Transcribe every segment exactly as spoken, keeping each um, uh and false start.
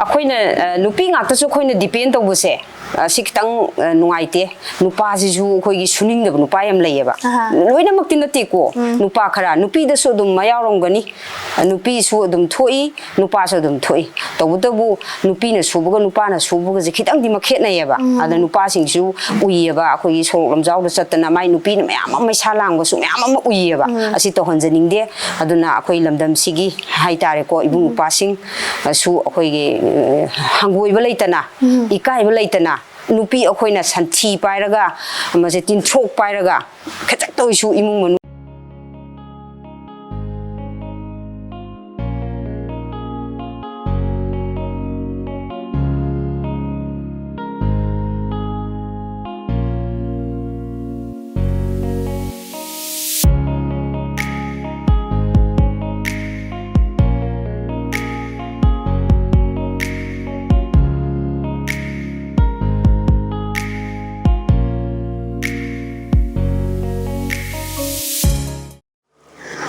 ꯑꯩꯈꯣꯏꯅ ꯑ, ꯅꯨꯄꯤ ꯉꯥꯛꯇꯁꯨ ꯑꯩꯈꯣꯏꯅ ꯗꯤꯄꯦꯟ ꯇꯧꯕꯁꯦ, ꯑ, ꯁꯤ ꯈꯤꯇꯪ ꯑ, ꯅꯨꯡꯉꯥꯏꯇꯦ꯫ ꯅꯨꯄꯥꯁꯤꯁꯨ ꯑꯩꯈꯣꯏꯒꯤ ꯁꯨꯅꯤꯡꯗꯕ ꯅꯨꯄꯥ ꯌꯥꯝ ꯂꯩꯌꯦꯕ꯫ ꯑꯍꯥ. ꯂꯣꯏꯅꯃꯛꯇꯤ ꯅꯠꯇꯦꯀꯣ, ꯎꯝ. ꯅꯨꯄꯥ ꯈꯔ, ꯅꯨꯄꯤꯗꯁꯨ ꯑꯗꯨꯝ ꯃꯌꯥꯎꯔꯝꯒꯅꯤ꯫ ꯑ, ꯅꯨꯄꯤꯁꯨ ꯑꯗꯨꯝ ꯊꯣꯛꯏ, ꯅꯨꯄꯥꯁꯨ ꯑꯗꯨꯝ ꯊꯣꯛꯏ꯫ ꯇꯧꯕꯇꯕꯨ ꯅꯨꯄꯤꯅ ꯁꯨꯕꯒ ꯅꯨꯄꯥꯅ ꯁꯨꯕꯒꯁꯦ ꯈꯤꯇꯪꯗꯤ ꯃꯈꯦꯠꯅꯩꯌꯦꯕ꯫ ꯎꯝ. ꯑꯗ ꯅꯨꯄꯥꯁꯤꯡꯁꯨ ꯎꯏꯌꯦꯕ, ꯑꯩꯈꯣꯏꯒꯤ ꯁꯣꯔꯣꯛ ꯂꯝꯖꯥꯎꯗ ꯆꯠꯇꯅ ꯃꯥꯏ ꯅꯨꯄꯤꯅ ꯃꯌꯥꯝ ꯑꯃ ꯃꯩꯁꯥ ꯂꯥꯡꯕꯁꯨ ꯃꯌꯥꯝ ꯑꯃ ꯎꯏꯌꯦꯕ꯫ ꯎꯝ. ꯑꯁꯤ ꯇꯧꯍꯟꯖꯅꯤꯡꯗꯦ꯫ ꯑꯗꯨꯅ ꯑꯩꯈꯣꯏ ꯂꯝꯗꯝꯁꯤꯒꯤ ꯍꯥꯏꯇꯥꯔꯦꯀꯣ, ꯏꯕꯨꯡ ꯎꯝ. ꯏꯄ꯭ꯋꯥꯁꯤꯡ ꯑꯁꯨ ꯑꯩꯈꯣꯏꯒꯤ, ꯑ, ꯍꯪꯒꯣꯏꯕ ꯂꯩꯇꯅ, ꯎꯝ. ꯏꯀꯥꯏꯕ ꯂꯩꯇꯅ, ꯅꯨꯄꯤ ꯑꯩꯈꯣꯏꯅ ꯁꯟꯊꯤ ꯄꯥꯏꯔꯒ, ꯃꯁꯦ ꯇꯤꯟꯊ꯭ꯔꯣꯛ ꯄꯥꯏꯔꯒ, ꯈꯖꯤꯛꯇ ꯑꯣꯏꯁꯨ ꯏꯃꯨꯡ ꯃꯅꯨꯡ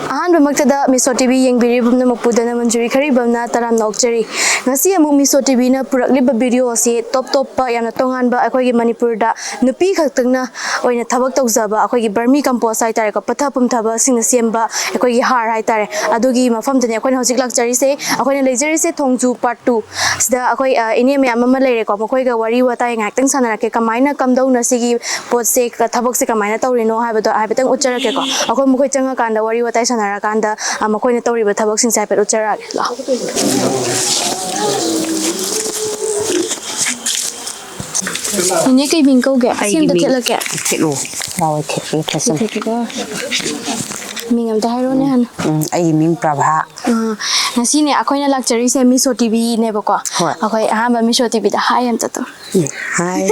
ꯑꯍꯥꯟꯕꯃꯛꯇꯗ ꯃꯤꯁꯣ ꯇꯤ ꯚꯤ ꯌꯦꯡꯕꯤꯔꯤꯕ ꯄꯨꯝꯅꯃꯛꯄꯨ ꯙꯅꯃꯟꯖꯨꯔꯤ ꯈꯔꯤꯕꯝꯅ ꯇꯔꯥꯝꯅ ꯑꯣꯛꯆꯔꯤ꯫ ꯉꯁꯤ ꯑꯃꯨꯛ ꯃꯤꯁꯣ ꯇꯤ ꯚꯤꯅ ꯄꯨꯔꯛꯂꯤꯕ ꯚꯤꯗꯤꯑꯣ ꯑꯁꯤ ꯇꯣꯞ ꯇꯣꯞꯄ, ꯌꯥꯝꯅ ꯇꯣꯉꯥꯟꯕ, ꯑꯩꯈꯣꯏꯒꯤ ꯃꯅꯤꯄꯨꯔꯗ ꯅꯨꯄꯤ ꯈꯛꯇꯪꯅ ꯑꯣꯏꯅ ꯊꯕꯛ ꯇꯧꯖꯕ, ꯑꯩꯈꯣꯏꯒꯤ ꯕꯔꯃꯤ ꯀꯝꯄꯣꯁ ꯍꯥꯏꯇꯥꯔꯦꯀꯣ, ꯄꯠꯊ ꯄꯨꯝꯊꯕꯁꯤꯡꯅ ꯁꯦꯝꯕ ꯑꯩꯈꯣꯏꯒꯤ ꯍꯥꯔ ꯍꯥꯏꯇꯥꯔꯦ, ꯑꯗꯨꯒꯤ ꯃꯐꯝꯗꯅꯦ ꯑꯩꯈꯣꯏꯅ ꯍꯧꯖꯤꯛ ꯂꯥꯛꯆꯔꯤꯁꯦ꯫ ꯑꯩꯈꯣꯏꯅ ꯂꯩꯖꯔꯤꯁꯦ ꯊꯣꯡꯖꯨ ꯄꯥꯔꯠ ꯇꯨ꯫ ꯁꯤꯗ ꯑꯩꯈꯣꯏ, ꯑ, ꯏꯅꯦ ꯃꯌꯥꯝ ꯑꯃ ꯂꯩꯔꯦꯀꯣ, ꯃꯈꯣꯏꯒ ꯋꯥꯔꯤ ꯋꯥꯇꯥꯏ ꯉꯥꯏꯍꯥꯛꯇꯪ ꯁꯥꯟꯅꯔꯛꯀꯦ꯫ ꯀꯃꯥꯏꯅ ꯀꯝꯗꯧꯅ ꯁꯤꯒꯤ ꯄꯣꯠꯁꯦ, ꯊꯕꯛꯁꯦ ꯀꯃꯥꯏꯅ ꯇꯧꯔꯤꯅꯣ ꯍꯥꯏꯕꯗꯣ ꯍꯥꯏꯐꯦꯠꯇꯪ ꯎꯠꯆꯔꯛꯀꯦꯀꯣ꯫ ꯑꯩꯈꯣꯏ ꯃꯈꯣꯏ ꯆꯪꯉꯀꯥꯟꯗ ꯋꯥꯔꯤ ꯋꯥꯇꯥꯏ ꯁꯥꯟꯅꯔꯀꯥꯟꯗ, ꯑ, ꯃꯈꯣꯏꯅ ꯇꯧꯔꯤꯕ ꯊꯕꯛꯁꯤꯡꯁꯦ ꯍꯥꯏꯐꯦꯠ ꯎꯠꯆꯔꯛꯑꯒꯦ꯫ ꯂꯥꯛꯑꯣ꯫ ꯏꯅꯦ, ꯀꯩ ꯃꯤꯡ ꯀꯧꯒꯦ? ꯑꯩꯒꯤ ꯁꯦꯝꯗ ꯃꯤꯡ ꯊꯦꯠꯂꯛꯀꯦ꯫ ꯊꯦꯠꯂꯣ꯫ ꯂꯥꯎ, ꯊꯦꯠꯀꯦ, ꯊꯦꯠꯁꯟ꯫ ꯊꯦꯠꯀꯦꯀꯣ꯫ ꯃꯤꯡ ꯑꯝꯇ ꯍꯥꯏꯔꯣꯅꯦ ꯍꯥꯟꯅ꯫ ꯎꯝ, ꯑꯩꯒꯤ ꯃꯤꯡ ꯄ꯭ꯔꯚꯥ꯫ ꯑꯥ, ꯉꯁꯤꯅꯦ ꯑꯩꯈꯣꯏꯅ ꯂꯥꯛꯆꯔꯤꯁꯦ ꯃꯤꯁꯣ ꯇꯤ ꯚꯤꯅꯦꯕꯀꯣ꯫ ꯍꯣꯏ꯫ ꯑꯩꯈꯣꯏ ꯑꯍꯥꯟꯕ ꯃꯤꯁꯣ ꯇꯤ ꯚꯤꯗ ꯍꯥꯏ ꯑꯝꯇ ꯇꯧ꯫ ꯎꯝ, ꯍꯥꯏ꯫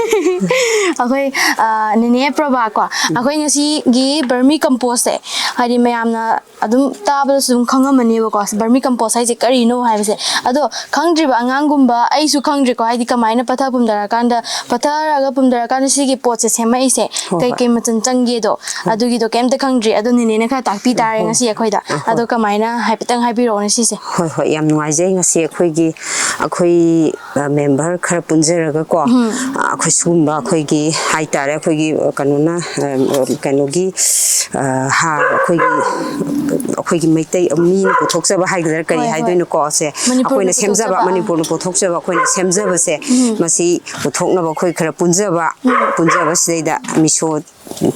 ꯑꯩꯈꯣꯏ, ꯑ, ꯅꯦꯅꯦ ꯄ꯭ꯔꯚꯥ ꯀꯣ, ꯎꯝ꯫ ꯑꯩꯈꯣꯏ ꯉꯁꯤꯒꯤ ꯕꯔꯃꯤ ꯀꯝꯄꯣꯁꯁꯦ, ꯍꯥꯏꯗꯤ ꯃꯌꯥꯝꯅ ꯑꯗꯨꯝ ꯇꯥꯕꯗꯁꯨ ꯑꯗꯨꯝ ꯈꯪꯉꯝꯃꯅꯦꯕꯀꯣ, ꯕꯔꯃꯤ ꯀꯝꯄꯣꯁ ꯍꯥꯏꯁꯦ ꯀꯔꯤꯅꯣ ꯍꯥꯏꯕꯁꯦ꯫ ꯑꯗꯣ ꯈꯪꯗ꯭ꯔꯤꯕ ꯑꯉꯥꯡꯒꯨꯝꯕ, ꯑꯩꯁꯨ ꯈꯪꯗ꯭ꯔꯤꯀꯣ, ꯍꯥꯏꯗꯤ ꯀꯃꯥꯏꯅ ꯄꯠꯊ ꯄꯨꯝꯊꯔꯀꯥꯟꯗ, ꯄꯠꯊꯔꯒ ꯄꯨꯝꯊꯔꯀꯥꯟꯗ ꯁꯤꯒꯤ ꯄꯣꯠꯁꯦ ꯁꯦꯝꯃꯛꯏꯁꯦ, ꯍꯣꯏ, ꯍꯣꯏ꯫ ꯀꯩꯀꯩ ꯃꯆꯜ ꯆꯪꯒꯦꯗꯣ, ꯍꯣꯏ꯫ ꯑꯗꯨꯒꯤꯗꯣ ꯀꯩꯝꯇ ꯈꯪꯗ꯭ꯔꯤ꯫ ꯑꯗꯣ ꯅꯦꯅꯦꯅ ꯈꯔ ꯇꯥꯛꯄꯤ꯫ ꯄꯤ ꯇꯥꯔꯦ ꯉꯁꯤ ꯑꯩꯈꯣꯏꯗ꯫ ꯑꯗꯣ ꯀꯃꯥꯏꯅ ꯍꯥꯏꯐꯦꯠꯇꯪ ꯍꯥꯏꯕꯤꯔꯛꯑꯣꯅꯦ ꯁꯤꯁꯦ꯫ ꯍꯣꯏ, ꯍꯣꯏ, ꯌꯥꯝ ꯅꯨꯡꯉꯥꯏꯖꯩ꯫ ꯉꯁꯤ ꯑꯩꯈꯣꯏꯒꯤ, ꯑꯩꯈꯣꯏ, ꯑ, ꯃꯦꯝꯕꯔ ꯈꯔ ꯄꯨꯟꯖꯔꯒꯀꯣ, ꯑ, ꯑꯩꯈꯣꯏ ꯁꯤꯒꯨꯝꯕ ꯑꯩꯈꯣꯏꯒꯤ ꯍꯥꯏꯇꯥꯔꯦ, ꯑꯩꯈꯣꯏꯒꯤ, ꯑ, ꯀꯩꯅꯣꯅ, ꯑ, ꯀꯩꯅꯣꯒꯤ, ꯑ, ꯍꯥꯔ ꯑꯩꯈꯣꯏꯒꯤ, ꯑꯩꯈꯣꯏꯒꯤ ꯃꯩꯇꯩ ꯃꯤꯅ ꯄꯨꯊꯣꯛꯆꯕ ꯍꯥꯏꯒꯗ꯭ꯔꯥ, ꯀꯔꯤ ꯍꯣꯏ, ꯍꯣꯏ꯫ ꯍꯥꯏꯗꯣꯏꯅꯣꯀꯣ, ꯁꯦ ꯃꯅꯤꯄꯨꯔꯅ ꯑꯩꯈꯣꯏꯅ ꯁꯦꯝꯖꯕ, ꯄꯨꯊꯣꯛꯆꯕ, ꯑꯥ꯫ ꯃꯅꯤꯄꯨꯔꯅ ꯄꯨꯊꯣꯛꯆꯕ ꯑꯩꯈꯣꯏꯅ ꯁꯦꯝꯖꯕꯁꯦ, ꯎꯝ꯫ ꯃꯁꯤ ꯄꯨꯊꯣꯛꯅꯕ ꯑꯩꯈꯣꯏ ꯈꯔ ꯄꯨꯟꯖꯕ, ꯎꯝ꯫ ꯄꯨꯟꯖꯕꯁꯤꯗꯩꯗ ꯃꯤꯁꯣ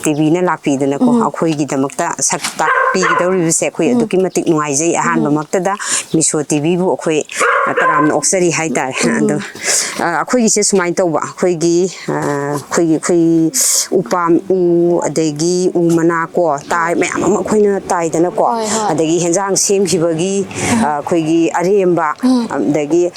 ꯇꯤꯚꯤꯅ ꯂꯥꯛꯄꯤꯗꯅꯀꯣ, ꯎꯝ꯫ ꯑꯩꯈꯣꯏꯒꯤꯗꯃꯛꯇ ꯁꯛ ꯇꯥꯛꯄꯤꯒꯗꯧꯔꯤꯕꯁꯦ ꯑꯩꯈꯣꯏ ꯎꯝ꯫ ꯑꯗꯨꯛꯀꯤ ꯃꯇꯤꯛ ꯅꯨꯡꯉꯥꯏꯖꯩ꯫ ꯎꯝ꯫ ꯑꯍꯥꯟꯕꯃꯛꯇꯗ ꯃꯤꯁꯣ ꯇꯤꯚꯤꯕꯨ ꯑꯩꯈꯣꯏ ꯇꯔꯥꯝꯅ ꯑꯣꯛꯆꯔꯤ ꯍꯥꯏꯇꯥꯔꯦ꯫ ꯎꯝ꯫ ꯑꯗꯣ, ꯑ, ꯑꯩꯈꯣꯏꯒꯤꯁꯦ ꯁꯨꯃꯥꯏꯅ ꯇꯧꯕ, ꯑꯩꯈꯣꯏꯒꯤ, ꯑ, ꯑꯩꯈꯣꯏꯒꯤ, ꯑꯩꯈꯣꯏ ꯎꯄꯥꯝ, ꯎ, ꯑꯗꯒꯤ ꯎ ꯃꯅꯥ ꯀꯣ, ꯇꯥꯏ ꯃꯌꯥꯝ ꯑꯃ ꯑꯩꯈꯣꯏꯅ ꯇꯥꯏꯗꯅꯀꯣ, ꯍꯣꯏ, ꯍꯣꯏ꯫ ꯑꯗꯒꯤ ꯍꯦꯟꯖꯥꯡ ꯁꯦꯝꯈꯤꯕꯒꯤ, ꯑ, ꯑꯩꯈꯣꯏꯒꯤ ꯑꯔꯦꯝꯕ, ꯎꯝ꯫ ꯑꯗꯒꯤ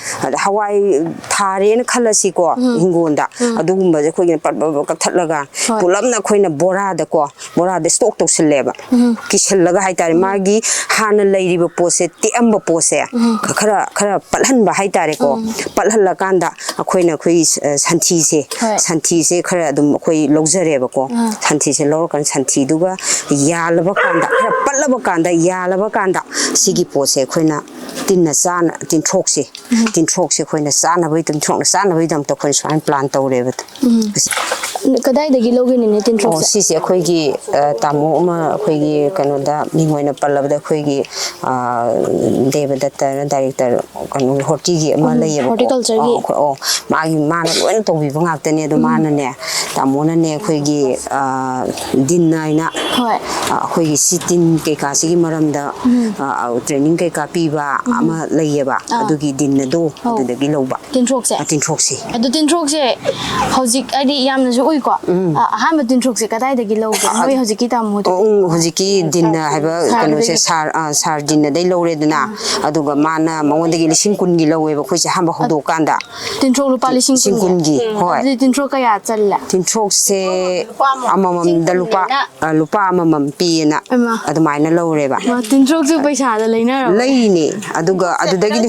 ꯍꯋꯥꯏ ꯊꯥꯔꯦꯅ ꯈꯜꯂꯁꯤꯀꯣ, ꯎꯝ꯫ ꯍꯤꯡꯒꯣꯜꯗ, ꯎꯝ꯫ ꯑꯗꯨꯒꯨꯝꯕꯁꯦ ꯑꯩꯈꯣꯏꯒꯤꯅ ꯄꯠ ꯄꯠ ꯄꯠ ꯀꯛꯊꯠꯂꯒ ꯍꯣꯏ꯫ ꯄꯨꯂꯞꯅ ꯑꯩꯈꯣꯏꯅ ꯕꯣꯔꯥꯗꯀꯣ, ꯕꯣꯔꯥꯗ ꯁ꯭ꯇꯣꯛ ꯇꯧꯁꯜꯂꯦꯕ꯫ ꯎꯝ꯫ ꯀꯤꯁꯜꯂꯒ ꯍꯥꯏꯇꯥꯔꯦ, ꯎꯝ꯫ ꯃꯥꯒꯤ ꯍꯥꯟꯅ ꯂꯩꯔꯤꯕ ꯄꯣꯠꯁꯦ, ꯇꯦꯛꯑꯝꯕ ꯄꯣꯠꯁꯦ, ꯎꯝ꯫ ꯈꯔ, ꯈꯔ ꯄꯠꯍꯟꯕ ꯍꯥꯏꯇꯥꯔꯦꯀꯣ꯫ ꯎꯝ꯫ ꯄꯠꯍꯜꯂꯀꯥꯟꯗ ꯑꯩꯈꯣꯏꯅ ꯑꯩꯈꯣꯏꯒꯤ, ꯑ, ꯁꯟꯊꯤꯁꯦ, ꯍꯣꯏ꯫ ꯁꯟꯊꯤꯁꯦ ꯈꯔ ꯑꯗꯨꯝ ꯑꯩꯈꯣꯏ ꯂꯧꯖꯔꯦꯕꯀꯣ꯫ ꯑꯥ꯫ ꯁꯟꯊꯤꯁꯦ ꯂꯧꯔꯀꯥꯟꯗ ꯁꯟꯊꯤꯗꯨꯒ ꯌꯥꯜꯂꯕ ꯀꯥꯟꯗ, ꯈꯔ ꯄꯠꯂꯕ ꯀꯥꯟꯗ, ꯌꯥꯜꯂꯕ ꯀꯥꯟꯗ ꯁꯤꯒꯤ ꯄꯣꯠꯁꯦ ꯑꯩꯈꯣꯏꯅ ꯇꯤꯟꯅ ꯆꯥꯅ, ꯇꯤꯟꯊ꯭ꯔꯣꯛꯁꯦ, ꯎꯝ꯫ ꯇꯤꯟꯊ꯭ꯔꯣꯛꯁꯦ ꯑꯩꯈꯣꯏꯅ ꯆꯥꯅꯕꯒꯤ, ꯇꯤꯟꯊ꯭ꯔꯣꯛꯅ ꯆꯥꯅꯕꯒꯤꯗꯃꯛꯇ ꯑꯩꯈꯣꯏꯅ ꯁꯨꯃꯥꯏꯅ ꯄ꯭ꯂꯥꯟ ꯇꯧꯔꯦꯕ꯫ ꯎꯝ꯫ ꯀꯗꯥꯏꯗꯒꯤ ꯂꯧꯒꯅꯤꯅꯦ ꯑꯣ, ꯇꯤꯟꯊ꯭ꯔꯣꯛꯁꯦ? ꯁꯤꯁꯦ ꯑꯩꯈꯣꯏꯒꯤ, ꯑ, ꯇꯥꯃꯣ ꯑꯃ ꯑꯩꯈꯣꯏꯒꯤ ꯀꯩꯅꯣꯗ ꯃꯤꯡ ꯑꯣꯏꯅ ꯄꯜꯂꯕꯗ ꯑꯩꯈꯣꯏꯒꯤ, ꯑ, ꯗꯦꯕꯗꯠꯇꯅ ꯗꯥꯏꯔꯦꯛꯇꯔ ꯀꯩꯅꯣꯒꯤ ꯍꯣꯔꯇꯤꯒꯤ ꯑꯃ ꯎꯝ, ꯂꯩꯌꯦꯕꯀꯣ꯫ ꯍꯣꯔꯇꯤꯀꯜꯆꯔꯒꯤ꯫ ꯑ, ꯑꯩꯈꯣꯏ, ꯑꯣ, ꯃꯥꯒꯤ, ꯃꯥꯅ ꯂꯣꯏꯅ ꯇꯧꯕꯤꯕ ꯉꯥꯛꯇꯅꯦ꯫ ꯑꯗꯣ ꯎꯝ꯫ ꯃꯥꯅꯅꯦ, ꯇꯥꯃꯣꯅꯅꯦ ꯑꯩꯈꯣꯏꯒꯤ, ꯑ, ꯗꯤꯟ ꯍꯥꯏꯅ, ꯍꯣꯏ꯫ ꯑ, ꯑꯩꯈꯣꯏꯒꯤ ꯁꯤ ꯇꯤꯟ ꯀꯩꯀꯥꯁꯤꯒꯤ ꯃꯔꯝꯗ, ꯎꯝ꯫ ꯑ, ꯑ, ꯇ꯭ꯔꯦꯅꯤꯡ ꯀꯩꯀꯥ ꯄꯤꯕ ꯎꯝ꯫ ꯑꯃ ꯂꯩꯌꯦꯕ꯫ ꯑꯥ꯫ ꯑꯗꯨꯒꯤ ꯗꯤꯟ ꯑꯗꯣ ꯑꯧ꯫ ꯑꯗꯨꯗꯒꯤ ꯂꯧꯕ꯫ ꯇꯤꯟꯊ꯭ꯔꯣꯛꯁꯦ? ꯑ, ꯇꯤꯟꯊ꯭ꯔꯣꯛꯁꯦ꯫ ꯑꯗꯣ ꯇꯤꯟꯊ꯭ꯔꯣꯛꯁꯦ ꯍꯧꯖꯤꯛ ꯍꯥꯏꯗꯤ ꯌꯥꯝꯅꯁꯨ ꯎꯏꯀꯣ? ꯎꯝ꯫ ꯑ, ꯑꯍꯥꯟꯕ ꯇꯤꯟꯊ꯭ꯔꯣꯛꯁꯦ ꯀꯗꯥꯏꯗꯒꯤ ꯂꯧꯒꯦ? ꯑ, ꯃꯣꯏ ꯍꯧꯖꯤꯛꯀꯤ ꯇꯥꯃꯣꯗꯣ? ꯑꯣ, ꯎꯝ, ꯍꯧꯖꯤꯛꯀꯤ ꯗꯤꯟꯅ ꯍꯥꯏꯕ ꯁꯥꯔꯗꯒꯤ? ꯀꯩꯅꯣꯁꯦ, ꯁꯥꯔ, ꯑ, ꯁꯥꯔ ꯗꯤꯟꯅꯗꯩ ꯂꯧꯔꯦꯗꯅ, ꯑꯥ꯫ ꯑꯗꯨꯒ ꯃꯥꯅ ꯃꯉꯣꯟꯗꯒꯤ ꯂꯤꯁꯤꯡ ꯀꯨꯟꯒꯤ ꯂꯧꯋꯦꯕ ꯑꯩꯈꯣꯏꯁꯦ ꯑꯍꯥꯟꯕ ꯍꯧꯗꯣꯛꯀꯥꯟꯗ꯫ ꯇꯤꯟꯊ꯭ꯔꯣꯛ ꯂꯨꯄꯥ ꯂꯤꯁꯤꯡ ꯀꯨꯟꯒꯤ? ꯂꯤꯁꯤꯡ ꯀꯨꯟꯒꯤ, ꯎꯝ, ꯍꯣꯏ꯫ ꯑꯗꯨꯗꯤ ꯇꯤꯟꯊ꯭ꯔꯣꯛ ꯀꯌꯥ ꯆꯜꯂꯦ? ꯇꯤꯟꯊ꯭ꯔꯣꯛꯁꯦ ꯂꯨꯄꯥ ꯑꯃ꯫ ꯑꯃꯃꯝꯗ ꯂꯨꯄꯥ, ꯂꯤꯁꯤꯡ ꯀꯨꯟꯅ? ꯑ, ꯂꯨꯄꯥ ꯑꯃꯃꯝ ꯄꯤꯌꯦꯅ ꯍꯩꯃꯥ꯫ ꯑꯗꯨꯃꯥꯏꯅ ꯂꯧꯔꯦꯕ꯫ ꯃꯥ, ꯇꯤꯟꯊ꯭ꯔꯣꯛꯁꯨ ꯄꯩꯁꯥꯗ ꯂꯩꯅꯔꯕ? ꯂꯩꯅꯦ꯫ ꯑꯗꯨꯒ ꯑꯗꯨꯗꯒꯤꯗꯤ,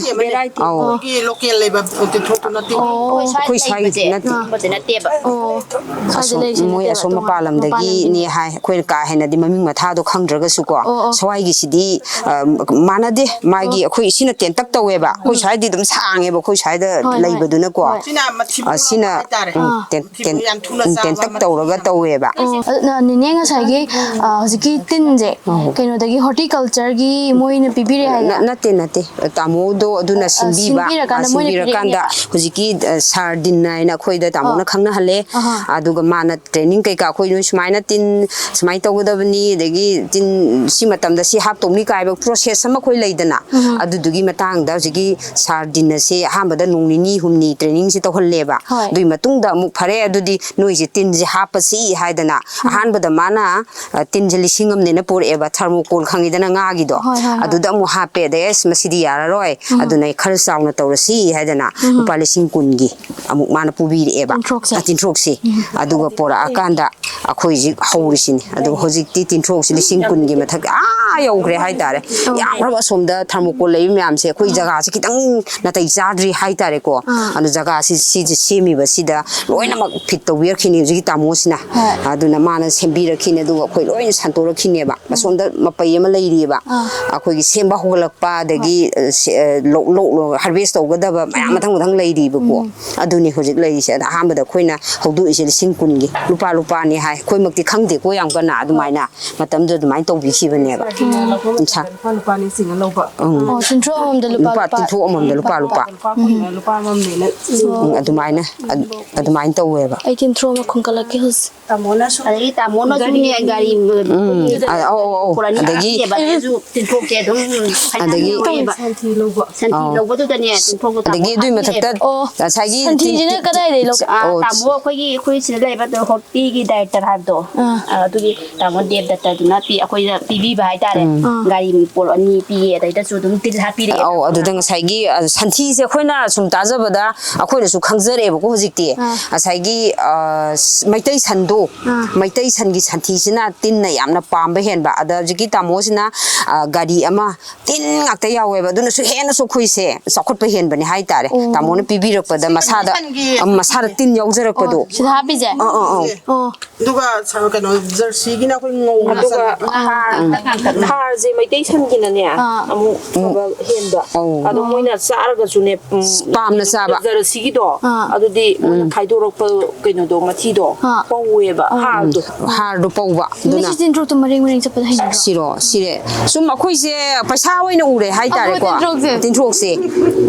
ꯑꯧ꯫ ꯑꯩꯈꯣꯏꯒꯤ ꯂꯣꯀꯦꯜ ꯂꯩꯕ ꯇꯤꯟꯊ꯭ꯔꯣꯛꯇꯨ ꯅꯠꯇꯦ꯫ ꯑꯣ꯫ ꯑꯩꯈꯣꯏ ꯁ꯭ꯋꯥꯏ ꯑꯩꯈꯣꯏ ꯁ꯭ꯋꯥꯏ ꯂꯩꯕꯁꯦ ꯅꯠꯇꯦ꯫ ꯑꯗꯨꯒꯨꯝꯕꯁꯦ ꯅꯠꯇꯦꯕ꯫ ꯑꯣ꯫ ꯁ꯭ꯋꯥꯏꯗ ꯑꯁꯣꯝ ꯂꯩꯔꯤꯁꯦ ꯃꯣꯏ ꯅꯠꯇꯦꯕ, ꯑꯁꯣꯝ ꯇꯣꯉꯥꯟ-, ꯃꯄꯥꯟ ꯂꯝꯗꯒꯤꯅꯦ ꯃꯄꯥꯟ ꯂꯝꯒꯤ꯫ ꯍꯥꯏ꯫ ꯑꯩꯈꯣꯏꯅ ꯀꯥ ꯍꯦꯟꯅꯗꯤ ꯃꯃꯤꯡ ꯃꯊꯥꯗꯣ ꯈꯪꯗ꯭ꯔꯒꯁꯨꯀꯣ, ꯑꯣ, ꯑꯣ꯫ ꯁ꯭ꯋꯥꯏꯒꯤꯁꯤꯗꯤ, ꯑ, ꯃꯥꯟꯅꯗꯦ꯫ ꯃꯥꯒꯤ ꯑꯣ꯫ ꯑꯩꯈꯣꯏ ꯁꯤꯅ ꯇꯦꯟꯇꯛ ꯇꯧꯋꯦꯕ, ꯑꯩꯈꯣꯏ ꯎꯝ꯫ ꯁ꯭ꯋꯥꯏꯗꯤ ꯑꯗꯨꯝ ꯁꯥꯡꯉꯦꯕ, ꯑꯩꯈꯣꯏ ꯁ꯭ꯋꯥꯏꯗ ꯍꯣꯏ, ꯍꯣꯏ꯫ ꯂꯩꯕꯗꯨꯅꯀꯣ꯫ ꯍꯣꯏ꯫ ꯁꯤꯅ ꯃꯊꯤꯕꯣꯡ ꯑ, ꯁꯤꯅ, ꯂꯥꯎꯕ ꯍꯥꯏꯇꯥꯔꯦ꯫ ꯎꯝ, ꯑꯥ꯫ ꯇꯦꯟ-, ꯃꯊꯤꯕꯣꯡ ꯇꯦꯟ-, ꯌꯥꯝ ꯊꯨꯅ ꯎꯝ, ꯆꯥꯎꯕ, ꯇꯦꯟꯇꯛ ꯃꯊꯤ ꯇꯧꯔꯒ ꯌꯥꯝ ꯇꯧꯋꯦꯕ꯫ ꯑꯣ, ꯑꯗꯨ ꯅ-, ꯅꯦꯅꯦ ꯉꯁꯥꯏꯒꯤ, ꯑ, ꯍꯧꯖꯤꯛꯀꯤ ꯇꯤꯟꯁꯦ ꯑꯧ꯫ ꯀꯩꯅꯣꯗꯒꯤ, horticultureꯒꯤ ꯃꯣꯏꯅ ꯄꯤꯕꯤꯔꯦ ꯍꯥꯏꯗꯅ? ꯅ-, ꯅꯠꯇꯦ, ꯅꯠꯇꯦ꯫ ꯇꯥꯃꯣꯗꯣ ꯑꯗꯨꯅ ꯑ, ꯁꯤꯟꯕꯤꯕ, ꯁꯤꯟꯕꯤꯔꯀꯥꯟꯗ ꯑ, ꯃꯣꯏꯅ ꯁꯤꯟꯕꯤꯔꯀꯥꯟꯗ ꯄꯤꯔꯛꯏꯅꯦꯕ? ꯍꯧꯖꯤꯛꯀꯤ, ꯑ, ꯁꯥꯔ ꯗꯤꯟ ꯍꯥꯏꯅ ꯑꯩꯈꯣꯏꯗ ꯇꯥꯃꯣꯅ ꯑꯥ꯫ ꯈꯪꯅꯍꯜꯂꯦ꯫ ꯑꯍꯥ꯫ ꯑꯗꯨꯒ ꯃꯥꯅ training ꯀꯩꯀꯥ ꯑꯩꯈꯣꯏ ꯅꯣꯏ ꯁꯨꯃꯥꯏꯅ ꯇꯤꯟ ꯁꯨꯃꯥꯏꯅ ꯇꯧꯒꯗꯕꯅꯤ, ꯑꯗꯒꯤ ꯇꯤꯟ ꯁꯤ ꯃꯇꯝꯗ ꯁꯤ ꯍꯥꯞꯇꯧꯅꯤ ꯀꯥꯏꯕ process ꯑꯃ ꯑꯩꯈꯣꯏ ꯂꯩꯗꯅ, ꯎꯝ꯫ ꯑꯗꯨꯗꯨꯒꯤ ꯃꯇꯥꯡꯗ ꯍꯧꯖꯤꯛꯀꯤ ꯁꯥꯔ ꯗꯤꯟ ꯑꯁꯦ ꯑꯍꯥꯟꯕꯗ ꯅꯣꯡ ꯅꯤꯅꯤ ꯍꯨꯝꯅꯤ trainingꯁꯦ ꯇꯧꯍꯜꯂꯦꯕ꯫ ꯍꯣꯏ꯫ ꯑꯗꯨꯒꯤ ꯃꯇꯨꯡꯗ ꯑꯃꯨꯛ ꯐꯔꯦ ꯑꯗꯨꯗꯤ ꯅꯣꯏꯁꯦ ꯇꯤꯟꯁꯦ ꯍꯥꯞꯄꯁꯤ ꯍꯥꯏꯗꯅ ꯎꯝ꯫ ꯑꯍꯥꯟꯕꯗ ꯃꯥꯅ, ꯑ, ꯇꯤꯟꯁꯦ ꯂꯤꯁꯤꯡ ꯑꯃꯅꯦꯅ ꯄꯨꯔꯛꯑꯦꯕ, thermocol ꯈꯪꯉꯤꯗꯅ ꯉꯥꯒꯤꯗꯣ, ꯍꯣꯏ, ꯍꯣꯏ, ꯍꯣꯏ꯫ ꯑꯗꯨꯗ ꯑꯃꯨꯛ ꯍꯥꯞꯄꯦ꯫ ꯑꯗꯩ ꯑꯁ ꯃꯁꯤꯗꯤ ꯌꯥꯔꯔꯣꯏ, ꯎꯝ꯫ ꯑꯗꯨꯅ ꯑꯩ ꯈꯔ ꯆꯥꯎꯅ ꯇꯧꯔꯁꯤ ꯍꯥꯏꯗꯅ ꯎꯝ꯫ ꯂꯨꯄꯥ ꯂꯤꯁꯤꯡ ꯀꯨꯟꯒꯤ ꯑꯃꯨꯛ ꯃꯥꯅ ꯄꯨꯕꯤꯔꯛꯑꯦꯕ꯫ ꯇꯤꯟꯊ꯭ꯔꯣꯛꯁꯦ꯫ ꯑ, ꯇꯤꯟꯊ꯭ꯔꯣꯛꯁꯦ꯫ ꯎꯝ꯫ ꯑꯗꯨꯒ ꯄꯣꯔꯛꯑꯀꯥꯟꯗ ꯑꯩꯈꯣꯏ ꯍꯧꯖꯤꯛ ꯍꯧꯔꯤꯁꯤꯅꯤ꯫ ꯑꯗꯣ ꯍꯧꯖꯤꯛꯇꯤ ꯇꯤꯟꯊ꯭ꯔꯣꯛꯁꯤ ꯂꯤꯁꯤꯡ ꯀꯨꯟꯒꯤ ꯃꯊꯛ ꯑꯥ ꯌꯧꯈ꯭ꯔꯦ ꯍꯥꯏꯇꯥꯔꯦ꯫ ꯑꯣ꯫ ꯌꯥꯝꯈ꯭ꯔꯕ ꯑꯁꯣꯝꯗ thermocol ꯂꯩꯕ ꯃꯌꯥꯝꯁꯦ ꯑꯩꯈꯣꯏ ꯑꯥ꯫ ꯖꯒꯥꯁꯦ ꯈꯤꯇꯪ ꯅꯥꯇꯩ ꯆꯥꯗ꯭ꯔꯤ ꯍꯥꯏꯇꯥꯔꯦꯀꯣ꯫ ꯑꯥ꯫ ꯑꯗꯣ ꯖꯒꯥꯁꯤ ꯁꯤꯁꯦ ꯁꯦꯝꯃꯤꯕꯁꯤꯗ ꯂꯣꯏꯅꯃꯛ fit ꯇꯧꯕꯤꯔꯛꯈꯤꯅꯤ ꯍꯧꯖꯤꯛꯀꯤ ꯇꯥꯃꯣꯁꯤꯅ꯫ ꯍꯣꯏ꯫ ꯑꯗꯨꯅ ꯃꯥꯅ ꯁꯦꯝꯕꯤꯔꯛꯈꯤꯅꯤ, ꯑꯗꯨꯒ ꯑꯩꯈꯣꯏ ꯂꯣꯏꯅ ꯁꯟꯇꯣꯔꯛꯈꯤꯅꯦꯕ꯫ ꯎꯝ꯫ ꯑꯁꯣꯝꯗ ꯃꯄꯩ ꯑꯃ ꯂꯩꯔꯤꯑꯕ꯫ ꯑꯥ꯫ ꯑꯩꯈꯣꯏꯒꯤ ꯁꯦꯝꯕ ꯍꯧꯒꯠꯂꯛꯄ, ꯑꯗꯒꯤ, ꯍꯣꯏ꯫ ꯑ, ꯁꯦ-, ꯑ, ꯂꯧ-, ꯂꯧ-, harvest ꯇꯧꯒꯗꯕ ꯃꯌꯥꯝ ꯎꯝ꯫ ꯃꯊꯪ ꯃꯊꯪ ꯂꯩꯔꯤꯕꯀꯣ꯫ ꯎꯝ꯫ ꯑꯗꯨꯅꯤ ꯍꯧꯖꯤꯛ ꯂꯩꯔꯤꯁꯦ꯫ ꯑꯗ ꯑꯍꯥꯟꯕꯗ ꯑꯩꯈꯣꯏꯅ ꯍꯧꯗꯣꯛꯏꯁꯦ ꯂꯤꯁꯤꯡ ꯀꯨꯟꯒꯤ ꯂꯨꯄꯥ ꯂꯨꯄꯥꯅꯤ ꯍꯥꯏ꯫ ꯑꯩꯈꯣꯏꯃꯛꯇꯤ ꯈꯪꯗꯦꯀꯣ ꯌꯥꯝ ꯀꯟꯅ, ꯍꯣꯏ꯫ ꯑꯗꯨꯃꯥꯏꯅ ꯃꯇꯝꯗꯨꯗ ꯑꯗꯨꯃꯥꯏꯅ ꯇꯧꯕꯤꯈꯤꯕꯅꯦꯕ꯫ ꯎꯝ꯫ ꯂꯨꯄꯥ ꯂꯨꯄꯥꯅꯤ ꯆꯤꯡꯉ ꯂꯧꯕ꯫ ꯎꯝ꯫ ꯑꯣ, ꯇꯤꯟꯊ꯭ꯔꯣꯛ ꯑꯃꯃꯝꯗ ꯂꯨꯄꯥ ꯂꯨꯄꯥ, ꯂꯨꯄꯥ꯫ ꯇꯤꯟꯊ꯭ꯔꯣꯛ ꯑꯃꯃꯝꯗ ꯂꯨꯄꯥ ꯂꯨꯄꯥ꯫ ꯂꯨꯄꯥ ꯀꯨꯟ, ꯎꯝ꯫ ꯂꯨꯄꯥ ꯑꯃꯃꯝꯅꯦꯅ꯫ ꯎꯝ, ꯑꯗꯨꯃꯥꯏꯅ, ꯑꯗ-, ꯑꯗꯨꯃꯥꯏꯅ ꯇꯧꯋꯦꯕ꯫ ꯑꯩ ꯇꯤꯟꯊ꯭ꯔꯣꯛ ꯑꯃ ꯈꯨꯟꯒꯠꯂꯛꯀꯦ ꯍꯧꯖꯤꯛ꯫ ꯇꯥꯃꯣꯅꯁꯨ ꯑꯗꯒꯤ ꯇꯥꯃꯣꯅꯁꯨꯅꯦ ꯒꯥꯔꯤ ꯎꯝ꯫ ꯑ, ꯑꯧ, ꯑꯧ, ꯑꯧ꯫ ꯄꯨꯔꯥꯅꯤ ꯑꯗꯒꯤ ꯍꯥꯞꯄꯦꯕ꯫ ꯑꯗꯨꯁꯨ ꯇꯤꯟꯊ꯭ꯔꯣꯛꯁꯦ ꯑꯗꯨꯝ ꯑꯗꯒꯤ ꯐꯅꯌꯥꯝ ꯌꯥꯎꯋꯦꯕ꯫ ꯁꯟꯊꯤ ꯂꯧꯕ꯫ ꯁꯟꯊꯤ ꯑꯧ꯫ ꯂꯧꯕꯗꯨꯗꯅꯦ ꯇꯤꯟꯊ꯭ꯔꯣꯛꯇꯣ ꯇꯥꯃꯣ ꯑꯗꯒꯤ ꯑꯗꯨꯏ ꯃꯊꯛꯇ ꯍꯥꯞꯄꯤꯅꯦꯕ꯫ ꯑꯣ, ꯉꯁꯥꯏꯒꯤ ꯁꯟꯊꯤꯁꯤꯅ ꯇꯤꯟ-, ꯀꯗꯥꯏꯗꯩ ꯂꯧ-, ꯑ, ꯑꯣ꯫ ꯇꯥꯃꯣ ꯑꯩꯈꯣꯏꯒꯤ, ꯑꯩꯈꯣꯏ ꯁꯤꯗ ꯂꯩꯕ ꯍꯣꯔꯇꯤꯒꯤ director ꯍꯥꯏꯕꯗꯣ, ꯑꯥ꯫ ꯑ, ꯑꯗꯨꯒꯤ ꯇꯥꯃꯣ ꯗꯦꯕꯗꯠꯇꯗꯨꯅ ꯄꯤ-, ꯑꯩꯈꯣꯏꯗ ꯄꯤꯕꯤꯕ ꯍꯥꯏꯇꯥꯔꯦ꯫ ꯍꯥꯏꯇꯥꯔꯦ꯫ ꯎꯝ꯫ ꯒꯥꯔꯤ ꯄꯣꯠ ꯑꯅꯤ ꯄꯤꯌꯦ, ꯑꯗꯩꯗꯁꯨ ꯑꯗꯨꯝ ꯇꯤꯜ ꯍꯥꯞꯄꯤꯔꯛꯑꯦ꯫ ꯑꯧ, ꯑꯗꯨꯗ ꯉꯁꯥꯏꯒꯤ, ꯑ, ꯁꯟꯊꯤꯁꯦ ꯑꯩꯈꯣꯏꯅ ꯁꯨꯝ ꯇꯥꯖꯕꯗ ꯑꯩꯈꯣꯏꯅꯁꯨ ꯈꯪꯖꯔꯛꯑꯦꯕꯀꯣ ꯍꯧꯖꯤꯛꯇꯤ꯫ ꯑꯥ꯫ ꯉꯁꯥꯏꯒꯤ, ꯑ, ꯁ-, ꯃꯩꯇꯩ ꯁꯟꯗꯣ, ꯑꯥ꯫ ꯃꯩꯇꯩ ꯁꯟꯒꯤ ꯁꯟꯊꯤꯁꯤꯅ ꯇꯤꯟꯅ ꯌꯥꯝꯅ ꯄꯥꯝꯕ ꯍꯦꯟꯕ꯫ ꯑꯗ ꯍꯧꯖꯤꯛꯀꯤ ꯇꯥꯃꯣꯁꯤꯅ, ꯑ, ꯒꯥꯔꯤ ꯑꯃ ꯇꯤꯟ ꯉꯥꯛꯇ ꯌꯥꯎꯋꯦꯕ꯫ ꯑꯗꯨꯅꯁꯨ ꯍꯦꯟꯅꯁꯨ ꯑꯩꯈꯣꯏꯁꯦ ꯆꯥꯎꯈꯠꯄ ꯍꯦꯟꯕꯅꯦ ꯍꯥꯏꯇꯥꯔꯦ꯫ ꯑꯣ꯫ ꯇꯥꯃꯣꯅ ꯄꯤꯕꯤꯔꯛꯄꯗ ꯃꯁꯥꯗ, ꯁꯟꯒꯤ ꯑ, ꯃꯁꯥꯗ ꯇꯤꯟ ꯌꯥꯎꯖꯔꯛꯄꯗꯣ꯫ ꯑꯣ, ꯁꯤꯗ ꯍꯥꯞꯄꯤꯁꯦ? ꯑ, ꯑ, ꯑ꯫ ꯑꯣ꯫ ꯑꯗꯨꯒ ꯁ-, ꯀꯩꯅꯣ, ꯖꯔꯁꯤꯒꯤꯅ ꯑꯩꯈꯣꯏ ꯉꯧꯅ ꯑꯗꯨꯒ ꯆꯠꯂꯦ꯫ ꯍꯥꯔ, ꯎꯝ꯫ ꯍꯥꯔꯁꯦ ꯃꯩꯇꯩ ꯁꯟꯒꯤꯅꯅꯦ, ꯑꯥ꯫ ꯑꯃꯨꯛ ꯎꯝ꯫ ꯐꯕ ꯍꯦꯟꯕ꯫ ꯑꯧ꯫ ꯑꯗꯣ ꯃꯣꯏꯅ ꯆꯥꯔꯒꯁꯨꯅꯦ, ꯎꯝ, ꯄꯥꯝꯅ ꯆꯥꯕ꯫ ꯖꯔꯁꯤꯒꯤꯗꯣ, ꯑꯥ꯫ ꯑꯗꯨꯗꯤ ꯃꯣꯏꯅ ꯎꯝ꯫ ꯈꯥꯏꯗꯣꯔꯛꯄ ꯀꯩꯅꯣꯗꯣ, ꯃꯊꯤꯗꯣ ꯑꯥ꯫ ꯄꯧꯋꯦꯕ, ꯑꯥ꯫ ꯍꯥꯔꯗꯣ꯫ ꯍꯥꯔꯗꯣ ꯄꯧꯕ꯫ ꯑꯗꯨꯅ ꯁꯤ ꯇꯤꯟꯊ꯭ꯔꯣꯛꯇꯣ ꯃꯔꯦꯡ ꯃꯔꯦꯡ ꯆꯠꯄꯗ ꯍꯩꯅꯗ꯭ꯔꯣ? ꯁꯤꯔꯣ? ꯁꯤꯔꯦ꯫ ꯁꯨꯝ ꯑꯩꯈꯣꯏꯁꯦ ꯄꯩꯁꯥ ꯑꯣꯏꯅ ꯎꯔꯦ ꯍꯥꯏꯇꯥꯔꯦꯀꯣ꯫ ꯑꯩꯈꯣꯏ ꯇꯤꯟꯊ꯭ꯔꯣꯛꯁꯦ꯫ ꯇꯤꯟꯊ꯭ꯔꯣꯛꯁꯦ꯫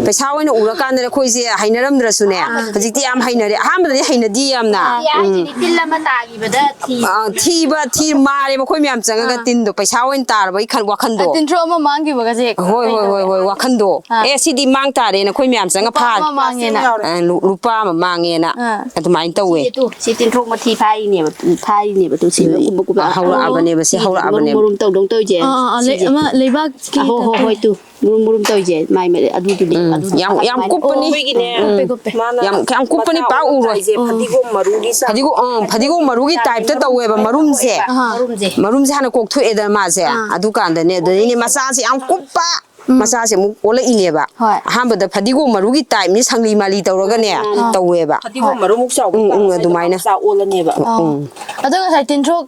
ꯄꯩꯁꯥ ꯑꯣꯏꯅ ꯎꯔꯀꯥꯟꯗꯅꯦ ꯑꯩꯈꯣꯏꯁꯦ ꯍꯩꯅꯔꯝꯗ꯭ꯔꯁꯨꯅꯦ, ꯑꯥ꯫ ꯍꯧꯖꯤꯛꯇꯤ ꯌꯥꯝ ꯍꯩꯅꯔꯦ꯫ ꯑꯍꯥꯟꯕꯗꯗꯤ ꯍꯩꯅꯗꯤ ꯌꯥꯝꯅ꯫ ꯑꯥ꯫ ꯎꯝ꯫ ꯍꯥꯏꯁꯤꯗꯤ ꯇꯤꯜ ꯑꯃ ꯇꯥꯈꯤꯕꯗ ꯊꯤ꯫ ꯑꯥ, ꯊꯤꯕ, ꯊꯤ ꯃꯥꯔꯦꯕ ꯑꯩꯈꯣꯏ ꯃꯌꯥꯝ ꯆꯪꯉꯒ ꯑꯥ꯫ ꯇꯤꯟꯗꯣ ꯄꯩꯁꯥ ꯑꯣꯏꯅ ꯇꯥꯔꯕꯒꯤ ꯈꯟ-, ꯋꯥꯈꯟꯗꯣ꯫ ꯑꯥ, ꯇꯤꯟꯊ꯭ꯔꯣꯛ ꯑꯃ ꯃꯥꯡꯈꯤꯕꯒ ꯍꯣꯏ, ꯍꯣꯏ, ꯍꯣꯏ, ꯍꯣꯏ, ꯋꯥꯈꯟꯗꯣ꯫ ꯑꯥ꯫ ꯑꯦ, ꯁꯤꯗꯤ ꯃꯥꯡ ꯇꯥꯔꯦꯅ ꯑꯩꯈꯣꯏ ꯃꯌꯥꯝ ꯆꯪꯉ ꯂꯨꯄꯥ ꯐꯥ-, ꯑꯃ ꯃꯥꯡꯉꯦꯅ꯫ ꯑ, ꯂꯨ-, ꯂꯨꯄꯥ ꯑꯃ ꯃꯥꯡꯉꯦꯅ ꯑꯥ꯫ ꯑꯗꯨꯃꯥꯏꯅ ꯇꯧꯋꯦ꯫ ꯁꯤ ꯇꯨ, ꯁꯤ ꯇꯤꯟꯊ꯭ꯔꯣꯛ ꯃꯊꯤ ꯐꯥꯏꯔꯤꯅꯦꯕ, ꯐꯥꯏꯔꯤꯅꯦꯕ ꯇꯨ, ꯁꯤ ꯎꯝ, ꯀꯨꯝꯕ ꯀꯨꯝꯕ꯫ ꯑ, ꯍꯧꯔꯛꯑꯕꯅꯦꯕ, ꯁꯤ ꯁꯤꯗꯤ ꯃꯔꯨꯝ ꯍꯧꯔꯛꯑꯕꯅꯦꯕ꯫ ꯃꯔꯨꯝ ꯇꯧꯗꯧ ꯇꯧꯔꯤꯁꯦ꯫ ꯑꯥ, ꯑꯥ, ꯑꯥ, ꯂꯩ-, ꯁꯤꯁꯦ꯫ ꯑꯃ ꯂꯩꯕꯥꯛꯀꯤ ꯑ, ꯍꯣ, ꯍꯣ, ꯇꯥꯏꯞꯇ꯫ ꯍꯣꯏ, ꯇꯨ, ꯃꯔꯨꯝ ꯃꯔꯨꯝ ꯇꯧꯔꯤꯁꯦ, ꯃꯥꯏ ꯃꯔꯤ-, ꯑꯗꯨꯗꯨꯅꯦ, ꯎꯝ, ꯑꯗꯨꯗꯨꯅꯦ꯫ ꯌꯥꯝ, ꯌꯥꯝ ꯀꯨꯞꯄꯅꯤ꯫ ꯀꯨꯞꯄꯦ, ꯀꯨꯞꯄꯦ꯫ ꯎꯝ꯫ ꯃꯥꯅ ꯌꯥꯝ, ꯌꯥꯝ ꯀꯨꯞꯄꯅꯤ, ꯃꯆꯥ ꯄꯥꯛ ꯑꯣꯟꯕ ꯎꯔꯣꯏ꯫ ꯍꯥꯏꯁꯦ ꯎꯝ꯫ ꯐꯗꯤꯒꯣꯝ ꯃꯔꯨꯒꯤ ꯆꯥꯡ꯫ ꯐꯗꯤꯒꯣꯝ, ꯑ, ꯐꯗꯤꯒꯣꯝ ꯃꯔꯨꯒꯤ ꯇꯥꯏꯞꯇ ꯇꯧꯋꯦꯕ ꯃꯔꯨꯝꯁꯦ꯫ ꯑꯍꯥ꯫ ꯃꯔꯨꯝꯁꯦ꯫ ꯃꯔꯨꯝꯁꯦ ꯍꯥꯟꯅ ꯀꯣꯛꯊꯣꯛꯑꯦꯗꯅ ꯃꯥꯁꯦ꯫ ꯑꯥ꯫ ꯑꯗꯨꯀꯥꯟꯗꯅꯦ, ꯑꯗꯨꯗꯩꯅꯦ ꯃꯆꯥꯁꯦ ꯌꯥꯝ ꯀꯨꯞꯄ, ꯎꯝ꯫ ꯃꯆꯥꯁꯦ ꯑꯃꯨꯛ ꯑꯣꯜꯂꯛꯏꯅꯦꯕ꯫ ꯍꯣꯏ꯫ ꯑꯍꯥꯟꯕꯗ ꯐꯗꯤꯒꯣꯝ ꯃꯔꯨꯒꯤ ꯇꯥꯏꯞꯅꯤ, ꯁꯪꯂꯤ ꯃꯥꯂꯤ ꯇꯧꯔꯒꯅꯦ, ꯃꯥꯅꯦ, ꯃꯥꯅꯦ꯫ ꯇꯧꯋꯦꯕ꯫ ꯐꯗꯤꯒꯣꯝ ꯍꯣꯏ꯫ ꯃꯔꯨꯃꯨꯛ ꯆꯥꯎꯕ ꯎꯝ, ꯎꯝ, ꯇꯥꯔꯒ ꯑꯗꯨꯃꯥꯏꯅ꯫ ꯃꯆꯥ ꯑꯣꯜꯂꯅꯦꯕ꯫ ꯎꯝ, ꯑꯣ꯫ ꯎꯝ꯫ ꯑꯗꯣ ꯉꯁꯥꯏ ꯇꯤꯟꯊ꯭ꯔꯣꯛ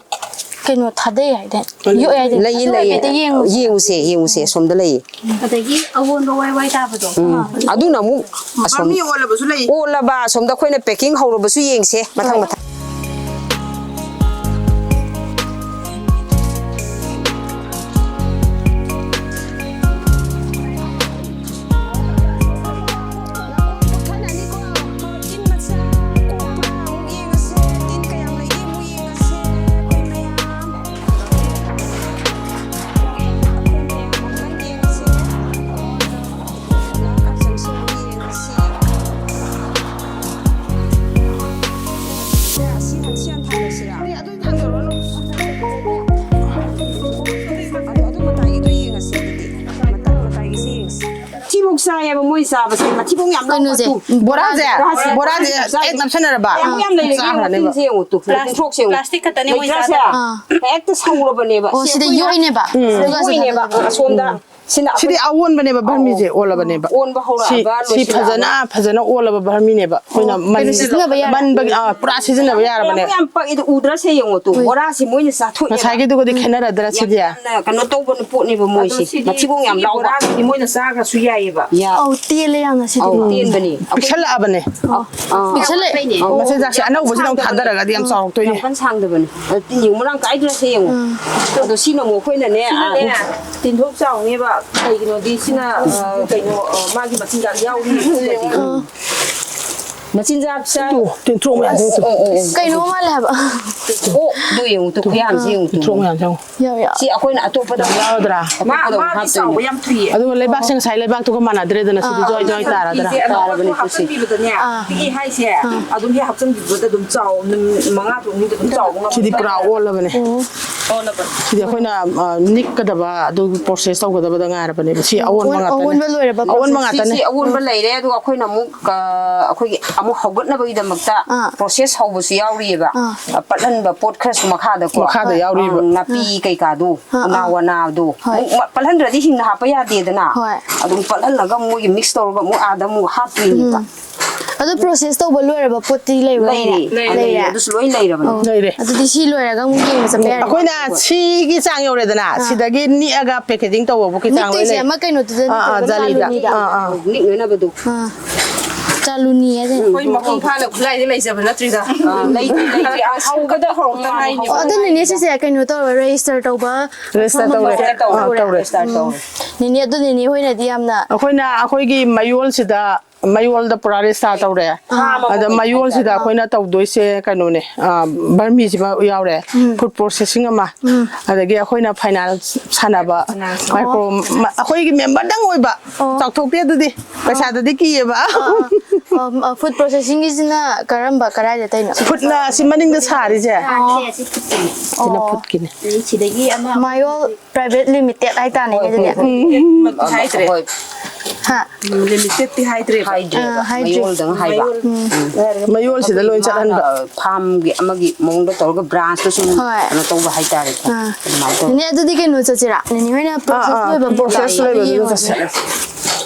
ꯀꯩꯅꯣ ꯊꯥꯗꯩ ꯍꯥꯏꯗꯥꯏ? ꯌꯣꯛꯑꯦ ꯍꯥꯏꯗꯥꯏ? ꯂꯩꯌꯦ, ꯑꯗꯨ ꯂꯩꯌꯦ꯫ ꯍꯥꯏꯐꯦꯠꯇ ꯌꯦꯡꯉꯨꯁꯦ꯫ ꯌꯦꯡꯉꯨꯁꯦ, ꯌꯦꯡꯉꯨꯁꯦ꯫ ꯑꯁꯣꯝꯗ ꯂꯩꯌꯦ꯫ ꯑꯗꯒꯤ ꯑꯑꯣꯟꯕ ꯋꯥꯏ ꯋꯥꯏ ꯇꯥꯕꯗꯣ꯫ ꯎꯝ꯫ ꯑꯗꯨꯅ ꯑꯃꯨꯛ ꯑꯁꯣꯝ ꯃꯤ ꯑꯣꯜꯂꯕꯁꯨ ꯂꯩ꯫ ꯑꯣꯜꯂꯕ ꯑꯁꯣꯝꯗ ꯑꯩꯈꯣꯏꯅ packing ꯍꯧꯔꯕꯁꯨ ꯌꯦꯡꯁꯦ ꯃꯊꯪ ꯍꯣꯏ꯫ ꯃꯊꯪ꯫ ꯆꯥꯕꯁꯦ ꯃꯊꯤꯕꯣꯡ ꯌꯥꯝ ꯂꯧꯕ ꯀꯩꯅꯣꯁꯦ, ꯇꯨ꯫ ꯕꯣꯔꯥꯁꯦ, ꯕꯣꯔꯥꯁꯦ꯫ ꯕꯣꯔꯥꯁꯦ ꯍꯦꯛ ꯅꯞꯁꯟꯅꯔꯕ ꯀꯌꯥꯝ ꯌꯥꯝ ꯂꯩꯔꯒꯦ ꯌꯦꯡꯉꯣ, ꯆꯥꯈ꯭ꯔꯅꯦꯕ꯫ ꯃꯆꯤꯟꯁꯦ ꯌꯦꯡꯉꯣ ꯇꯨ꯫ ꯄ꯭ꯂꯥꯁ-, ꯃꯆꯤꯟ ꯊꯣꯛꯁꯦ ꯌꯦꯡꯉꯣ꯫ ꯄ꯭ꯂꯥꯁꯇꯤꯛ ꯈꯛꯇꯅꯦ ꯃꯣꯏ ꯂꯩꯇ꯭ꯔꯥꯁꯦ? ꯆꯥꯗꯣꯏꯁꯦ꯫ ꯑꯥ꯫ ꯍꯦꯛꯇ ꯁꯧꯔꯕꯅꯦꯕ꯫ ꯑꯣ, ꯁꯤ ꯁꯤꯗ ꯑꯩꯈꯣꯏꯅ ꯌꯣꯛꯏꯅꯦꯕ? ꯎꯝ꯫ ꯑꯗꯨꯒ ꯁꯤꯗ ꯌꯣꯛꯏꯅꯦꯕ, ꯐꯖꯅ ꯑꯁꯣꯝꯗ꯫ ꯎꯝ꯫ ꯁꯤꯅ ꯁꯤꯗꯤ ꯑꯩꯈꯣꯏꯅ ꯑꯑꯣꯟꯕꯅꯦꯕ, ꯚꯔꯃꯤꯁꯦ ꯑꯣꯜꯂꯕꯅꯦꯕ꯫ ꯑꯣꯟꯕ ꯁꯤ, ꯍꯧꯔꯛꯑꯕ, ꯁꯤ ꯂꯣꯏꯁꯤꯜꯂꯛꯑꯕ꯫ ꯐꯖꯅ, ꯐꯖꯅ ꯑꯣꯜꯂꯕ ꯚꯔꯃꯤꯅꯦꯕ꯫ ꯑꯩꯈꯣꯏꯅ ꯑꯣ, ꯃꯟ-, ꯀꯩꯅꯣ ꯁꯤꯖꯤꯟꯅꯕ ꯌꯥꯔꯦ? ꯃꯟꯕꯒꯤ, ꯑꯥ, ꯄꯨꯔꯥ ꯁꯤꯖꯤꯟꯅꯕ ꯌꯥꯔꯕꯅꯦ꯫ ꯌꯥꯝ ꯄꯛꯏꯗꯣ ꯎꯗ꯭ꯔꯥ ꯁꯦ ꯌꯦꯡꯉꯣ ꯇꯨ, ꯍꯣꯏ꯫ ꯕꯣꯔꯥꯁꯤ ꯃꯣꯏꯅ ꯆꯥꯊꯣꯛꯑꯦꯕ꯫ ꯉꯁꯥꯏꯒꯤꯗꯨꯒꯗꯤ ꯈꯦꯠꯅꯔꯗ꯭ꯔꯥ ꯁꯤꯗꯤ? ꯌꯥꯝꯅ ꯀꯩꯅꯣ ꯇꯧꯕ ꯄꯣꯠꯅꯦꯕ ꯃꯣꯏꯁꯦ꯫ ꯑꯗꯣ ꯁꯤꯗꯤ ꯃꯊꯤꯕꯣꯡ ꯌꯥꯝ ꯂꯥꯎꯕ꯫ ꯕꯣꯔꯥꯁꯤꯗꯤ ꯃꯣꯏꯅ ꯆꯥꯈ꯭ꯔꯁꯨ ꯌꯥꯏꯌꯦꯕ꯫ ꯌꯥ-, ꯑꯧ, ꯇꯦꯜꯂꯦ ꯌꯥꯝꯅ ꯁꯤꯗꯤ꯫ ꯑꯧ, ꯇꯦꯟꯕꯅꯦ꯫ ꯄꯤꯛꯁꯜꯂꯛꯑꯕꯅꯦ꯫ ꯑꯧ꯫ ꯑꯥ꯫ ꯄꯤꯛꯁꯜꯂꯛꯑꯦ꯫ ꯑꯧ, ꯃꯆꯤꯟꯖꯥꯛꯁꯦ ꯑꯅꯧꯕꯁꯤꯅ ꯑꯃꯨꯛ ꯊꯥꯗꯔꯒꯗꯤ ꯌꯥꯝ ꯆꯥꯎꯔꯛꯇꯣꯏꯅꯦ꯫ ꯌꯥꯝ ꯀꯟꯅ ꯁꯥꯡꯗꯕꯅꯦ꯫ ꯑꯗꯣ ꯇꯤꯟ ꯌꯦꯡꯉꯨ, ꯃꯔꯥꯡ ꯀꯥꯏꯗ꯭ꯔꯥ ꯁꯦ ꯌꯦꯡꯉꯨ꯫ ꯎꯝ꯫ ꯑꯗꯣ ꯁꯤꯅ ꯑꯃꯨꯛ ꯑꯩꯈꯣꯏꯅꯅꯦ, ꯑꯥ, ꯁꯤꯅꯅꯦ, ꯇꯤꯟꯊꯣꯛ ꯆꯥꯎꯅꯦꯕ꯫ ꯀꯩꯒꯤꯅꯣꯗꯤ ꯁꯤꯅ, ꯑ, ꯀꯩꯅꯣ, ꯑ, ꯃꯥꯒꯤ ꯃꯆꯤꯟꯖꯥꯛ ꯌꯥꯎꯔꯤ꯫ ꯎꯝ꯫ ꯃꯆꯤꯟꯖꯥꯛ ꯆꯥ-, ꯇꯨ, ꯇꯤꯟꯊ꯭ꯔꯣꯛ ꯃꯌꯥꯝ ꯑꯁ, ꯊꯣꯛꯇꯣ꯫ ꯑꯣ, ꯑꯣ, ꯑꯣ꯫ ꯀꯩꯅꯣ ꯃꯥꯜꯂꯦ ꯍꯥꯏꯕ꯫ ꯑꯣ, ꯑꯗꯨ ꯌꯦꯡꯉꯨ ꯇꯨ, ꯈꯨꯌꯥꯝꯁꯦ ꯌꯦꯡꯉꯨ ꯇꯨ꯫ ꯇꯤꯟꯊ꯭ꯔꯣꯛ ꯃꯌꯥꯝꯁꯦ ꯌꯦꯡꯉꯨ꯫ ꯌꯥꯎ, ꯌꯥꯎ꯫ ꯁꯤ ꯑꯩꯈꯣꯏꯅ ꯑꯇꯣꯞꯄꯗ ꯑꯃꯨꯛ ꯌꯥꯎꯗ꯭ꯔꯥ? ꯃꯥ-, ꯑꯇꯣꯞꯄꯗ ꯑꯃꯨꯛ ꯃꯥꯗꯤ ꯍꯥꯞꯇꯣꯏꯅꯦ꯫ ꯆꯥꯎꯕ ꯌꯥꯝ ꯊꯨꯏꯌꯦ꯫ ꯑꯗꯨꯒ ꯂꯩꯕꯥꯛꯁꯦ ꯉꯁꯥꯏ ꯂꯩꯕꯥꯛꯇꯨꯒ ꯃꯥꯟꯅꯗ꯭ꯔꯦꯗꯅ, ꯁꯤꯗꯤ ꯑꯥ, ꯖꯣꯏ ꯇꯥꯔꯗ꯭ꯔꯥ? ꯅꯝꯕꯔ ꯇꯨ ꯇꯥꯔꯕꯅꯦ ꯄꯣꯠꯁꯦ꯫ ꯍꯥꯞꯆꯤꯟꯕꯤꯕꯗꯅꯦ, ꯑꯥ꯫ ꯄꯤꯛꯏ ꯍꯥꯏꯁꯦ, ꯑꯥ꯫ ꯑꯗꯨꯝ ꯍꯦꯛ ꯍꯥꯞꯆꯤꯟꯕꯤꯕꯗ ꯑꯗꯨꯝ ꯆꯥꯎ-, ꯅꯨꯃꯤꯠ ꯃꯉꯥ ꯇꯔꯨꯛꯅꯤꯗ ꯑꯗꯨꯝ ꯆꯥꯎꯕ ꯉꯝꯕ ꯁꯤꯗꯤ ꯄꯨꯔꯥ ꯖꯥꯠꯅꯦ꯫ ꯑꯣꯜꯂꯕꯅꯦ꯫ ꯑꯣ꯫ ꯑꯣꯜꯂꯕꯅꯦ꯫ ꯁꯤꯗꯤ ꯑꯩꯈꯣꯏꯅ, ꯑ, ꯅꯤꯛꯀꯗꯕ, ꯑꯗꯨ ꯄ꯭ꯔꯣꯁꯦꯁ ꯇꯧꯒꯗꯕꯗ ꯉꯥꯏꯔꯕꯅꯦꯕ꯫ ꯁꯤ ꯑꯣ, ꯑꯑꯣꯟꯕ ꯑꯣꯟ-, ꯉꯥꯛꯇꯅꯦ꯫ ꯑꯑꯣꯟꯕ ꯂꯣꯏꯔꯕ ꯑꯑꯣꯟꯕ ꯄ꯭ꯔꯣꯁꯦꯁ꯫ ꯉꯥꯛꯇꯅꯦ꯫ ꯁꯤꯁꯤ ꯑꯑꯣꯟꯕ ꯂꯩꯔꯦ, ꯑꯗꯨꯒ ꯑꯩꯈꯣꯏꯅ ꯑꯃꯨꯛ, ꯑ, ꯑꯩꯈꯣꯏꯒꯤ ꯑꯃꯨꯛ ꯍꯧꯒꯠꯅꯕꯒꯤꯗꯃꯛꯇ ꯑꯥ꯫ ꯄ꯭ꯔꯣꯁꯦꯁ ꯍꯧꯕꯁꯨ ꯌꯥꯎꯔꯤꯑꯕ꯫ ꯑꯥ꯫ ꯑ, ꯄꯠꯍꯟꯕ ꯄꯣꯠ ꯈꯔꯁꯨ ꯃꯈꯥꯗꯀꯣ꯫ ꯃꯈꯥꯗ ꯍꯣꯏ꯫ ꯌꯥꯎꯔꯤꯕ꯫ ꯑ, ꯅꯥꯄꯤ ꯑꯥ꯫ ꯀꯩꯀꯥꯗꯣ, ꯑꯥ, ꯎꯅꯥ ꯑꯥ꯫ ꯋꯥꯅꯥꯗꯣ꯫ ꯍꯣꯏ꯫ ꯑꯃꯨꯛ ꯃ-, ꯄꯠꯍꯟꯗ꯭ꯔꯗꯤ ꯍꯤꯡꯅ ꯍꯥꯞꯄ ꯌꯥꯗꯦꯗꯅ꯫ ꯍꯣꯏ꯫ ꯑꯗꯨꯝ ꯄꯠꯍꯜꯂꯒ ꯃꯣꯏꯒꯤ ꯃꯤꯛꯁ ꯇꯧꯔꯒ ꯑꯃꯨꯛ ꯑꯥꯗ ꯑꯃꯨꯛ ꯍꯥꯞꯇꯣꯏꯅꯦꯕ꯫ ꯎꯝ꯫ ꯑꯗꯨ ꯄ꯭ꯔꯣꯁꯦꯁ ꯇꯧꯕ ꯂꯣꯏꯔꯕ ꯄꯣꯠꯇꯤ ꯂꯩꯕ꯭ꯔꯥ? ꯂꯩꯔꯦ, ꯂꯩꯔꯦ꯫ ꯂꯩꯔꯦ꯫ ꯑꯗꯨꯁꯨ ꯂꯣꯏ ꯂꯩꯔꯕꯅꯦ꯫ ꯑꯣ꯫ ꯂꯩꯔꯦ꯫ ꯑꯗꯨꯗꯤ ꯁꯤ ꯂꯣꯏꯔꯒ ꯑꯃꯨꯛ ꯌꯦꯡꯕ ꯆꯠꯄ ꯌꯥꯔꯦ꯫ ꯑꯩꯈꯣꯏꯅ ꯁꯤꯒꯤ ꯆꯥꯡ ꯌꯧꯔꯦꯗꯅ, ꯑꯥ꯫ ꯁꯤꯗꯒꯤ ꯅꯤꯛꯑꯒ ꯄꯦꯀꯦꯖꯤꯡ ꯇꯧꯕꯕꯨ ꯈꯤꯇꯪ ꯂꯣꯏ ꯅꯤꯛꯇꯣꯏꯁꯦ ꯂꯩ꯫ ꯑꯃ ꯀꯩꯅꯣꯗꯨꯗ ꯑꯥ, ꯑꯥ, ꯅꯠꯇ꯭ꯔꯒ ꯖꯥꯂꯤꯗ꯫ ꯆꯥꯂꯨꯅꯤꯗ? ꯑꯥ, ꯑꯥ꯫ ꯅꯤꯛꯅꯅꯕꯗꯣ꯫ ꯑꯥ꯫ ꯆꯥꯂꯨꯅꯤ ꯍꯥꯏꯁꯦ꯫ ꯑꯩꯈꯣꯏ ꯃꯄꯨꯡ ꯐꯥꯅ ꯈꯨꯠꯂꯥꯏꯗꯤ ꯂꯩꯖꯕ ꯅꯠꯇ꯭ꯔꯤꯗ꯫ ꯑꯥ, ꯂꯩꯇ꯭ꯔꯤ, ꯂꯩꯇ꯭ꯔꯤ꯫ ꯑꯁ, ꯍꯧꯕꯗ ꯍꯧꯔꯛꯇ ꯉꯥꯏꯔꯤ꯫ ꯑꯣ, ꯑꯗꯨ ꯅꯦꯅꯦ, ꯁꯤꯁꯦ ꯀꯩꯅꯣ ꯇꯧꯔꯦ, ꯔꯦꯖꯤꯁꯇꯔ ꯇꯧꯕ register ꯐꯣꯔꯝ ꯇꯧꯔꯦ꯫ ꯑꯃ ꯑꯥ, ꯇꯧꯔꯦ꯫ ꯇꯧꯔꯦ꯫ ꯎꯝ꯫ ꯅꯦꯅꯦ, ꯑꯗꯨ ꯅꯦꯅꯦ ꯍꯣꯏꯅꯗꯤ ꯌꯥꯝꯅ ꯑꯩꯈꯣꯏꯅ ꯑꯩꯈꯣꯏꯒꯤ ꯃꯌꯣꯜꯁꯤꯗ, ꯃꯌꯣꯜꯗ ꯄꯨꯔꯥ register ꯇꯧꯔꯦ꯫ ꯑꯥ꯫ ꯑꯗ ꯃꯌꯣꯜꯁꯤꯗ ꯑꯩꯈꯣꯏꯅ ꯇꯧꯗꯣꯏꯁꯦ ꯀꯩꯅꯣꯅꯦ, ꯑꯥ, ꯕꯔꯃꯤꯁꯤꯃ ꯌꯥꯎꯔꯦ, ꯎꯝ꯫ Food processing ꯑꯃ, ꯎꯝ꯫ ꯑꯗꯒꯤ ꯑꯩꯈꯣꯏꯅ finance ꯁꯥꯟꯅꯕ, finance꯫ Micro, ꯑꯣ꯫ ꯃ-, ꯑꯩꯈꯣꯏꯒꯤ memberꯗꯪ ꯑꯣꯏꯕ, ꯑꯣ꯫ ꯆꯥꯎꯊꯣꯛꯇꯦ ꯑꯗꯨꯗꯤ, ꯄꯩꯁꯥꯗꯗꯤ ꯀꯤꯌꯦꯕ꯫ ꯑꯥ, ꯑꯥ, ꯑꯥ, food processingꯒꯤꯁꯤꯅ ꯀꯔꯝꯕ, ꯀꯗꯥꯏꯗ ꯇꯧꯔꯤꯅꯣ? Foodꯅ ꯑꯁꯤ ꯃꯅꯤꯡꯗ ꯁꯥꯔꯤꯁꯦ꯫ ꯑꯣ꯫ ꯁꯤꯅ ꯑꯣ꯫ Foodꯀꯤꯅꯦ꯫ ꯁꯤꯗꯒꯤ ꯑꯃ ꯃꯌꯣꯜ Private Limited ꯍꯥꯏꯇꯥꯔꯦꯅꯦ, ꯍꯣꯏ, ꯑꯗꯨꯗꯤ꯫ ꯍꯣꯏ, ꯍꯣꯏ꯫ ꯎꯝ꯫ ꯍꯥꯏꯗ꯭ꯔꯦ꯫ ꯍꯣꯏ꯫ ꯍꯥ? ꯂꯤꯃꯤꯇꯦꯠꯇꯤ ꯍꯥꯏꯗ꯭ꯔꯦꯕ꯫ ꯍꯥꯏꯗ꯭ꯔꯦꯕ꯫ ꯑꯥ, ꯍꯥꯏꯗ꯭ꯔꯦ꯫ ꯃꯌꯣꯜꯗꯪ ꯍꯥꯏꯕ꯫ ꯃꯌꯣꯜ꯫ ꯎꯝ꯫ ꯃꯌꯣꯜꯁꯤꯗ ꯂꯣꯏ ꯆꯠꯍꯟꯕ꯫ ꯃꯥꯅ ꯐꯥꯝꯒꯤ ꯑꯃꯒꯤ ꯃꯑꯣꯡꯗ ꯇꯧꯔꯒ ꯕ꯭ꯔꯥꯟꯁꯇ ꯁꯨꯝ ꯍꯣꯏ꯫ ꯀꯩꯅꯣ ꯇꯧꯕ ꯍꯥꯏꯇꯥꯔꯦꯀꯣ꯫ ꯑꯥ꯫ ꯑꯗꯨꯃꯥꯏꯅ ꯇꯧꯋꯤ꯫ ꯅꯦꯅꯦ, ꯑꯗꯨꯗꯤ ꯀꯩꯅꯣ ꯆꯠꯁꯤꯔꯥ? ꯅꯦꯅꯦ ꯍꯣꯏꯅ ꯑꯥ, process ꯑꯥ, ꯂꯣꯏꯕ ꯃꯇꯨꯡꯗ process ꯂꯣꯏꯕꯗꯨꯗ ꯌꯦꯡꯉꯨꯔꯁꯤ꯫ ꯆꯠꯁꯦ꯫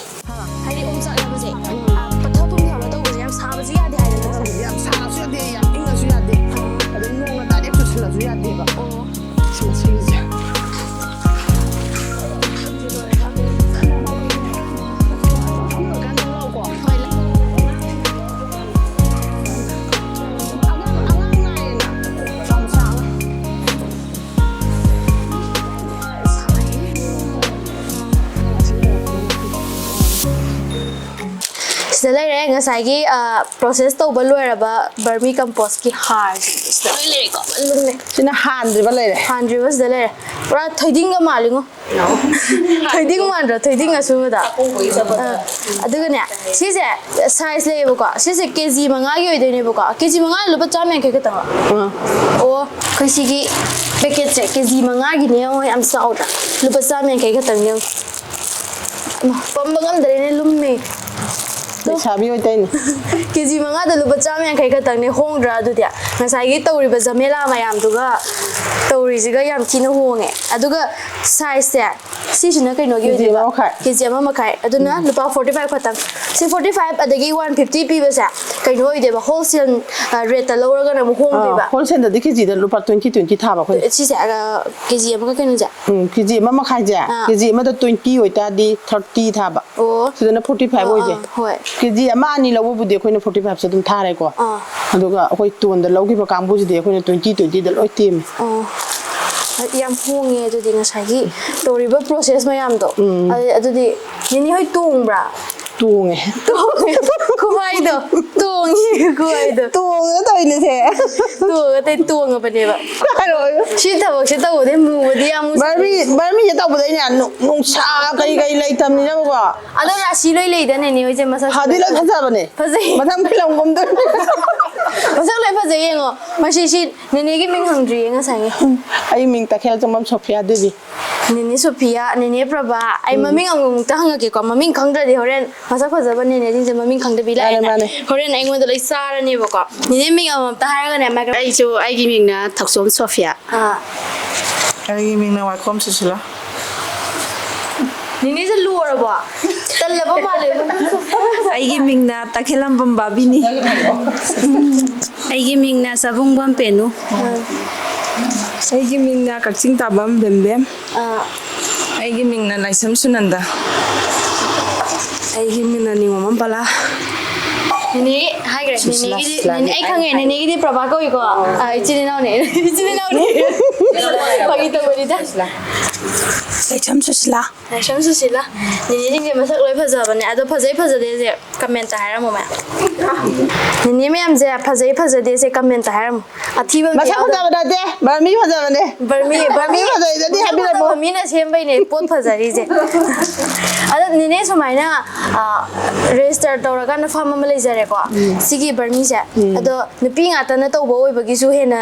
ꯍꯥꯏꯗꯤ ꯑꯣꯝꯆꯥꯛꯅꯕꯁꯦ, ꯄꯠꯊ ꯄꯨꯝꯊꯕ ꯇꯧꯕꯁꯦ ꯌꯥꯝ ꯁꯥꯕꯁꯨ ꯌꯥꯗꯦ ꯍꯥꯏꯗꯅ꯫ ꯌꯥꯝ ꯁꯥꯔꯁꯨ ꯌꯥꯗꯦ, ꯌꯥꯝ ꯏꯪꯉꯁꯨ ꯌꯥꯗꯦ꯫ ꯑꯗꯩ ꯅꯣꯡꯅ direct ꯆꯨꯁꯜꯂꯁꯨ ꯌꯥꯗꯦꯕ꯫ ꯑꯣ꯫ ꯁꯤ ꯃꯁꯤꯒꯤꯁꯦ꯫ ꯁꯤꯗ ꯂꯩꯔꯦ ꯉꯁꯥꯏꯒꯤ, ꯑ, process ꯇꯧꯕ ꯂꯣꯏꯔꯕ vermi compost ꯀꯤ ꯍꯥꯔꯁꯦ ꯁꯤꯗ ꯂꯣꯏ ꯂꯩꯔꯦꯀꯣ꯫ ꯂꯨꯝꯃꯦ꯫ ꯁꯤꯅ ꯍꯥꯟꯗ꯭ꯔꯤꯕ ꯂꯩꯔꯦ꯫ ꯍꯥꯟꯗ꯭ꯔꯤꯕ ꯁꯤꯗ ꯂꯩꯔꯦ꯫ ꯄꯨꯔꯥ ꯊꯣꯏꯗꯤꯡꯒ ꯃꯥꯜꯂꯤꯉꯣ꯫ ꯊꯣꯏꯗꯤꯡ ꯃꯥꯟꯗ꯭ꯔꯣ? ꯊꯣꯏꯗꯤꯡ ꯑꯁꯨꯕꯗ꯫ ꯑ, ꯑꯗꯨꯒꯅꯦ, ꯁꯤꯁꯦ size ꯂꯩꯌꯦꯕꯀꯣ꯫ ꯁꯤꯁꯦ ꯀꯦꯖꯤ ꯃꯉꯥꯒꯤ ꯑꯣꯏꯗꯣꯏꯅꯦꯕꯀꯣ꯫ ꯀꯦꯖꯤ ꯃꯉꯥ ꯂꯨꯄꯥ ꯆꯥꯝ ꯌꯥꯡꯈꯩ ꯈꯛꯇꯪꯂꯣ? ꯑꯥ꯫ ꯑꯣ, ꯑꯩꯈꯣꯏ ꯁꯤꯒꯤ packet ꯁꯦ ꯀꯦꯖꯤ ꯃꯉꯥꯒꯤꯅꯦ ꯌꯦꯡꯉꯣ, ꯌꯥꯝ ꯆꯥꯎꯗ꯭ꯔꯥ? ꯂꯨꯄꯥ ꯆꯥꯝ ꯌꯥꯡꯈꯩ ꯈꯛꯇꯪ ꯌꯦꯡꯉꯣ꯫ ꯏꯃꯥ, ꯄꯝꯕ ꯉꯝꯗ꯭ꯔꯦꯅꯦ, ꯂꯨꯝꯃꯦ꯫ ꯂꯩꯁꯥꯕꯤ ꯑꯣꯏ ꯇꯩꯅꯦ꯫ ꯀꯦꯖꯤ ꯃꯉꯥꯗ ꯂꯨꯄꯥ ꯆꯥꯝ ꯌꯥꯡꯈꯩ ꯈꯛꯇꯪꯅꯦ, ꯍꯣꯡꯗ꯭ꯔꯥ ꯑꯗꯨꯗꯤ? ꯉꯁꯥꯏꯒꯤ ꯇꯧꯔꯤꯕ ꯖꯃꯦꯂꯥ ꯃꯌꯥꯝꯗꯨꯒ ꯇꯧꯔꯤꯁꯤꯒ ꯌꯥꯝ ꯊꯤꯅ ꯍꯣꯡꯉꯦ꯫ ꯑꯗꯨꯒ size ꯁꯦ ꯁꯤꯁꯤꯅ ꯀꯩꯅꯣꯒꯤ ꯀꯦꯖꯤ ꯑꯣꯏꯗꯣꯏꯕ? ꯑꯃ ꯃꯈꯥꯏ꯫ ꯀꯦꯖꯤ ꯑꯃ ꯃꯈꯥꯏ꯫ ꯑꯗꯨꯅ ꯎꯝ꯫ ꯂꯨꯄꯥ forty five ꯈꯛꯇꯪ꯫ ꯁꯤ forty five ꯑꯗꯒꯤ one fifty ꯄꯤꯕꯁꯦ ꯀꯩꯅꯣ ꯑꯣꯏꯗꯣꯏꯕ? Wholesale, ꯑ, rate ꯇ ꯂꯧꯔꯒꯅ ꯑꯃꯨꯛ ꯑꯥ, ꯍꯣꯡꯗꯣꯏꯕ? Wholesale ꯗꯗꯤ ꯀꯦꯖꯤꯗ ꯂꯨꯄꯥ twenty, twenty ꯊꯥꯕ ꯑꯩꯈꯣꯏꯅ꯫ ꯁꯤꯁꯦ, ꯑ, ꯀꯦꯖꯤ ꯑꯃꯒ ꯀꯩꯅꯣꯁꯦ? ꯎꯝ, ꯀꯦꯖꯤ ꯑꯃ ꯃꯈꯥꯏꯁꯦ, ꯑꯥ꯫ ꯀꯦꯖꯤ ꯑꯃꯗ twenty ꯑꯣꯏꯇꯥꯔꯗꯤ thirty ꯊꯥꯕ꯫ ꯑꯣ꯫ ꯁꯤꯗꯅ forty five ꯑꯥ, ꯑꯣꯏꯁꯦ꯫ ꯑꯥ, ꯍꯣꯏ꯫ ꯀꯦꯖꯤ ꯑꯃ ꯑꯅꯤ ꯂꯧꯕꯕꯨꯗꯤ ꯑꯩꯈꯣꯏꯅ forty five ꯁꯦ ꯑꯗꯨꯝ ꯊꯥꯔꯦꯀꯣ꯫ ꯑꯥ꯫ ꯑꯗꯨꯒ ꯑꯩꯈꯣꯏ ꯇꯣꯟꯗ ꯂꯧꯈꯤꯕ ꯀꯥꯡꯕꯨꯁꯤꯗꯤ ꯑꯩꯈꯣꯏꯅ twenty, twenty ꯗ ꯂꯣꯏ ꯇꯦꯝꯃꯦ꯫ ꯑꯣ꯫ ꯌꯥꯝ ꯍꯣꯡꯉꯦ ꯑꯗꯨꯗꯤ ꯉꯁꯥꯏꯒꯤ ꯇꯧꯔꯤꯕ process ꯃꯌꯥꯝꯗꯣ꯫ ꯎꯝ꯫ ꯑꯗꯨ-, ꯑꯗꯨꯗꯤ ꯅꯦꯅꯦ ꯍꯣꯏ ꯇꯣꯡꯕ꯭ꯔꯥ? ꯇꯣꯡꯉꯦ꯫ ꯇꯣꯡꯉꯦ꯫ ꯈꯨꯍꯥꯏꯗꯣ꯫ ꯇꯣꯡꯉꯤ ꯈꯨꯍꯥꯏꯗꯣ꯫ ꯇꯣꯡꯉꯒ ꯇꯧꯔꯤꯅꯦꯁꯦ꯫ ꯇꯣꯡꯉꯒ ꯇꯧ-, ꯇꯣꯡꯉꯕꯅꯦꯕ꯫ ꯍꯥꯏꯔꯛꯑꯣ꯫ ꯁꯤ ꯊꯕꯛꯁꯦ ꯇꯧꯕꯗꯩ ꯃꯨꯕꯗꯤ ꯌꯥꯝ ꯃꯨ-, ꯕꯔꯃꯤ, ꯕꯔꯃꯤꯁꯦ ꯇꯧꯕꯗꯩꯅꯦ ꯅꯨ-, ꯅꯨꯡꯁꯥ ꯀꯔꯤ ꯀꯔꯤ ꯂꯩꯇꯕꯅꯤꯅꯀꯣ꯫ ꯑꯗꯣ ꯔꯥꯁꯤ ꯂꯣꯏ ꯂꯩꯗ ꯅꯦꯅꯦ ꯍꯣꯏꯁꯦ ꯃꯁꯛ ꯐꯗꯤ ꯂꯣꯏ ꯐꯖꯕꯅꯦ꯫ ꯐꯖꯩ꯫ ꯃꯊꯪ ꯐꯤꯂꯝ ꯀꯨꯝꯗꯣꯏꯅꯦ꯫ ꯃꯁꯛ ꯂꯣꯏ ꯐꯖꯩ ꯌꯦꯡꯉꯣ꯫ ꯃꯁꯤ ꯁꯤ ꯅꯦꯅꯦꯒꯤ ꯃꯤꯡ ꯍꯪꯗ꯭ꯔꯤꯌꯦ ꯉꯁꯥꯏꯒꯤ꯫ ꯑꯩ ꯃꯤꯡ ꯇꯈꯦꯜ ꯆꯪꯕꯝ ꯁꯣꯐꯤꯌꯥ ꯗꯦꯕꯤ꯫ ꯅꯦꯅꯦ ꯁꯣꯐꯤꯌꯥ, ꯅꯦꯅꯦ ꯄ꯭ꯔꯚꯥ, ꯑꯩ ꯃꯃꯤꯡ ꯑꯃꯨꯛꯇ ꯍꯪꯉꯛꯀꯦꯀꯣ꯫ ꯃꯃꯤꯡ ꯈꯪꯗ꯭ꯔꯗꯤ ꯍꯣꯔꯦꯟ ꯃꯁꯛ ꯐꯖꯕ ꯅꯦꯅꯦꯁꯤꯡꯁꯦ ꯃꯃꯤꯡ ꯈꯪꯗꯕꯤ ꯂꯥꯛꯑꯦꯅ꯫ ꯃꯥꯅꯦ꯫ ꯍꯣꯔꯦꯟ ꯑꯩꯉꯣꯟꯗ ꯂꯣꯏ ꯆꯥꯔꯅꯦꯕꯀꯣ꯫ ꯅꯦꯅꯦ ꯃꯤꯡ ꯑꯃꯃꯝꯇ ꯍꯥꯏꯔꯒꯅꯦ, ꯃꯥꯏꯀ꯭ꯔꯣ- ꯑꯩꯁꯨ, ꯑꯩꯒꯤ ꯃꯤꯡꯅ ꯊꯧꯆꯣꯝ ꯁꯣꯐꯤꯌꯥ꯫ ꯑꯥ꯫ ꯑꯩꯒꯤ ꯃꯤꯡꯅ ꯋꯥꯏꯈꯣꯝ ꯁꯨꯁꯤꯂꯥ꯫ ꯅꯦꯅꯦꯁꯦ ꯂꯣꯔꯕꯣ? ꯇꯜꯂꯕ ꯃꯥꯜꯂꯦ꯫ ꯑꯩꯒꯤ ꯃꯤꯡꯅ ꯇꯈꯦꯂꯝꯕꯝ ꯕꯥꯕꯤꯅꯤ꯫ ꯑꯩꯒꯤ ꯃꯤꯡꯅ ꯆꯕꯨꯡꯕꯝ ꯄꯦꯅꯨ꯫ ꯑꯩꯒꯤ ꯃꯤꯡꯅ ꯀꯛꯆꯤꯡ ꯇꯥꯕꯝ ꯕꯦꯝꯕꯦꯝ꯫ ꯑꯥ꯫ ꯑꯩꯒꯤ ꯃꯤꯡꯅ ꯂꯥꯏꯁ꯭ꯔꯝ ꯁꯨꯅꯟꯗ꯫ ꯑꯩꯒꯤ ꯃꯤꯡꯅ ꯅꯤꯉꯣꯝꯕꯝ ꯄꯂꯥ꯫ ꯅꯦꯅꯦꯒꯤ ꯍꯥꯏꯈ꯭ꯔꯦ꯫ ꯁꯨꯁꯤꯂꯥ, ꯅꯦꯅꯦꯒꯤꯗꯤ, ꯁꯨꯁꯤꯂꯥ, ꯅꯦꯅꯦ, ꯑꯩ ꯈꯪꯉꯦ, ꯅꯦꯅꯦꯒꯤꯗꯤ ꯄ꯭ꯔꯚꯥ ꯀꯧꯏꯀꯣ꯫ ꯑꯥ, ꯏꯆꯤꯟ ꯏꯅꯥꯎꯅꯦ꯫ ꯏꯆꯤꯟ ꯏꯅꯥꯎꯅꯦ꯫ ꯐꯥꯒꯤ ꯇꯧꯕꯅꯤꯗ꯫ ꯂꯥꯏꯁ꯭ꯔꯝ ꯁꯨꯁꯤꯂꯥ꯫ ꯂꯥꯏꯁ꯭ꯔꯝ ꯁꯨꯁꯤꯂꯥ꯫ ꯅꯦꯅꯦꯁꯤꯡꯁꯦ ꯃꯁꯛ ꯂꯣꯏ ꯐꯖꯕꯅꯦ꯫ ꯑꯗꯣ ꯐꯖꯩ ꯐꯖꯗꯦꯁꯦ ꯀꯃꯦꯟꯇ ꯍꯥꯏꯔꯝꯃꯣ ꯃꯌꯥꯝ꯫ ꯅꯦꯅꯦ ꯃꯌꯥꯝꯁꯦ ꯐꯖꯩ ꯐꯖꯗꯦꯁꯦ ꯀꯃꯦꯟꯇ ꯍꯥꯏꯔꯝꯃꯣ꯫ ꯑꯊꯤꯕ ꯑꯝꯇ ꯃꯁꯛ ꯌꯥꯎꯗ- ꯐꯖꯕ ꯅꯠꯇꯦ, ꯕꯔꯃꯤ ꯐꯖꯕꯅꯦ꯫ ꯕꯔꯃꯤ, ꯕꯔꯃꯤ, ꯃꯤ ꯐꯖꯩꯗꯗꯤ ꯃꯁꯛ ꯍꯥꯏꯕꯤꯔꯝꯃꯣ꯫ ꯐꯖꯕ ꯃꯤꯅ ꯁꯦꯝꯕꯩꯅꯦ ꯄꯣꯠ ꯐꯖꯔꯤꯁꯦ꯫ ꯑꯗꯣ ꯅꯦꯅꯦ ꯁꯨꯃꯥꯏꯅ, ꯑ, ꯔꯦꯖꯤꯁꯇꯔ ꯇꯧꯔꯀꯥꯟꯗ ꯐꯥꯔꯝ ꯑꯃ ꯂꯩꯖꯔꯦꯀꯣ꯫ ꯁꯤꯒꯤ ꯕꯔꯃꯤꯁꯦ꯫ ꯑꯗꯣ ꯅꯨꯄꯤ ꯉꯥꯛꯇꯅ ꯇꯧꯕ ꯑꯣꯏꯕꯒꯤꯁꯨ ꯍꯦꯟꯅ,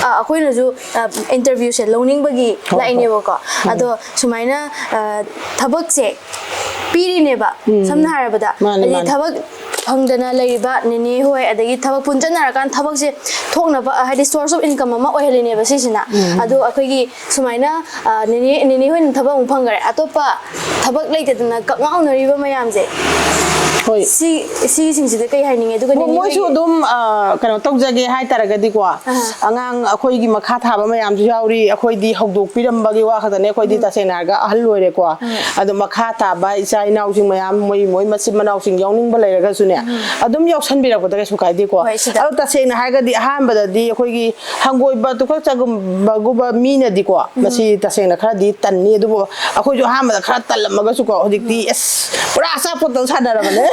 ꯑ, ꯑꯩꯈꯣꯏꯅꯁꯨ, ꯑ, ꯏꯟꯇꯔꯚ꯭ꯌꯨꯁꯦ ꯂꯧꯅꯤꯡꯕꯒꯤ ꯍꯣꯏ, ꯍꯣꯏ꯫ ꯂꯥꯛꯏꯅꯦꯕꯀꯣ꯫ ꯑꯗꯣ ꯁꯨꯃꯥꯏꯅ, ꯑ, ꯊꯕꯛꯁꯦ ꯄꯤꯔꯤꯅꯦꯕ꯫ ꯁꯝꯅ ꯍꯥꯏꯔꯕꯗ, ꯃꯥꯅꯦ, ꯍꯥꯏꯗꯤ ꯃꯥꯅꯦ꯫ ꯊꯕꯛ ꯐꯪꯗꯅ ꯂꯩꯔꯤꯕ ꯅꯦꯅꯦ ꯍꯣꯏ, ꯑꯗꯒꯤ ꯊꯕꯛ ꯄꯨꯟꯁꯤꯟꯅꯔꯀꯥꯟꯗ ꯊꯕꯛꯁꯦ ꯊꯣꯛꯅꯕ, ꯍꯥꯏꯗꯤ source of income ꯑꯃ ꯑꯣꯏꯍꯜꯂꯤꯅꯦꯕ ꯁꯤꯁꯤꯅ꯫ ꯑꯗꯣ ꯑꯩꯈꯣꯏꯒꯤ ꯁꯨꯃꯥꯏꯅ, ꯑ, ꯅꯦꯅꯦ, ꯅꯦꯅꯦ ꯍꯣꯏꯅ ꯊꯕꯛ ꯑꯃꯨꯛ ꯐꯪꯈꯔꯦ, ꯑꯇꯣꯞꯄ ꯊꯕꯛ ꯂꯩꯇꯗꯅ ꯀꯛꯉꯥꯎꯅꯔꯤꯕ ꯃꯌꯥꯝꯁꯦ, ꯍꯣꯏ꯫ ꯁꯤ, ꯁꯤꯁꯤꯡꯁꯤꯗ ꯀꯩ ꯍꯥꯏꯅꯤꯡꯉꯦ? ꯑꯗꯨꯒ ꯃꯣ-, ꯅꯦꯅꯦ ꯃꯣꯏꯁꯨ ꯍꯣꯏꯒꯤ ꯑꯗꯨꯝ, ꯑ, ꯀꯩꯅꯣ ꯇꯧꯖꯒꯦ ꯍꯥꯏꯇꯥꯔꯒꯗꯤꯀꯣ, ꯑꯉꯥꯡ ꯑꯩꯈꯣꯏꯒꯤ ꯃꯈꯥ ꯊꯥꯕ ꯃꯌꯥꯝꯁꯨ ꯌꯥꯎꯔꯤ꯫ ꯑꯩꯈꯣꯏꯗꯤ ꯍꯧꯗꯣꯛꯄꯤꯔꯝꯕꯒꯤ ꯋꯥ ꯈꯛꯇꯅꯦ, ꯑꯩꯈꯣꯏꯗꯤ ꯎꯝ꯫ ꯇꯁꯦꯡꯅ ꯍꯥꯏꯔꯒ ꯑꯍꯜ ꯑꯣꯏꯔꯦꯀꯣ꯫ ꯎꯝ꯫ ꯑꯗꯣ ꯃꯈꯥ ꯇꯥꯕ ꯏꯆꯥ ꯏꯅꯥꯎꯁꯤꯡ ꯃꯌꯥꯝ, ꯃꯣꯏ, ꯃꯣꯏ ꯃꯆꯤꯟ ꯃꯅꯥꯎꯁꯤꯡ ꯌꯥꯎꯅꯤꯡꯕ ꯂꯩꯔꯒꯁꯨꯅꯦ, ꯎꯝ꯫ ꯑꯗꯨꯝ ꯌꯥꯎꯁꯟꯕꯤꯔꯛꯄꯗꯒꯤ ꯀꯩꯁꯨ ꯀꯥꯏꯗꯦꯀꯣ꯫ ꯍꯣꯏ, ꯁꯤꯗ꯫ ꯑꯗꯣ ꯇꯁꯦꯡꯅ ꯍꯥꯏꯔꯒꯗꯤ ꯑꯍꯥꯟꯕꯗꯗꯤ ꯑꯩꯈꯣꯏꯒꯤ ꯍꯪꯒꯣꯏꯕ ꯇꯨꯀꯠꯆꯒꯨꯝꯕꯒꯨꯝꯕ ꯃꯤꯅꯗꯤꯀꯣ, ꯎꯝ꯫ ꯃꯁꯤ ꯇꯁꯦꯡꯅ ꯈꯔꯗꯤ ꯇꯟꯅꯤ꯫ ꯑꯗꯨꯕꯨ ꯑꯩꯈꯣꯏꯁꯨ ꯑꯍꯥꯟꯕꯗ ꯈꯔ ꯇꯜꯂꯝꯃꯒꯁꯨꯀꯣ, ꯍꯧꯖꯤꯛꯇꯤ, ꯎꯝ꯫ ꯑꯁ, ꯄꯨꯔꯥ ꯑꯆꯥꯄꯣꯠꯇꯧ ꯁꯥꯟꯅꯔꯕꯅꯦ꯫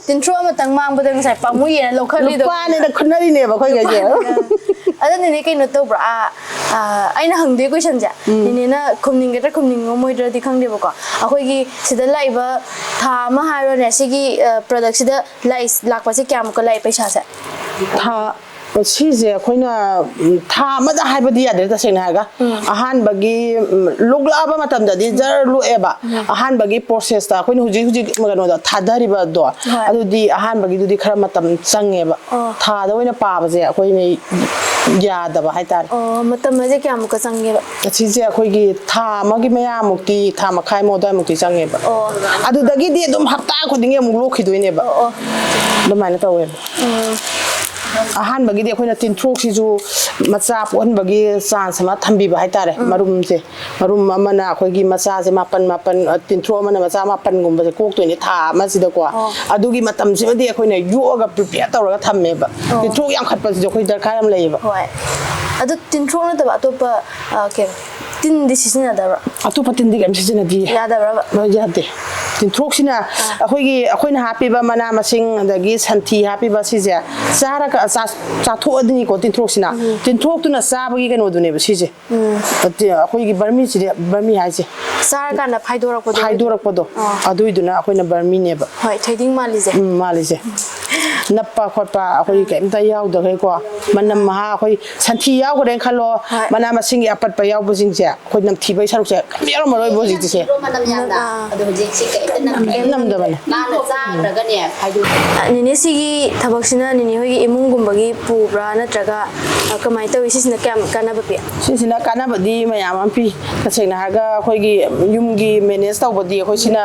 ꯇꯤꯟꯊ꯭ꯔꯣ ꯑꯃꯇꯪ ꯃꯥꯡꯕꯗ ꯉꯁꯥꯏ ꯄꯥꯝꯃꯨꯏꯌꯦꯅ ꯂꯧꯈꯠꯂꯤꯗꯣ꯫ ꯂꯨꯄꯥꯅꯦꯅ ꯈꯨꯟꯅꯔꯤꯅꯦꯕ ꯑꯩꯈꯣꯏꯈꯩꯁꯦ꯫ ꯂꯨꯄꯥꯅꯦꯅ꯫ ꯑꯗꯣ ꯅꯦꯅꯦ, ꯀꯩꯅꯣ ꯇꯧꯕ꯭ꯔꯣ? ꯑꯥ, ꯑꯥ, ꯑꯩꯅ ꯍꯪꯗꯣꯏ questionꯁꯦ, ꯎꯝ꯫ ꯅꯦꯅꯦꯅ ꯈꯨꯝꯅꯤꯡꯒꯗ꯭ꯔꯥ ꯈꯨꯝꯅꯤꯡꯉꯝꯃꯣꯏꯗ꯭ꯔꯗꯤ ꯈꯪꯗꯦꯕꯀꯣ꯫ ꯑꯩꯈꯣꯏꯒꯤ ꯁꯤꯗ ꯂꯥꯛꯏꯕ ꯊꯥ ꯑꯃ ꯍꯥꯏꯔꯣꯅꯦ, ꯁꯤꯒꯤ, ꯑ, productꯁꯤꯗ ꯂꯥꯛꯏ-, ꯂꯥꯛꯄꯁꯦ ꯀꯌꯥꯃꯨꯛꯀ ꯂꯥꯛꯏ ꯄꯩꯁꯥꯁꯦ? ꯊꯥ, ꯁꯤꯁꯦ ꯑꯩꯈꯣꯏꯅ, ꯎꯝ, ꯊꯥ ꯑꯃꯗ ꯍꯥꯏꯕꯗꯤ ꯌꯥꯗ꯭ꯔꯦ, ꯇꯁꯦꯡꯅ ꯍꯥꯏꯔꯒ꯫ ꯎꯝ꯫ ꯑꯍꯥꯟꯕꯒꯤ, ꯎꯝ, ꯂꯣꯛꯂꯛꯑꯕ ꯃꯇꯝꯗꯗꯤ ꯖꯔ ꯂꯣꯛꯑꯦꯕ꯫ ꯎꯝ꯫ ꯑꯍꯥꯟꯕꯒꯤ ꯄ꯭ꯔꯣꯁꯦꯁꯇ ꯑꯩꯈꯣꯏꯅ ꯍꯧꯖꯤꯛ ꯍꯧꯖꯤꯛ ꯀꯩꯅꯣꯗ ꯊꯥꯗꯔꯤꯕꯗꯣ, ꯍꯣꯏ꯫ ꯑꯗꯨꯗꯤ ꯑꯍꯥꯟꯕꯒꯤꯗꯨꯗꯤ ꯈꯔ ꯃꯇꯝ ꯆꯪꯉꯦꯕ꯫ ꯑꯣ꯫ ꯊꯥꯗ ꯑꯣꯏꯅ ꯄꯥꯕꯁꯦ ꯑꯩꯈꯣꯏꯅ ꯌꯥꯗꯕ ꯍꯥꯏꯇꯥꯔꯦ꯫ ꯑꯣ, ꯃꯇꯝ ꯑꯁꯦ ꯀꯌꯥꯃꯨꯛꯀ ꯆꯪꯒꯦꯕ? ꯑꯁꯤꯁꯦ ꯑꯩꯈꯣꯏꯒꯤ ꯊꯥ ꯑꯃꯒꯤ ꯃꯌꯥꯃꯨꯛꯇꯤ, ꯊꯥ ꯃꯈꯥꯏꯃꯨꯛ ꯑꯗꯨꯋꯥꯏꯃꯨꯛꯇꯤ ꯆꯪꯉꯦꯕ꯫ ꯑꯣ꯫ ꯑꯗꯨꯗꯒꯤꯗꯤ ꯑꯗꯨꯝ ꯍꯞꯇꯥ ꯈꯨꯗꯤꯡꯒꯤ ꯑꯃꯨꯛ ꯂꯣꯛꯈꯤꯗꯣꯏꯅꯦꯕ꯫ ꯑꯣ, ꯑꯣ꯫ ꯑꯗꯨꯃꯥꯏꯅ ꯇꯧꯋꯦꯕ꯫ ꯎꯝ꯫ ꯑꯍꯥꯟꯕꯒꯤꯗꯤ ꯑꯩꯈꯣꯏꯅ ꯇꯤꯟꯊ꯭ꯔꯣꯛꯁꯤꯁꯨ ꯃꯆꯥ ꯄꯣꯛꯍꯟꯕꯒꯤ ꯆꯥꯟꯁ ꯑꯃ ꯊꯝꯕꯤꯕ ꯍꯥꯏꯇꯥꯔꯦ, ꯎꯝ꯫ ꯃꯔꯨꯝꯁꯦ꯫ ꯃꯔꯨꯝ ꯑꯃꯅ ꯑꯩꯈꯣꯏꯒꯤ ꯃꯆꯥꯁꯦ ꯃꯥꯄꯟ, ꯃꯥꯄꯟ, ꯑ, ꯇꯤꯟꯊ꯭ꯔꯣꯛ ꯑꯃꯅ ꯃꯆꯥ ꯃꯥꯄꯟꯒꯨꯝꯕꯁꯦ ꯀꯣꯛꯇꯣꯏꯅꯦ ꯊꯥ ꯑꯃꯁꯤꯗꯀꯣ꯫ ꯑꯣ꯫ ꯑꯗꯨꯒꯤ ꯃꯇꯝꯁꯤꯃꯗꯤ ꯑꯩꯈꯣꯏꯅ ꯌꯣꯛꯑꯒ ꯄ꯭ꯔꯤꯄꯦꯌꯔ ꯇꯧꯔꯒ ꯊꯝꯃꯦꯕ꯫ ꯑꯣ꯫ ꯇꯤꯟꯊ꯭ꯔꯣꯛ ꯌꯥꯝꯈꯠꯄꯁꯤꯁꯨ ꯑꯩꯈꯣꯏ ꯗꯔꯀꯥꯔ ꯌꯥꯝ ꯂꯩꯌꯦꯕ꯫ ꯍꯣꯏ꯫ ꯑꯗꯨ ꯇꯤꯟꯊ꯭ꯔꯣꯛ ꯅꯠꯇꯕ ꯑꯇꯣꯞꯄ, ꯑ, ꯀꯩ, ꯇꯤꯟꯗꯤ ꯁꯤꯖꯤꯟꯅꯗꯕ꯭ꯔꯥ? ꯑꯇꯣꯞꯄ ꯇꯤꯟꯗꯤ ꯀꯩꯝ ꯁꯤꯖꯤꯟꯅꯗꯦ꯫ ꯌꯥꯗꯕ꯭ꯔꯕ? ꯑ, ꯌꯥꯗꯦ꯫ ꯇꯤꯟꯊ꯭ꯔꯣꯛꯁꯤꯅ ꯑꯥ꯫ ꯑꯩꯈꯣꯏꯒꯤ, ꯑꯩꯈꯣꯏꯅ ꯍꯥꯞꯄꯤꯕ ꯃꯅꯥ ꯃꯁꯤꯡ, ꯑꯗꯒꯤ ꯁꯟꯊꯤ ꯍꯥꯞꯄꯤꯕ ꯁꯤꯁꯦ ꯆꯥꯔꯒ, ꯆꯥ-, ꯆꯥꯊꯣꯛꯑꯗꯤꯅꯤꯀꯣ ꯇꯤꯟꯊ꯭ꯔꯣꯛꯁꯤꯅ꯫ ꯎꯝ꯫ ꯇꯤꯟꯊ꯭ꯔꯣꯛꯇꯨꯅ ꯆꯥꯕꯒꯤ ꯀꯩꯅꯣꯗꯨꯅꯦꯕ ꯁꯤꯁꯦ꯫ ꯎꯝ꯫ ꯑꯗꯤ ꯑꯩꯈꯣꯏꯒꯤ ꯕꯔꯃꯤꯁꯤꯗꯤ, ꯕꯔꯃꯤ ꯍꯥꯏꯁꯦ꯫ ꯆꯥꯔꯀꯥꯟꯗ ꯐꯥꯏꯗꯣꯔꯛꯄꯗꯣ? ꯐꯥꯏꯗꯣꯔꯛꯄꯗꯣ꯫ ꯑꯥ꯫ ꯑꯗꯨꯏꯗꯨꯅ ꯑꯩꯈꯣꯏꯅ ꯕꯔꯃꯤꯅꯦꯕ꯫ ꯍꯣꯏ, ꯊꯣꯏꯗꯤꯡ ꯃꯥꯜꯂꯤꯁꯦ꯫ ꯎꯝ, ꯃꯥꯜꯂꯤꯁꯦ꯫ ꯅꯞꯄ ꯈꯣꯠꯄ ꯑꯩꯈꯣꯏꯒꯤ ꯑꯥ꯫ ꯀꯩꯝꯇ ꯌꯥꯎꯗꯈꯩꯀꯣ꯫ ꯃꯅꯝ ꯑꯥ꯫ ꯃꯍꯥ ꯑꯩꯈꯣꯏ ꯁꯟꯊꯤ ꯌꯥꯎꯈ꯭ꯔꯦꯅ ꯈꯜꯂꯣ, ꯍꯣꯏ꯫ ꯃꯅꯥ ꯃꯁꯤꯡꯒꯤ ꯑꯄꯠꯄ ꯌꯥꯎꯕꯁꯤꯡꯁꯦ ꯑꯩꯈꯣꯏ ꯅꯝꯊꯤꯕꯒꯤ ꯁꯔꯨꯛꯁꯦ ꯀꯩꯝ ꯌꯥꯎꯔꯝꯃꯔꯣꯏꯕ ꯍꯧꯖꯤꯛꯇꯤꯁꯦ꯫ ꯅꯝꯊꯤꯕ꯭ꯔꯣ ꯃꯅꯝ ꯌꯥꯝꯅ? ꯑꯥ꯫ ꯑꯗꯣ ꯍꯧꯖꯤꯛꯁꯤ ꯀꯩꯝꯇ ꯅꯝ-, ꯀꯩꯝ ꯅꯝꯗꯕꯅꯦ꯫ ꯃꯥꯅ ꯆꯥꯈ꯭ꯔꯒꯅꯦ ꯍꯥꯏꯗꯣꯛꯑꯦ꯫ ꯑ, ꯅꯦꯅꯦ, ꯁꯤꯒꯤ ꯊꯕꯛꯁꯤꯅ ꯅꯦꯅꯦ ꯍꯣꯏꯒꯤ ꯏꯃꯨꯡꯒꯨꯝꯕꯒꯤ ꯄꯨꯕ꯭ꯔꯥ, ꯅꯠꯇ꯭ꯔꯒ, ꯑ, ꯀꯃꯥꯏꯅ ꯇꯧꯏ? ꯁꯤꯁꯤꯅ ꯀꯌꯥꯝ ꯀꯥꯟꯅꯕ ꯄꯤ? ꯁꯤꯁꯤꯅ ꯀꯥꯟꯅꯕꯗꯤ ꯃꯌꯥꯝ ꯑꯃ ꯄꯤ꯫ ꯇꯁꯦꯡꯅ ꯍꯥꯏꯔꯒ ꯑꯩꯈꯣꯏꯒꯤ ꯌꯨꯝꯒꯤ ꯃꯦꯅꯦꯖ ꯇꯧꯕꯗꯤ ꯑꯩꯈꯣꯏ ꯁꯤꯅ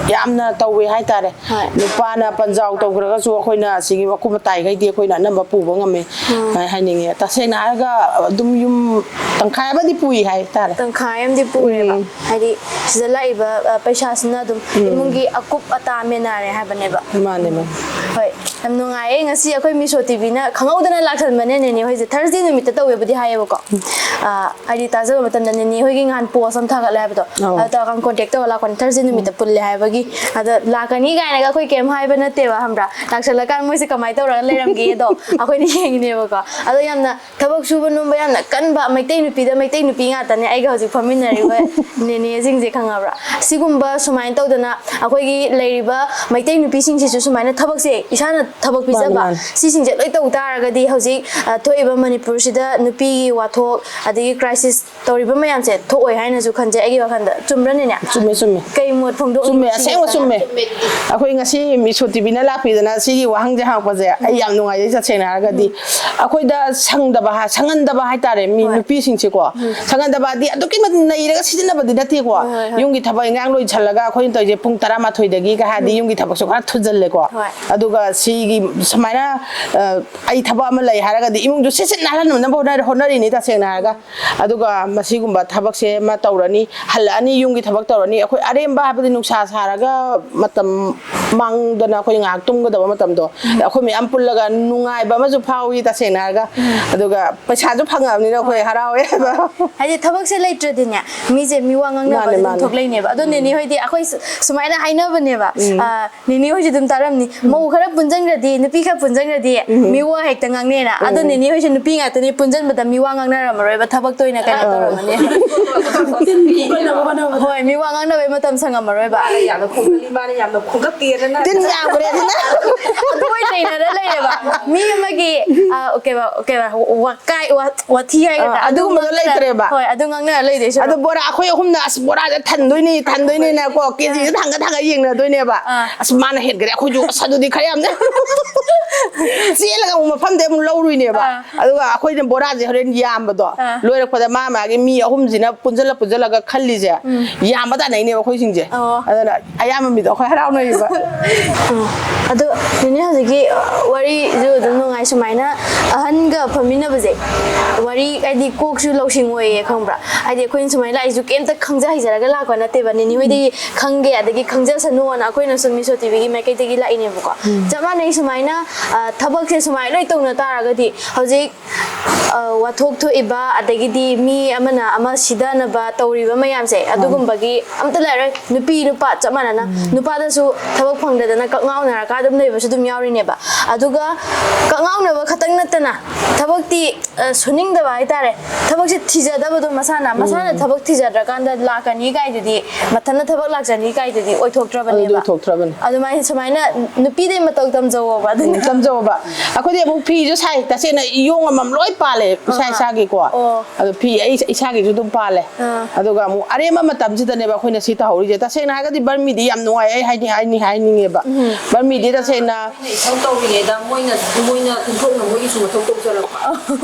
ꯌꯥꯝꯅ ꯇꯧꯋꯦ ꯍꯥꯏꯇꯥꯔꯦ꯫ ꯍꯣꯏ꯫ ꯅꯨꯄꯥꯅ ꯄꯟꯖꯥꯎ ꯇꯧꯈ꯭ꯔꯒꯁꯨ ꯑꯩꯈꯣꯏꯅ ꯑꯁꯤꯒꯤ ꯃꯀꯨꯞ ꯃꯇꯥꯏꯈꯩꯗꯤ ꯑꯩꯈꯣꯏꯅ ꯑꯅꯝꯕ ꯄꯨꯕ ꯉꯝꯃꯦ꯫ ꯎꯝ꯫ ꯍꯥꯏ-, ꯍꯥꯏꯅꯤꯡꯉꯦ꯫ ꯇꯁꯦꯡꯅ ꯍꯥꯏꯔꯒ ꯑꯗꯨꯝ ꯌꯨꯝ ꯇꯪꯈꯥꯏ ꯑꯃꯗꯤ ꯄꯨꯏ ꯍꯥꯏꯇꯥꯔꯦ꯫ ꯇꯪꯈꯥꯏ ꯑꯃꯗꯤ ꯄꯨꯔꯦꯕ꯫ ꯎꯝ꯫ ꯍꯥꯏꯗꯤ ꯁꯤꯗ ꯂꯥꯛꯏꯕ, ꯑ, ꯄꯩꯁꯥꯁꯤꯅ ꯑꯗꯨꯝ ꯎꯝ꯫ ꯏꯃꯨꯡꯒꯤ ꯑꯀꯨꯞ ꯑꯇꯥ ꯃꯦꯟꯅꯔꯦ ꯍꯥꯏꯕꯅꯦꯕ꯫ ꯃꯥꯅꯦ, ꯃꯥꯅꯦ꯫ ꯍꯣꯏ, ꯌꯥꯝ ꯅꯨꯡꯉꯥꯏꯌꯦ꯫ ꯉꯁꯤ ꯑꯩꯈꯣꯏ ꯃꯤꯁꯣ ꯇꯤꯚꯤꯅ ꯈꯪꯍꯧꯗꯅ ꯂꯥꯛꯁꯟꯕꯅꯦ꯫ ꯅꯦꯅꯦ ꯍꯣꯏꯁꯦ ꯊꯔꯁꯗꯦ ꯅꯨꯃꯤꯠꯇ ꯇꯧꯋꯦꯕꯨꯗꯤ ꯍꯥꯏꯌꯦꯕꯀꯣ꯫ ꯎꯝ꯫ ꯑ, ꯍꯥꯏꯗꯤ ꯇꯥꯖꯕ ꯃꯇꯝꯗ ꯅꯦꯅꯦ ꯍꯣꯏꯒꯤ ꯉꯍꯥꯟ ꯄꯣꯁ ꯑꯃ ꯊꯥꯒꯠꯂꯦ ꯍꯥꯏꯕꯗꯣ꯫ ꯑꯧ꯫ ꯑꯗꯨ ꯇꯧꯔꯀꯥꯟ ꯀꯣꯟꯇꯦꯛ ꯇꯧꯔ ꯂꯥꯛꯄꯅꯦ꯫ ꯊꯔꯁꯗꯦ ꯅꯨꯃꯤꯠꯇ ꯎꯝ꯫ ꯄꯨꯜꯂꯦ ꯍꯥꯏꯕꯒꯤ꯫ ꯑꯗ ꯂꯥꯛꯀꯅꯤ ꯀꯥꯏꯅꯒ ꯑꯩꯈꯣꯏ ꯀꯩꯝ ꯍꯥꯏꯕ ꯅꯠꯇꯦꯕ, ꯈꯪꯕ꯭ꯔꯥ? ꯂꯥꯛꯁꯜꯂꯀꯥꯟ ꯃꯣꯏꯁꯦ ꯀꯃꯥꯏꯅ ꯇꯧꯔꯒ ꯂꯩꯔꯝꯒꯦꯗꯣ ꯑꯩꯈꯣꯏꯅ ꯌꯦꯡꯉꯤꯅꯦꯕꯀꯣ꯫ ꯑꯗꯣ ꯌꯥꯝꯅ ꯊꯕꯛ ꯁꯨꯕ ꯅꯣꯝꯕ ꯌꯥꯝꯅ ꯀꯟꯕ ꯃꯩꯇꯩ ꯅꯨꯄꯤꯗ ꯃꯩꯇꯩ ꯅꯨꯄꯤ ꯉꯥꯛꯇꯅꯦ ꯑꯩꯒ ꯍꯧꯖꯤꯛ ꯐꯝꯃꯤꯟꯅꯔꯤꯕ ꯅꯦꯅꯦꯁꯤꯡꯁꯦ, ꯈꯪꯉꯕ꯭ꯔꯥ? ꯁꯤꯒꯨꯝꯕ ꯁꯨꯃꯥꯏꯅ ꯇꯧꯗꯅ ꯑꯩꯈꯣꯏꯒꯤ ꯂꯩꯔꯤꯕ ꯃꯩꯇꯩ ꯅꯨꯄꯤꯁꯤꯡꯁꯤꯁꯨ ꯁꯨꯃꯥꯏꯅ ꯊꯕꯛꯁꯦ ꯏꯁꯥꯅ ꯊꯕꯛ ꯄꯤꯖꯕ, ꯃꯥꯅꯦ꯫ ꯁꯤꯁꯤꯡꯁꯦ ꯂꯣꯏ ꯇꯧ ꯇꯥꯔꯒꯗꯤ ꯍꯧꯖꯤꯛ, ꯑ, ꯊꯣꯛꯏꯕ ꯃꯅꯤꯄꯨꯔꯁꯤꯗ ꯅꯨꯄꯤꯒꯤ ꯋꯥꯊꯣꯛ ꯑꯗꯒꯤ crisis ꯇꯧꯔꯤꯕ ꯃꯌꯥꯝꯁꯦ ꯊꯣꯛꯑꯣꯏ ꯍꯥꯏꯅꯁꯨ ꯈꯟꯖꯩ ꯑꯩꯒꯤ ꯋꯥꯈꯜꯗ꯫ ꯆꯨꯝꯕ꯭ꯔꯅꯦꯅꯦ? ꯆꯨꯝꯃꯦ, ꯆꯨꯝꯃꯦ꯫ ꯀꯩ ꯃꯣꯠ ꯐꯣꯡꯗꯣꯛꯅꯤꯡꯉꯤ ꯆꯨꯝꯃꯦ, ꯁꯤꯒꯤ ꯑꯁꯦꯡꯕ ꯃꯇꯥꯡꯗ? ꯆꯨꯝꯃꯦ꯫ ꯑꯩꯈꯣꯏ ꯉꯁꯤ ꯃꯤꯁꯣ ꯇꯤꯚꯤꯅ ꯂꯥꯛꯄꯤꯗꯅ ꯁꯤꯒꯤ ꯋꯥꯍꯪꯁꯦ ꯍꯪꯉꯛꯄꯁꯦ ꯑꯩ ꯌꯥꯝ ꯅꯨꯡꯉꯥꯏꯖꯩ, ꯇꯁꯦꯡꯅ ꯍꯥꯏꯔꯒꯗꯤ꯫ ꯑꯩꯈꯣꯏꯗ ꯁꯪꯗꯕ ꯍꯥ-, ꯁꯪꯍꯟꯗꯕ ꯍꯥꯏꯇꯥꯔꯦ, ꯃꯤ ꯍꯣꯏ꯫ ꯅꯨꯄꯤꯁꯤꯡꯁꯦꯀꯣ꯫ ꯁꯪꯍꯟꯗꯕ ꯍꯥꯏꯗꯤ ꯑꯗꯨꯛꯀꯤ ꯃꯇꯤꯛ ꯅꯩꯔꯒ ꯁꯤꯖꯤꯟꯅꯕꯗꯤ ꯅꯠꯇꯦꯀꯣ꯫ ꯍꯣꯏ, ꯍꯣꯏ, ꯍꯣꯏ꯫ ꯌꯨꯝꯒꯤ ꯊꯕꯛ ꯏꯟꯈꯥꯡ ꯂꯣꯏꯁꯜꯂꯒ ꯑꯩꯈꯣꯏꯅ ꯇꯧꯔꯤꯁꯦ ꯄꯨꯡ ꯇꯔꯥꯃꯥꯊꯣꯏꯗꯒꯤ ꯀꯩ ꯍꯥꯏꯔꯗꯤ ꯌꯨꯝꯒꯤ ꯊꯕꯛꯁꯨ ꯈꯔ ꯊꯨꯖꯜꯂꯦꯀꯣ꯫ ꯍꯣꯏ꯫ ꯑꯗꯨꯒ ꯁꯤꯒꯤ ꯁꯨꯃꯥꯏꯅ, ꯑ, ꯑꯩ ꯊꯕꯛ ꯑꯃ ꯂꯩ ꯍꯥꯏꯔꯒꯗꯤ ꯏꯃꯨꯡꯁꯨ ꯁꯤꯠ ꯁꯤꯠ ꯅꯥꯜꯍꯟꯅꯕ ꯍꯣꯠꯅ-, ꯍꯣꯠꯅꯔꯤꯅꯤ, ꯇꯁꯦꯡꯅ ꯍꯥꯏꯔꯒ꯫ ꯑꯗꯨꯒ ꯃꯁꯤꯒꯨꯝꯕ ꯊꯕꯛꯁꯦ ꯑꯃ ꯇꯧꯔꯅꯤ, ꯍꯜꯂꯛꯑꯅꯤ, ꯌꯨꯝꯒꯤ ꯊꯕꯛ ꯇꯧꯔꯅꯤ꯫ ꯑꯩꯈꯣꯏ ꯑꯔꯦꯝꯕ ꯍꯥꯏꯕꯗꯤ ꯅꯨꯡꯁꯥ ꯁꯥꯔꯒ ꯃꯇꯝ ꯃꯥꯡꯗꯅ ꯑꯩꯈꯣꯏ ꯉꯥꯏꯍꯥꯛ ꯇꯨꯝꯒꯗꯕ ꯃꯇꯝꯗꯣ, ꯑꯩꯈꯣꯏ ꯃꯌꯥꯝ ꯄꯨꯜꯂꯒ ꯅꯨꯡꯉꯥꯏꯕ ꯑꯃꯁꯨ ꯐꯥꯎꯏ, ꯇꯁꯦꯡꯅ ꯍꯥꯏꯔꯒ꯫ ꯑꯗꯨꯒ ꯄꯩꯁꯥꯁꯨ ꯐꯪꯉꯕꯅꯤꯅ ꯑꯩꯈꯣꯏ ꯍꯔꯥꯎꯋꯦ ꯍꯥꯏꯕ꯫ ꯍꯥꯏꯗꯤ ꯊꯕꯛꯁꯦ ꯂꯩꯇ꯭ꯔꯗꯤꯅꯦ, ꯃꯤꯁꯦ ꯃꯤꯋꯥ ꯉꯥꯡꯅꯕ ꯃꯥꯅꯦ, ꯑꯗꯨꯝ ꯃꯥꯅꯦ꯫ ꯊꯣꯛꯂꯛꯏꯅꯦꯕ꯫ ꯑꯗꯣ ꯅꯦꯅꯦ ꯍꯣꯏꯗꯤ ꯑꯩꯈꯣꯏ ꯁꯨ-, ꯁꯨꯃꯥꯏꯅ ꯍꯥꯏꯅꯕꯅꯦꯕ꯫ ꯑ, ꯅꯦꯅꯦ ꯍꯣꯏꯁꯨ ꯑꯗꯨꯝ ꯇꯥꯔꯝꯅꯤ꯫ ꯃꯧ ꯈꯔ ꯄꯨꯟꯖꯟꯈ꯭ꯔꯗꯤ, ꯅꯨꯄꯤ ꯈꯔ ꯄꯨꯟꯖꯟꯈ꯭ꯔꯗꯤ ꯃꯤꯋꯥ ꯍꯦꯛꯇ ꯉꯥꯡꯅꯩꯅ꯫ ꯑꯗꯣ ꯅꯦꯅꯦ ꯍꯣꯏꯁꯨ ꯅꯨꯄꯤ ꯉꯥꯛꯇꯅꯤ, ꯄꯨꯟꯖꯟꯕꯗ ꯃꯤꯋꯥ ꯉꯥꯡꯅꯔꯝꯃꯔꯣꯏꯕ, ꯊꯕꯛꯇ ꯑꯣꯏꯅ ꯀꯩꯅꯣ ꯑꯥ꯫ ꯇꯧꯔꯝꯃꯅꯤ꯫ ꯍꯣꯏ, ꯃꯤꯋꯥ ꯉꯥꯡꯅꯕꯩ ꯃꯇꯝ ꯁꯪꯉꯝꯃꯔꯣꯏꯕ꯫ ꯃꯥꯅ ꯌꯥꯝꯅ ꯈꯣꯝꯒꯠꯂꯤ, ꯃꯥꯅ ꯌꯥꯝꯅ ꯈꯣꯝꯒꯠꯇꯦꯗꯅ꯫ ꯇꯤꯟ ꯌꯥꯝꯈ꯭ꯔꯦ ꯑꯗꯨꯅ꯫ ꯑꯗꯨ ꯑꯣꯏ ꯅꯩꯅꯔ ꯂꯩꯔꯦꯕ꯫ ꯃꯤ ꯑꯃꯒꯤ, ꯑ, ꯀꯩꯕ, ꯀꯩꯕ, ꯋꯥꯀꯥꯏ, ꯋꯥ-, ꯋꯥꯊꯤ ꯍꯥꯏꯒꯗ꯭ꯔꯥ? ꯑꯥ, ꯑꯗꯨ ꯑꯗꯨꯒꯨꯝꯕꯗꯣ ꯉꯥꯡꯅꯔ-, ꯂꯩꯇ꯭ꯔꯦꯕ꯫ ꯍꯣꯏ, ꯑꯗꯨ ꯉꯥꯡꯅꯔ ꯂꯩꯗꯣꯏ ꯁꯔꯨꯛ꯫ ꯑꯗꯣ ꯕꯣꯔꯥ ꯑꯩꯈꯣꯏ ꯑꯍꯨꯝꯅ, "ꯑꯁ, ꯕꯣꯔꯥꯁꯦ ꯊꯟꯗꯣꯏꯅꯤ, ꯊꯟꯗꯣꯏꯅꯤꯅꯀꯣ", ꯀꯦꯖꯤꯁꯦ ꯊꯥꯡꯒꯠ ꯊꯥꯡꯒꯠ ꯌꯦꯡꯅꯗꯣꯏꯅꯦꯕ꯫ ꯑꯥ꯫ "ꯑꯁ, ꯃꯥꯅ ꯍꯦꯟꯈ꯭ꯔꯦ, ꯑꯩꯈꯣꯏꯁꯨ, ꯑꯁ, ꯑꯗꯨꯗꯤ ꯈꯔ ꯌꯥꯝꯅ ꯆꯦꯜꯂꯒ ꯑꯃꯨꯛ ꯃꯐꯝꯗꯩ ꯑꯃꯨꯛ ꯂꯧꯔꯨꯏꯅꯦꯕ꯫ ꯑꯥ꯫ ꯑꯗꯨꯒ ꯑꯩꯈꯣꯏꯅ ꯕꯣꯔꯥꯁꯦ ꯍꯣꯔꯦꯟ ꯌꯥꯝꯕꯗꯣ, ꯑꯥ꯫ ꯂꯣꯏꯔꯛꯄꯗ ꯃꯥ ꯃꯥꯒꯤ ꯃꯤ ꯑꯍꯨꯝꯁꯤꯅ ꯄꯨꯟꯁꯤꯜꯂ ꯄꯨꯟꯁꯤꯜꯂꯒ ꯈꯜꯂꯤꯁꯦ, ꯎꯝ꯫ ꯌꯥꯝꯕ ꯇꯥꯟꯅꯩꯅꯦꯕ ꯑꯩꯈꯣꯏꯁꯤꯡꯁꯦ꯫ ꯑꯣ꯫ ꯑꯗꯨꯅ ꯑꯌꯥꯝꯕ ꯃꯤꯗꯣ ꯑꯩꯈꯣꯏ ꯍꯔꯥꯎꯅꯩꯌꯦꯕ꯫ ꯎꯝ꯫ ꯑꯗꯣ ꯅꯦꯅꯦ ꯍꯧꯖꯤꯛꯀꯤ ꯋꯥꯔꯤꯁꯨ ꯑꯗꯨꯝ ꯅꯨꯡꯉꯥꯏ, ꯁꯨꯃꯥꯏꯅ ꯑꯍꯟꯒ ꯐꯝꯃꯤꯟꯅꯕꯁꯦ, ꯋꯥꯔꯤ ꯍꯥꯏꯗꯤ ꯀꯣꯛꯁꯨ ꯂꯧꯁꯤꯡ ꯑꯣꯏꯌꯦ, ꯈꯪꯕ꯭ꯔꯥ? ꯍꯥꯏꯗꯤ ꯑꯩꯈꯣꯏꯅ ꯁꯨꯃꯥꯏꯅ ꯂꯥꯛꯏꯁꯨ ꯀꯩꯝꯇ ꯈꯪꯖ ꯍꯩꯖꯔꯒ ꯂꯥꯛꯄ ꯅꯠꯇꯦꯕ, ꯅꯦꯅꯦ ꯍꯣꯏꯗꯒꯤ ꯈꯪꯒꯦ, ꯑꯗꯒꯤ ꯈꯪꯖꯁꯅꯨꯅ ꯑꯩꯈꯣꯏꯅꯁꯨ ꯃꯤꯁꯣ ꯇꯤꯚꯤꯒꯤ ꯃꯥꯏꯀꯩꯗꯒꯤ ꯂꯥꯛꯏꯅꯦꯕꯀꯣ꯫ ꯎꯝ꯫ ꯆꯞ ꯃꯥꯟꯅꯩ, ꯁꯨꯃꯥꯏꯅ, ꯑ, ꯊꯕꯛꯁꯦ ꯁꯨꯃꯥꯏꯅ ꯂꯣꯏ ꯇꯧꯅ ꯇꯥꯔꯒꯗꯤ ꯍꯧꯖꯤꯛ, ꯑ, ꯋꯥꯊꯣꯛ ꯊꯣꯛꯏꯕ, ꯑꯗꯒꯤꯗꯤ ꯃꯤ ꯑꯃꯅ ꯑꯃ ꯁꯤꯗꯅꯕ ꯇꯧꯔꯤꯕ ꯃꯌꯥꯝꯁꯦ, ꯃꯥꯅꯤ꯫ ꯑꯗꯨꯒꯨꯝꯕꯒꯤ ꯑꯝꯇ ꯂꯩꯔꯣꯏ꯫ ꯅꯨꯄꯤ ꯅꯨꯄꯥ ꯆꯞ ꯃꯥꯟꯅꯅ, ꯎꯝ꯫ ꯅꯨꯄꯥꯗꯁꯨ ꯊꯕꯛ ꯐꯪꯗꯗꯅ ꯀꯛꯉꯥꯎꯅꯔꯒ ꯑꯗꯨꯝ ꯂꯩꯕꯁꯨ ꯑꯗꯨꯝ ꯌꯥꯎꯔꯤꯅꯦꯕ꯫ ꯑꯗꯨꯒ ꯀꯛꯉꯥꯎꯅꯕ ꯈꯛꯇꯪ ꯅꯠꯇꯅ ꯊꯕꯛꯇꯤ ꯑ, ꯁꯨꯅꯤꯡꯗꯕ ꯍꯥꯏꯇꯥꯔꯦ꯫ ꯊꯕꯛꯁꯦ ꯊꯤꯖꯗꯕꯗꯣ ꯃꯁꯥꯅ, ꯃꯁꯥꯅ ꯊꯕꯛ ꯊꯤꯖꯗ꯭ꯔꯀꯥꯟꯗ ꯂꯥꯛꯀꯅꯤ ꯀꯥꯏꯗꯨꯗꯤ, ꯃꯊꯟꯇ ꯊꯕꯛ ꯂꯥꯛꯆꯅꯤ ꯀꯥꯏꯗꯨꯗꯤ ꯑꯗꯨꯗꯤ ꯑꯣꯏꯊꯣꯛꯇ꯭ꯔꯕꯅꯦꯕ꯫ ꯑꯣꯏꯊꯣꯛꯇ꯭ꯔꯕꯅꯤ꯫ ꯑꯗꯨꯃꯥꯏꯅ ꯁꯨꯃꯥꯏꯅ ꯅꯨꯄꯤꯗꯩ ꯃꯇꯧ ꯇꯝꯖꯧꯋꯣꯕ ꯑꯗꯨꯅ꯫ ꯎꯝ, ꯇꯝꯖꯧꯕ꯫ ꯑꯩꯈꯣꯏꯗꯤ ꯑꯃꯨꯛ ꯐꯤꯁꯨ ꯁꯥꯏ, ꯇꯁꯦꯡꯅ ꯏꯌꯣꯡ ꯑꯃꯃꯝ ꯂꯣꯏ ꯄꯥꯜꯂꯦ, ꯏꯁꯥ ꯑꯥ꯫ ꯏꯁꯥꯒꯤꯀꯣ꯫ ꯑꯣ꯫ ꯑꯗꯣ ꯐꯤ ꯑꯩ ꯏꯁꯥꯒꯤꯁꯨ ꯑꯗꯨꯝ ꯄꯥꯜꯂꯦ꯫ ꯑꯥ꯫ ꯑꯗꯨꯒ ꯑꯃꯨꯛ ꯑꯔꯦꯝꯕ ꯃꯇꯝꯁꯤꯗꯅꯦꯕ ꯑꯩꯈꯣꯏꯅ ꯁꯤ ꯇꯧꯍꯧꯔꯤꯁꯦ꯫ ꯇꯁꯦꯡꯅ ꯍꯥꯏꯔꯒꯗꯤ ꯕꯔꯃꯤꯗꯤ ꯌꯥꯝ ꯅꯨꯡꯉꯥꯏ, ꯑꯩ ꯍꯥꯏꯅꯤꯡ-, ꯍꯥꯏꯅꯤꯡ-, ꯍꯥꯏꯅꯤꯡꯉꯦꯕ꯫ ꯎꯝ꯫ ꯕꯔꯃꯤꯗꯤ ꯇꯁꯦꯡꯅ ꯑꯩꯅ ꯏꯁꯧ ꯇꯧꯔꯤꯉꯩꯗ ꯃꯣꯏꯅ, ꯃꯣꯏꯅ ꯇꯤꯟꯊꯣꯛꯅ ꯃꯣꯏꯒꯤꯁꯨ ꯃꯊꯧ ꯇꯧꯖꯔꯛꯄ꯫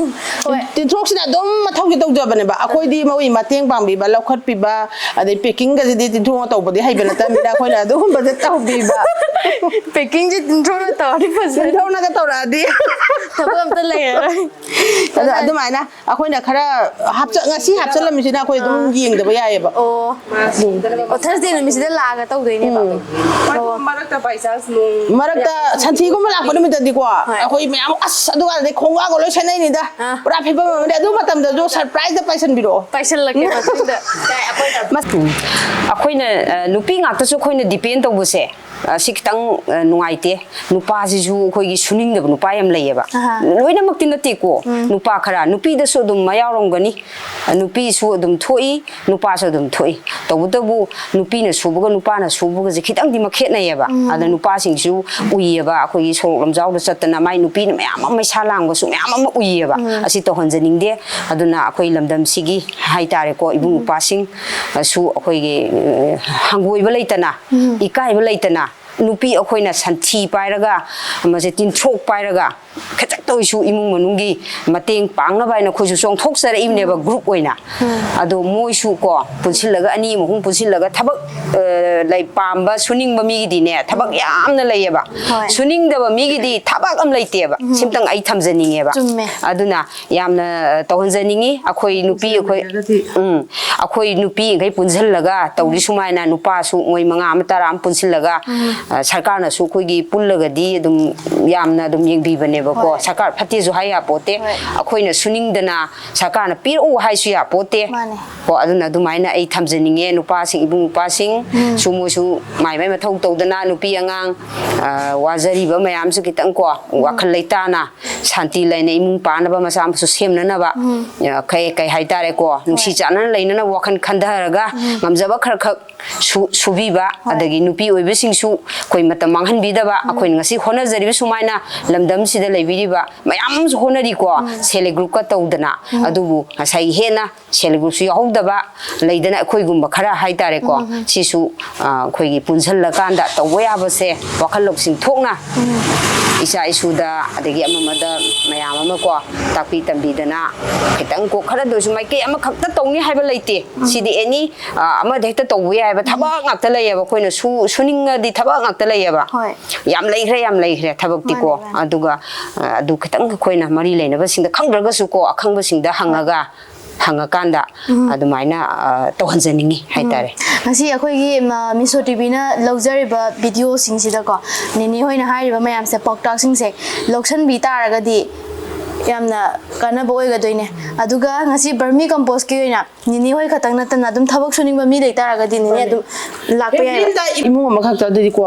ꯍꯣꯏ꯫ ꯇꯤꯟꯊ꯭ꯔꯣꯛꯁꯤꯅ ꯑꯗꯨꯝ ꯃꯊꯧꯁꯦ ꯇꯧꯖꯕꯅꯦꯕ꯫ ꯑꯩꯈꯣꯏꯗꯤ ꯃꯣꯏ ꯃꯇꯦꯡ ꯄꯥꯡꯕꯤꯕ, ꯂꯧꯈꯠꯄꯤꯕ, ꯑꯗꯩ packing ꯒꯁꯤꯗꯤ ꯇꯤꯟꯊ꯭ꯔꯣꯛꯅ ꯇꯧꯕꯗꯤ ꯍꯩꯕ ꯅꯠꯇꯕꯅꯤꯅ ꯑꯩꯈꯣꯏꯅ ꯑꯗꯨꯒꯨꯝꯕꯁꯦ ꯇꯧꯕꯤꯕ꯫ Packing ꯁꯦ ꯇꯤꯟꯊ꯭ꯔꯣꯛꯅ ꯇꯧꯔꯗꯤ ꯐꯖꯅꯤ꯫ ꯇꯤꯟꯊ꯭ꯔꯣꯛꯅꯒ ꯇꯧꯔꯛꯑꯗꯤ꯫ ꯊꯕꯛ ꯑꯝꯇ ꯂꯩꯔꯔꯣꯏ꯫ ꯑꯗꯣ ꯑꯗꯨꯃꯥꯏꯅ ꯑꯩꯈꯣꯏꯅ ꯈꯔ ꯍꯥꯞꯆ-, ꯉꯁꯤ ꯍꯥꯞꯆꯜꯂꯝꯃꯤꯁꯤꯅ ꯑꯩꯈꯣꯏ ꯑꯗꯨꯝ ꯑꯥ꯫ ꯌꯦꯡꯗꯕ ꯌꯥꯏꯌꯦꯕ꯫ ꯑꯣ꯫ ꯑꯣ, Thursday ꯅꯨꯃꯤꯠꯁꯤꯗ ꯂꯥꯛꯑꯒ ꯇꯧꯗꯣꯏꯅꯦꯕ? ꯎꯝ꯫ ꯑꯣ꯫ ꯃꯔꯛꯇ by chance ꯅꯣꯡ ꯃꯔꯛꯇ ꯁꯟꯊꯤꯒꯨꯝꯕ ꯂꯥꯛꯄ ꯅꯨꯃꯤꯠꯇꯗꯤꯀꯣ, ꯍꯣꯏ꯫ ꯑꯩꯈꯣꯏ ꯃꯌꯥꯝ, ꯑꯁ, ꯑꯗꯨꯀꯥꯟꯗꯗꯤ ꯈꯣꯡꯒꯥꯎꯒ ꯂꯣꯏ ꯁꯦꯠꯅꯩꯅꯤꯗ꯫ ꯑꯥ꯫ ꯄꯨꯔꯥ ꯐꯤꯕꯝ ꯑꯃꯅꯦ꯫ ꯑꯗꯨ ꯃꯇꯝꯗꯁꯨ surprise ꯇ ꯄꯥꯏꯁꯟꯕꯤꯔꯛꯑꯣ꯫ ꯄꯥꯏꯁꯜꯂꯛꯀꯦ ꯃꯊꯪꯗ꯫ ꯃꯁ-, ꯎꯝ꯫ ꯑꯩꯈꯣꯏꯅ, ꯑ, ꯅꯨꯄꯤ ꯉꯥꯛꯇꯁꯨ ꯑꯩꯈꯣꯏꯅ depend ꯇꯧꯕꯁꯦ, ꯑ, ꯁꯤ ꯈꯤꯇꯪ, ꯑ, ꯅꯨꯡꯉꯥꯏꯇꯦ꯫ ꯅꯨꯄꯥꯁꯤꯁꯨ ꯑꯩꯈꯣꯏꯒꯤ ꯁꯨꯅꯤꯡꯗꯕ ꯅꯨꯄꯥ ꯌꯥꯝ ꯂꯩꯌꯦꯕ꯫ ꯑꯍꯥ꯫ ꯂꯣꯏꯅꯃꯛꯇꯤ ꯅꯠꯇꯦꯀꯣ꯫ ꯎꯝ꯫ ꯅꯨꯄꯥ ꯈꯔ, ꯅꯨꯄꯤꯗꯁꯨ ꯑꯗꯨꯝ ꯃꯌꯥꯎꯔꯝꯒꯅꯤ꯫ ꯅꯨꯄꯤꯁꯨ ꯑꯗꯨꯝ ꯊꯣꯛꯏ, ꯅꯨꯄꯥꯁꯨ ꯑꯗꯨꯝ ꯊꯣꯛꯏ꯫ ꯇꯧꯕꯇꯕꯨ ꯅꯨꯄꯤꯅ ꯁꯨꯕꯒ ꯅꯨꯄꯥꯅ ꯁꯨꯕꯒꯁꯦ ꯈꯤꯇꯪꯗꯤ ꯃꯈꯦꯠꯅꯩꯌꯦꯕ꯫ ꯎꯝ꯫ ꯑꯗ ꯅꯨꯄꯥꯁꯤꯡꯁꯨ ꯎꯏꯌꯦꯕ, ꯑꯩꯈꯣꯏꯒꯤ ꯁꯣꯔꯣꯛ ꯂꯝꯖꯥꯎꯗ ꯆꯠꯇꯅ ꯃꯥꯏ ꯅꯨꯄꯤꯅ ꯃꯌꯥꯝ ꯑꯃ ꯃꯩꯁꯥ ꯂꯥꯡꯕꯁꯨ ꯃꯌꯥꯝ ꯑꯃ ꯎꯏꯌꯦꯕ꯫ ꯎꯝ꯫ ꯑꯁꯤ ꯇꯧꯍꯟꯖꯅꯤꯡꯗꯦ꯫ ꯑꯗꯨꯅ ꯑꯩꯈꯣꯏ ꯂꯝꯗꯝꯁꯤꯒꯤ ꯍꯥꯏꯇꯥꯔꯦꯀꯣ, ꯏꯕꯨꯡ ꯎꯝ꯫ ꯏꯄ꯭ꯋꯥꯁꯤꯡ, ꯑ, ꯁꯨ ꯑꯩꯈꯣꯏꯒꯤ, ꯑ, ꯍꯪꯒꯣꯏꯕ ꯂꯩꯇꯅ, ꯎꯝ꯫ ꯏꯀꯥꯏꯕ ꯂꯩꯇꯅ, ꯅꯨꯄꯤ ꯑꯩꯈꯣꯏꯅ ꯁꯟꯊꯤ ꯄꯥꯏꯔꯒ, ꯃꯁꯦ ꯇꯤꯟꯊ꯭ꯔꯣꯛ ꯄꯥꯏꯔꯒ, ꯈꯖꯤꯛꯇ ꯑꯣꯏꯁꯨ ꯏꯃꯨꯡ ꯃꯅꯨꯡꯒꯤ ꯃꯇꯦꯡ ꯄꯥꯡꯅꯕ ꯍꯥꯏꯅ ꯑꯩꯈꯣꯏꯁꯨ ꯆꯣꯡꯊꯣꯛꯆꯔꯛꯏꯕꯅꯦꯕ, ꯎꯝ꯫ Group ꯑꯣꯏꯅ꯫ ꯎꯝ꯫ ꯑꯗꯣ ꯃꯣꯏꯁꯨ ꯀꯣ, ꯄꯨꯟꯁꯤꯜꯂꯒ, ꯑꯅꯤ ꯑꯃ ꯑꯍꯨꯝ ꯄꯨꯟꯁꯤꯜꯂꯒ ꯊꯕꯛ, ꯑ, ꯂꯩ-, ꯄꯥꯝꯕ, ꯁꯨꯅꯤꯡꯕ ꯃꯤꯒꯤꯗꯤꯅꯦ, ꯊꯕꯛ ꯌꯥꯝꯅ ꯂꯩꯌꯦꯕ꯫ ꯍꯣꯏ꯫ ꯁꯨꯅꯤꯡꯗꯕ ꯃꯤꯒꯤꯗꯤ ꯊꯕꯛ ꯑꯃ ꯂꯩꯇꯦꯕ꯫ ꯎꯝ꯫ ꯁꯤꯝꯇꯪ ꯑꯩ ꯊꯝꯖꯅꯤꯡꯉꯦꯕ꯫ ꯆꯨꯝꯃꯦ꯫ ꯑꯗꯨꯅ ꯌꯥꯝꯅ, ꯑ, ꯇꯧꯍꯟꯖꯅꯤꯡꯉꯤ꯫ ꯑꯩꯈꯣꯏ ꯅꯨꯄꯤ, ꯑꯩꯈꯣꯏ, ꯎꯝ, ꯑꯩꯈꯣꯏ ꯅꯨꯄꯤꯈꯩ ꯄꯨꯟꯁꯤꯜꯂꯒ ꯇꯧꯔꯤ ꯁꯨꯃꯥꯏꯅ, ꯅꯨꯄꯥꯁꯨ ꯃꯣꯏ ꯃꯉꯥ ꯑꯃ, ꯇꯔꯥ ꯑꯃ ꯄꯨꯟꯁꯤꯜꯂꯒ, ꯎꯝ꯫ ꯑ, ꯁꯔꯀꯥꯔꯅꯁꯨ ꯑꯩꯈꯣꯏꯒꯤ ꯄꯨꯜꯂꯒꯗꯤ ꯑꯗꯨꯝ ꯌꯥꯝꯅ ꯑꯗꯨꯝ ꯌꯦꯡꯕꯤꯕꯅꯦꯕꯀꯣ꯫ ꯍꯣꯏ꯫ ꯁꯔꯀꯥꯔ ꯐꯠꯇꯦꯁꯨ ꯍꯥꯏ ꯌꯥꯄꯣꯠꯇꯦ꯫ ꯍꯣꯏ꯫ ꯑꯩꯈꯣꯏꯅ ꯁꯨꯅꯤꯡꯗꯅ ꯁꯔꯀꯥꯔꯅ ꯄꯤꯔꯛꯎ ꯍꯥꯏꯁꯨ ꯌꯥꯄꯣꯠꯇꯦ꯫ ꯃꯥꯅꯦ꯫ ꯀꯣ, ꯑꯗꯨꯅ ꯑꯗꯨꯃꯥꯏꯅ ꯑꯩ ꯊꯝꯖꯅꯤꯡꯉꯦ꯫ ꯅꯨꯄꯥꯁꯤꯡ, ꯏꯕꯨꯡ ꯅꯨꯄꯥꯁꯤꯡ ꯎꯝ꯫ ꯁꯨ ꯃꯣꯏꯁꯨ ꯃꯥꯏ ꯃꯥꯏ ꯃꯊꯧ ꯇꯧꯗꯅ, ꯅꯨꯄꯤ ꯑꯉꯥꯡ, ꯑ, ꯋꯥꯖꯔꯤꯕ ꯃꯌꯥꯝꯁꯨ ꯈꯤꯇꯪ ꯀꯣ, ꯎꯝ꯫ ꯋꯥꯈꯜ ꯂꯩꯇꯥꯅ ꯁꯥꯟꯇꯤ ꯂꯩꯅ ꯏꯃꯨꯡ ꯄꯥꯟꯅꯕ, ꯃꯆꯥ ꯃꯁꯨ ꯁꯦꯝꯅꯅꯕ, ꯑ, ꯀꯩ ꯀꯩ ꯍꯥꯏꯇꯥꯔꯦꯀꯣ, ꯅꯨꯡꯁꯤ ꯆꯥꯟꯅꯅ ꯂꯩꯅꯅꯕ ꯋꯥꯈꯜ ꯈꯟꯊꯔꯒ, ꯉꯝꯖꯕ ꯈꯔ ꯈꯛ ꯁꯨ- ꯁꯨꯕꯤꯕ, ꯑꯗꯒꯤ ꯅꯨꯄꯤ ꯑꯣꯏꯕꯁꯤꯡꯁꯨ ꯑꯩꯈꯣꯏ ꯃꯇꯝ ꯃꯥꯡꯍꯟꯕꯤꯗꯕ, ꯑꯩꯈꯣꯏꯅ ꯉꯁꯤ ꯍꯣꯠꯅꯖꯔꯤꯕ ꯁꯨꯃꯥꯏꯅ ꯂꯝꯗꯝꯁꯤꯗ ꯂꯩꯕꯤꯔꯤꯕ ꯃꯌꯥꯝ ꯑꯃꯁꯨ ꯍꯣꯠꯅꯔꯤꯀꯣ, ꯁꯦꯜꯐ ꯍꯦꯜꯞ ꯒ꯭ꯔꯨꯞꯀ ꯇꯧꯗꯅ꯫ ꯑꯗꯨꯕꯨ ꯉꯁꯥꯏꯒꯤ ꯍꯦꯟꯅ ꯁꯦꯜꯐ ꯍꯦꯜꯞ ꯒ꯭ꯔꯨꯞꯁꯨ ꯌꯥꯎꯍꯧꯗꯕ ꯂꯩꯗꯅ, ꯑꯩꯈꯣꯏꯒꯨꯝꯕ ꯈꯔ ꯍꯥꯏꯇꯥꯔꯦꯀꯣ, ꯁꯤꯁꯨ, ꯑ, ꯑꯩꯈꯣꯏꯒꯤ ꯄꯨꯟꯁꯤꯜꯂꯀꯥꯟꯗ ꯇꯧꯕ ꯌꯥꯕꯁꯦ ꯋꯥꯈꯜ ꯂꯧꯁꯤꯡ ꯊꯣꯛꯅ ꯏꯆꯥ ꯏꯁꯨꯗ, ꯑꯗꯒꯤ ꯑꯃ ꯑꯃꯗ ꯃꯌꯥꯝ ꯑꯃ ꯀꯣ, ꯇꯥꯛꯄꯤ ꯇꯝꯕꯤꯗꯅ ꯈꯤꯇꯪ ꯀꯣ, ꯈꯔꯗ ꯑꯣꯏꯔꯁꯨ ꯃꯥꯏꯀꯩ ꯑꯃꯈꯛꯇ ꯇꯧꯅꯤ ꯍꯥꯏꯕ ꯂꯩꯇꯦ꯫ ꯁꯤꯗꯤ ꯑꯦꯅꯤ, ꯑ, ꯑꯃꯗ ꯍꯦꯛꯇ ꯇꯧꯕ ꯌꯥꯏ ꯍꯥꯏꯕ ꯊꯕꯛ ꯉꯥꯛꯇ ꯂꯩꯌꯦꯕ꯫ ꯑꯩꯈꯣꯏꯅ ꯁꯨ- ꯁꯨꯅꯤꯡꯉꯗꯤ ꯊꯕꯛ ꯉꯥꯛꯇ ꯂꯩꯌꯦꯕ꯫ ꯍꯣꯏ꯫ ꯌꯥꯝ ꯂꯩꯈ꯭ꯔꯦ, ꯌꯥꯝ ꯂꯩꯈ꯭ꯔꯦ ꯊꯕꯛꯇꯤꯀꯣ꯫ ꯃꯥꯅꯦ, ꯃꯥꯅꯦ꯫ ꯑꯗꯨꯒ, ꯑ, ꯑꯗꯨ ꯈꯤꯇꯪ ꯑꯩꯈꯣꯏꯅ ꯃꯔꯤ ꯂꯩꯅꯕꯁꯤꯡꯗ ꯈꯪꯗ꯭ꯔꯒꯁꯨꯀꯣ, ꯑꯈꯪꯕꯁꯤꯡꯗ ꯍꯪꯉꯒ, ꯍꯪꯉꯀꯥꯟꯗ ꯑꯗꯨꯃꯥꯏꯅ, ꯑ, ꯇꯧꯍꯟꯖꯅꯤꯡꯉꯤ ꯍꯥꯏꯇꯥꯔꯦ꯫ ꯉꯁꯤ ꯑꯩꯈꯣꯏꯒꯤ, ꯃ, ꯃꯤꯁꯣ ꯇꯤꯚꯤꯅ ꯂꯧꯖꯔꯤꯕ ꯚꯤꯗꯤꯑꯣꯁꯤꯡꯁꯤꯗꯀꯣ, ꯅꯦꯅꯦ ꯍꯣꯏꯅ ꯍꯥꯏꯔꯤꯕ ꯃꯌꯥꯝꯁꯦ, ꯄꯥꯎꯇꯥꯛꯁꯤꯡꯁꯦ ꯂꯧꯁꯟꯕꯤ ꯇꯥꯔꯒꯗꯤ ꯌꯥꯝꯅ ꯀꯥꯟꯅꯕ ꯑꯣꯏꯒꯗꯣꯏꯅꯦ꯫ ꯑꯗꯨꯒ ꯉꯁꯤ ꯕꯔꯃꯤ ꯀꯝꯄꯣꯁꯀꯤ ꯑꯣꯏꯅ ꯅꯤꯅꯤ ꯍꯣꯏ ꯈꯛꯇꯪ ꯅꯠꯇꯅ ꯑꯗꯨꯝ ꯊꯕꯛ ꯁꯨꯅꯤꯡꯕ ꯃꯤ ꯂꯩꯇꯥꯔꯒꯗꯤ ꯅꯤꯅꯤ ꯑꯗꯨꯝ ꯂꯥꯛꯄ ꯌꯥꯏꯕ꯫ ꯏꯃꯨꯡ ꯑꯃꯈꯛꯇꯗꯗꯤꯀꯣ,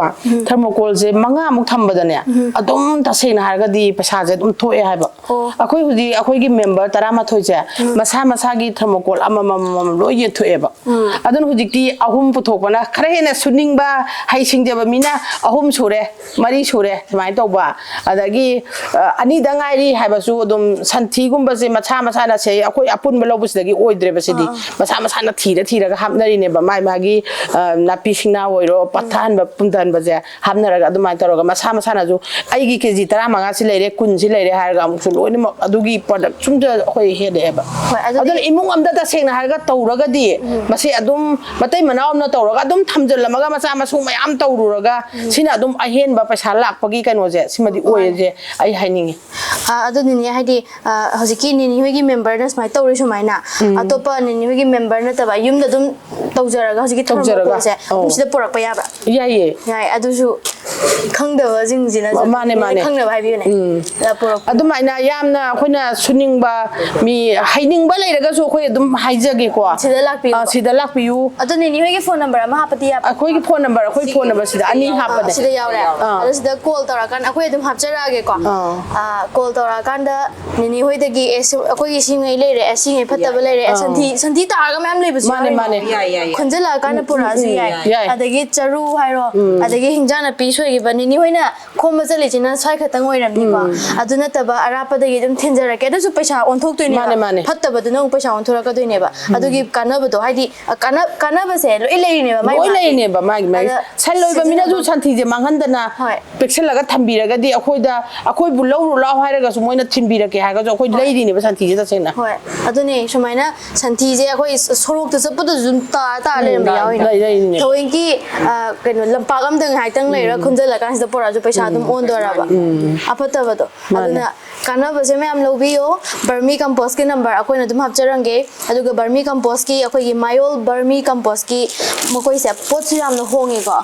ꯊꯔꯃꯣꯀꯣꯜꯁꯦ ꯃꯉꯥꯃꯨꯛ ꯊꯝꯕꯗꯅꯦ, ꯑꯗꯨꯝ ꯇꯁꯦꯡꯅ ꯍꯥꯏꯔꯒꯗꯤ ꯄꯩꯁꯥꯁꯦ ꯑꯗꯨꯝ ꯊꯣꯛꯑꯦ ꯍꯥꯏꯕ꯫ ꯑꯣ꯫ ꯑꯩꯈꯣꯏ ꯍꯧꯖꯤꯛ ꯑꯩꯈꯣꯏꯒꯤ ꯃꯦꯝꯕꯔ ꯇꯔꯥꯃꯥꯊꯣꯏꯁꯦ ꯃꯁꯥ ꯃꯁꯥꯒꯤ ꯊꯔꯃꯣꯀꯣꯜ ꯑꯃꯃꯝ ꯑꯃꯃꯝ ꯂꯣꯏ ꯌꯦꯟꯊꯣꯛꯑꯦꯕ꯫ ꯑꯗꯨꯅ ꯍꯧꯖꯤꯛꯇꯤ ꯑꯍꯨꯝ ꯄꯨꯊꯣꯛꯄꯅ ꯈꯔ ꯍꯦꯟꯅ ꯁꯨꯅꯤꯡꯕ, ꯍꯩꯁꯤꯡꯖꯕ ꯃꯤꯅ ꯑꯍꯨꯝ ꯁꯨꯔꯦ, ꯃꯔꯤ ꯁꯨꯔꯦ ꯁꯨꯃꯥꯏꯅ ꯇꯧꯕ꯫ ꯑꯗꯒꯤ, ꯑ, ꯑꯅꯤꯗ ꯉꯥꯏꯔꯤ ꯍꯥꯏꯕꯁꯨ ꯑꯗꯨꯝ ꯁꯟꯊꯤꯒꯨꯝꯕꯁꯦ ꯃꯁꯥ ꯃꯁꯥꯅ ꯁꯦ-, ꯑꯩꯈꯣꯏ ꯑꯄꯨꯟꯕ ꯂꯧꯕꯁꯤꯗꯒꯤ ꯑꯣꯏꯗ꯭ꯔꯦꯕ ꯁꯤꯗꯤ꯫ ꯑꯥ, ꯑꯥ꯫ ꯃꯁꯥ ꯃꯁꯥꯅ ꯊꯤꯔ ꯊꯤꯔꯒ ꯍꯥꯞꯅꯔꯤꯅꯦꯕ꯫ ꯃꯥꯏ ꯃꯥꯒꯤ, ꯑ, ꯅꯥꯄꯤ ꯁꯤꯡꯅꯥ ꯑꯣꯏꯔꯣ, ꯄꯠꯊꯍꯟꯕ ꯄꯨꯝꯊꯍꯟꯕꯁꯦ ꯍꯥꯞꯅꯔꯒ ꯑꯗꯨꯃꯥꯏꯅ ꯇꯧꯔꯒ ꯃꯁꯥ ꯃꯁꯥꯅꯁꯨ ꯑꯩꯒꯤ ꯀꯦ ꯖꯤ ꯇꯔꯥꯃꯉꯥꯁꯤ ꯂꯩꯔꯦ, ꯀꯨꯟꯁꯤ ꯂꯩꯔꯦ ꯍꯥꯏꯔꯒ ꯑꯃꯨꯛꯁꯨ ꯂꯣꯏꯅꯃꯛ ꯑꯗꯨꯒꯤ ꯄ꯭ꯔꯗꯛ ꯁꯨꯝꯗ ꯑꯩꯈꯣꯏ ꯍꯦꯜꯂꯛꯑꯦꯕ꯫ ꯍꯣꯏ, ꯑꯗꯨꯗꯤ ꯑꯗꯨꯅ ꯏꯃꯨꯡ ꯑꯝꯗ ꯇꯁꯦꯡꯅ ꯍꯥꯏꯔꯒ ꯇꯧꯔꯒꯗꯤ ꯃꯁꯤ ꯑꯗꯨꯝ ꯃꯇꯩ ꯃꯅꯥꯎ ꯑꯃꯅ ꯇꯧꯔꯒ ꯑꯗꯨꯝ ꯊꯝꯖꯤꯜꯂꯝꯃꯒ ꯃꯆꯥ ꯃꯁꯨ ꯃꯌꯥꯝ ꯇꯧꯔꯨꯔꯒ ꯁꯤꯅ ꯑꯗꯨꯝ ꯑꯍꯦꯟꯕ ꯄꯩꯁꯥ ꯂꯥꯛꯄꯒꯤ ꯀꯩꯅꯣꯁꯦ ꯁꯤꯃꯗꯤ ꯑꯣꯏꯌꯦꯁꯦ ꯑꯩ ꯍꯥꯏꯅꯤꯡꯉꯤ꯫ ꯑ, ꯑꯗꯨ ꯅꯤꯅꯦ, ꯍꯥꯏꯗꯤ, ꯑ, ꯍꯧꯖꯤꯛꯀꯤ ꯅꯤꯅꯦ ꯍꯣꯏꯒꯤ ꯃꯦꯝꯕꯔꯅ ꯁꯨꯃꯥꯏꯅ ꯇꯧꯔꯤ ꯁꯨꯃꯥꯏꯅ, ꯑꯇꯣꯞꯄ ꯅꯤꯅꯦ ꯍꯣꯏꯒꯤ ꯃꯦꯝꯕꯔ ꯅꯠꯇꯕ ꯌꯨꯝꯗ ꯑꯗꯨꯝ ꯇꯧꯖꯔꯒ ꯍꯧꯖꯤꯛꯀꯤ ꯇꯧꯖꯔꯒ, ꯊꯔꯃꯣꯀꯣꯜꯁꯦ ꯑꯧ꯫ ꯑꯗꯨꯝ ꯁꯤꯗ ꯄꯨꯔꯛꯄ ꯌꯥꯕ꯭ꯔꯥ? ꯌꯥꯏꯌꯦ꯫ ꯌꯥꯏ, ꯑꯗꯨꯁꯨ ꯈꯪꯗꯕꯁꯤꯡꯁꯤꯅꯁꯨ ꯃꯥꯅꯦ, ꯃꯥꯅꯦ꯫ ꯈꯪꯅꯕ ꯍꯥꯏꯕꯤꯌꯨꯅꯦ꯫ ꯎꯝ꯫ ꯑꯗ ꯄꯨꯔꯛꯄ ꯑꯗꯨꯃꯥꯏꯅ ꯌꯥꯝꯅ ꯑꯩꯈꯣꯏꯅ ꯁꯨꯅꯤꯡꯕ, ꯃꯤ ꯍꯩꯅꯤꯡꯕ ꯂꯩꯔꯒꯁꯨ ꯑꯩꯈꯣꯏ ꯑꯗꯨꯝ ꯍꯥꯏꯖꯒꯦꯀꯣ꯫ ꯁꯤꯗ ꯂꯥꯛꯄꯤꯌꯨ꯫ ꯑꯥ, ꯁꯤꯗ ꯂꯥꯛꯄꯤꯌꯨ꯫ ꯑꯗꯣ ꯅꯦꯅꯦ ꯍꯣꯏꯒꯤ ꯐꯣꯟ ꯅꯝꯕꯔ ꯑꯃ ꯍꯥꯞꯄꯗꯤ ꯌꯥꯕ꯭ꯔꯥ? ꯑꯩꯈꯣꯏꯒꯤ ꯐꯣꯟ ꯅꯝꯕꯔ, ꯑꯩꯈꯣꯏ ꯐꯣꯟ ꯅꯝꯕꯔ ꯁꯤꯗ ꯑꯅꯤ ꯍꯥꯞꯄꯅꯦ꯫ ꯁꯤꯗ ꯌꯥꯎꯔꯦ꯫ ꯑꯥ꯫ ꯑꯗꯣ ꯁꯤꯗ ꯀꯣꯜ ꯇꯧꯔꯛꯑꯀꯥꯟꯗ ꯑꯩꯈꯣꯏ ꯑꯗꯨꯝ ꯍꯥꯞꯆꯔꯛꯑꯒꯦꯀꯣ꯫ ꯑꯥ꯫ ꯑꯥ, ꯀꯣꯜ ꯇꯧꯔꯛꯑꯀꯥꯟꯗ ꯅꯦꯅꯦ ꯍꯣꯏꯗꯒꯤ, "ꯑꯦ, ꯁꯤ, ꯑꯩꯈꯣꯏꯒꯤ ꯁꯤꯉꯩ ꯂꯩꯔꯦ, ꯑꯦ, ꯁꯤꯉꯩ ꯐꯠꯇꯕ ꯂꯩꯔꯦ, ꯑꯦ, ꯑꯥ꯫ ꯁꯟꯊꯤ, ꯁꯟꯊꯤ ꯇꯥꯔꯒ ꯃꯌꯥꯝ ꯂꯩꯕꯁꯨ ꯃꯥꯅꯦ, ꯌꯥꯎꯔꯤꯅꯦ꯫ ꯃꯥꯅꯦ꯫ ꯌꯥꯏ, ꯌꯥꯏ, ꯌꯥꯏ꯫ ꯈꯨꯟꯖꯤꯜꯂꯛꯑꯀꯥꯟꯗ ꯎꯝ, ꯎꯝ, ꯄꯨꯔꯛꯑꯁꯨ ꯎꯝ, ꯌꯥꯏ꯫ ꯌꯥꯏ꯫ ꯑꯗꯒꯤ ꯆꯔꯨ ꯍꯥꯏꯔꯣ, ꯎꯝ꯫ ꯑꯗꯒꯤ ꯍꯤꯟꯖꯥꯡ ꯅꯥꯄꯤ ꯁꯣꯏꯈꯤꯕ ꯅꯦꯅꯦ ꯍꯣꯏꯅ ꯈꯣꯝꯕ ꯆꯠꯂꯤꯁꯤꯅ ꯁ꯭ꯋꯥꯏ ꯈꯛꯇꯪ ꯑꯣꯏꯔꯝꯅꯤꯀꯣ꯫ ꯎꯝ꯫ ꯑꯗꯨ ꯅꯠꯇꯕ ꯑꯔꯥꯞꯄꯗꯒꯤ ꯑꯗꯨꯝ ꯊꯤꯟꯖꯔꯛꯀꯦ꯫ ꯑꯗꯨꯁꯨ ꯄꯩꯁꯥ ꯑꯣꯟꯊꯣꯛꯇꯣꯏꯅꯦꯕ꯫ ꯃꯥꯅꯦ, ꯃꯥꯅꯦ꯫ ꯐꯠꯇꯕꯗꯨꯅ ꯑꯃꯨꯛ ꯄꯩꯁꯥ ꯑꯣꯟꯊꯣꯔꯛꯀꯗꯣꯏꯅꯦꯕ꯫ ꯎꯝ꯫ ꯑꯗꯨꯒꯤ ꯀꯥꯟꯅꯕꯗꯣ, ꯍꯥꯏꯗꯤ, ꯀꯥꯟꯅ-, ꯀꯥꯟꯅꯕꯁꯦ ꯂꯣꯏ ꯂꯩꯔꯤꯅꯦꯕ, ꯃꯥꯏ ꯂꯣꯏ ꯃꯥꯒꯤ꯫ ꯂꯩꯔꯤꯅꯦꯕ, ꯃꯥꯒꯤ, ꯃꯥꯒꯤ꯫ ꯑꯗ ꯁꯟ ꯂꯣꯏꯕ ꯃꯤꯅꯁꯨ ꯁꯤꯖꯤꯟꯅꯕ ꯁꯟꯊꯤꯁꯦ ꯃꯥꯡꯍꯟꯗꯅ ꯍꯣꯏ꯫ ꯄꯤꯛꯁꯜꯂꯒ ꯊꯝꯕꯤꯔꯒꯗꯤ, ꯑꯩꯈꯣꯏꯗ, "ꯑꯩꯈꯣꯏꯕꯨ ꯂꯧꯔꯨ ꯂꯥꯎ" ꯍꯥꯏꯔꯒꯁꯨ ꯃꯣꯏꯅ ꯊꯤꯟꯕꯤꯔꯛꯀꯦ ꯍꯥꯏꯔꯒꯁꯨ ꯑꯩꯈꯣꯏ ꯍꯣꯏ꯫ ꯂꯩꯔꯤꯅꯦꯕ ꯁꯟꯊꯤꯁꯦ ꯇꯁꯦꯡꯅ꯫ ꯍꯣꯏ, ꯑꯗꯨꯅꯦ, ꯁꯨꯃꯥꯏꯅ ꯁꯟꯊꯤꯁꯦ ꯑꯩꯈꯣꯏ ꯁ-, ꯁꯣꯔꯣꯛꯇ ꯆꯠꯄꯗꯁꯨ ꯑꯗꯨꯝ ꯇꯥ-, ꯇꯥ ꯎꯝ, ꯂꯩꯔꯝꯕ ꯂꯩ-, ꯌꯥꯎꯔꯤꯅꯦ꯫ ꯂꯩ-, ꯂꯩꯔꯤꯅꯦ꯫ ꯊꯑꯣꯏꯀꯤ, ꯑ, ꯀꯩꯅꯣ, ꯂꯝꯄꯥꯛ ꯑꯝꯗ ꯉꯥꯏꯍꯥꯛꯇꯪ ꯂꯩꯔꯒ ꯎꯝ꯫ ꯈꯨꯟꯖꯜꯂꯀꯥꯟꯁꯤꯗ ꯄꯨꯔꯛꯑꯁꯨ ꯄꯩꯁꯥ ꯑꯗꯨꯝ ꯎꯝ꯫ ꯑꯣꯟꯗꯣꯔꯕ꯫ ꯎꯝ꯫ ꯑꯐꯠꯇꯕꯗꯣ꯫ ꯃꯥꯅꯦ꯫ ꯑꯗꯨꯅ ꯀꯥꯟꯅꯕꯁꯦ ꯃꯌꯥꯝ ꯂꯧꯕꯤꯌꯣ꯫ ꯕꯔꯃꯤ ꯀꯝꯄꯣꯁꯀꯤ ꯅꯝꯕꯔ ꯑꯩꯈꯣꯏꯅ ꯑꯗꯨꯝ ꯍꯥꯞꯆꯔꯝꯒꯦ꯫ ꯑꯗꯨꯒ ꯕꯔꯃꯤ ꯀꯝꯄꯣꯁꯀꯤ ꯑꯩꯈꯣꯏꯒꯤ ꯃꯌꯣꯜ ꯕꯔꯃꯤ ꯀꯝꯄꯣꯁꯀꯤ ꯃꯈꯣꯏꯁꯦ ꯄꯣꯠꯁꯨ ꯌꯥꯝꯅ ꯍꯣꯡꯉꯦꯀꯣ꯫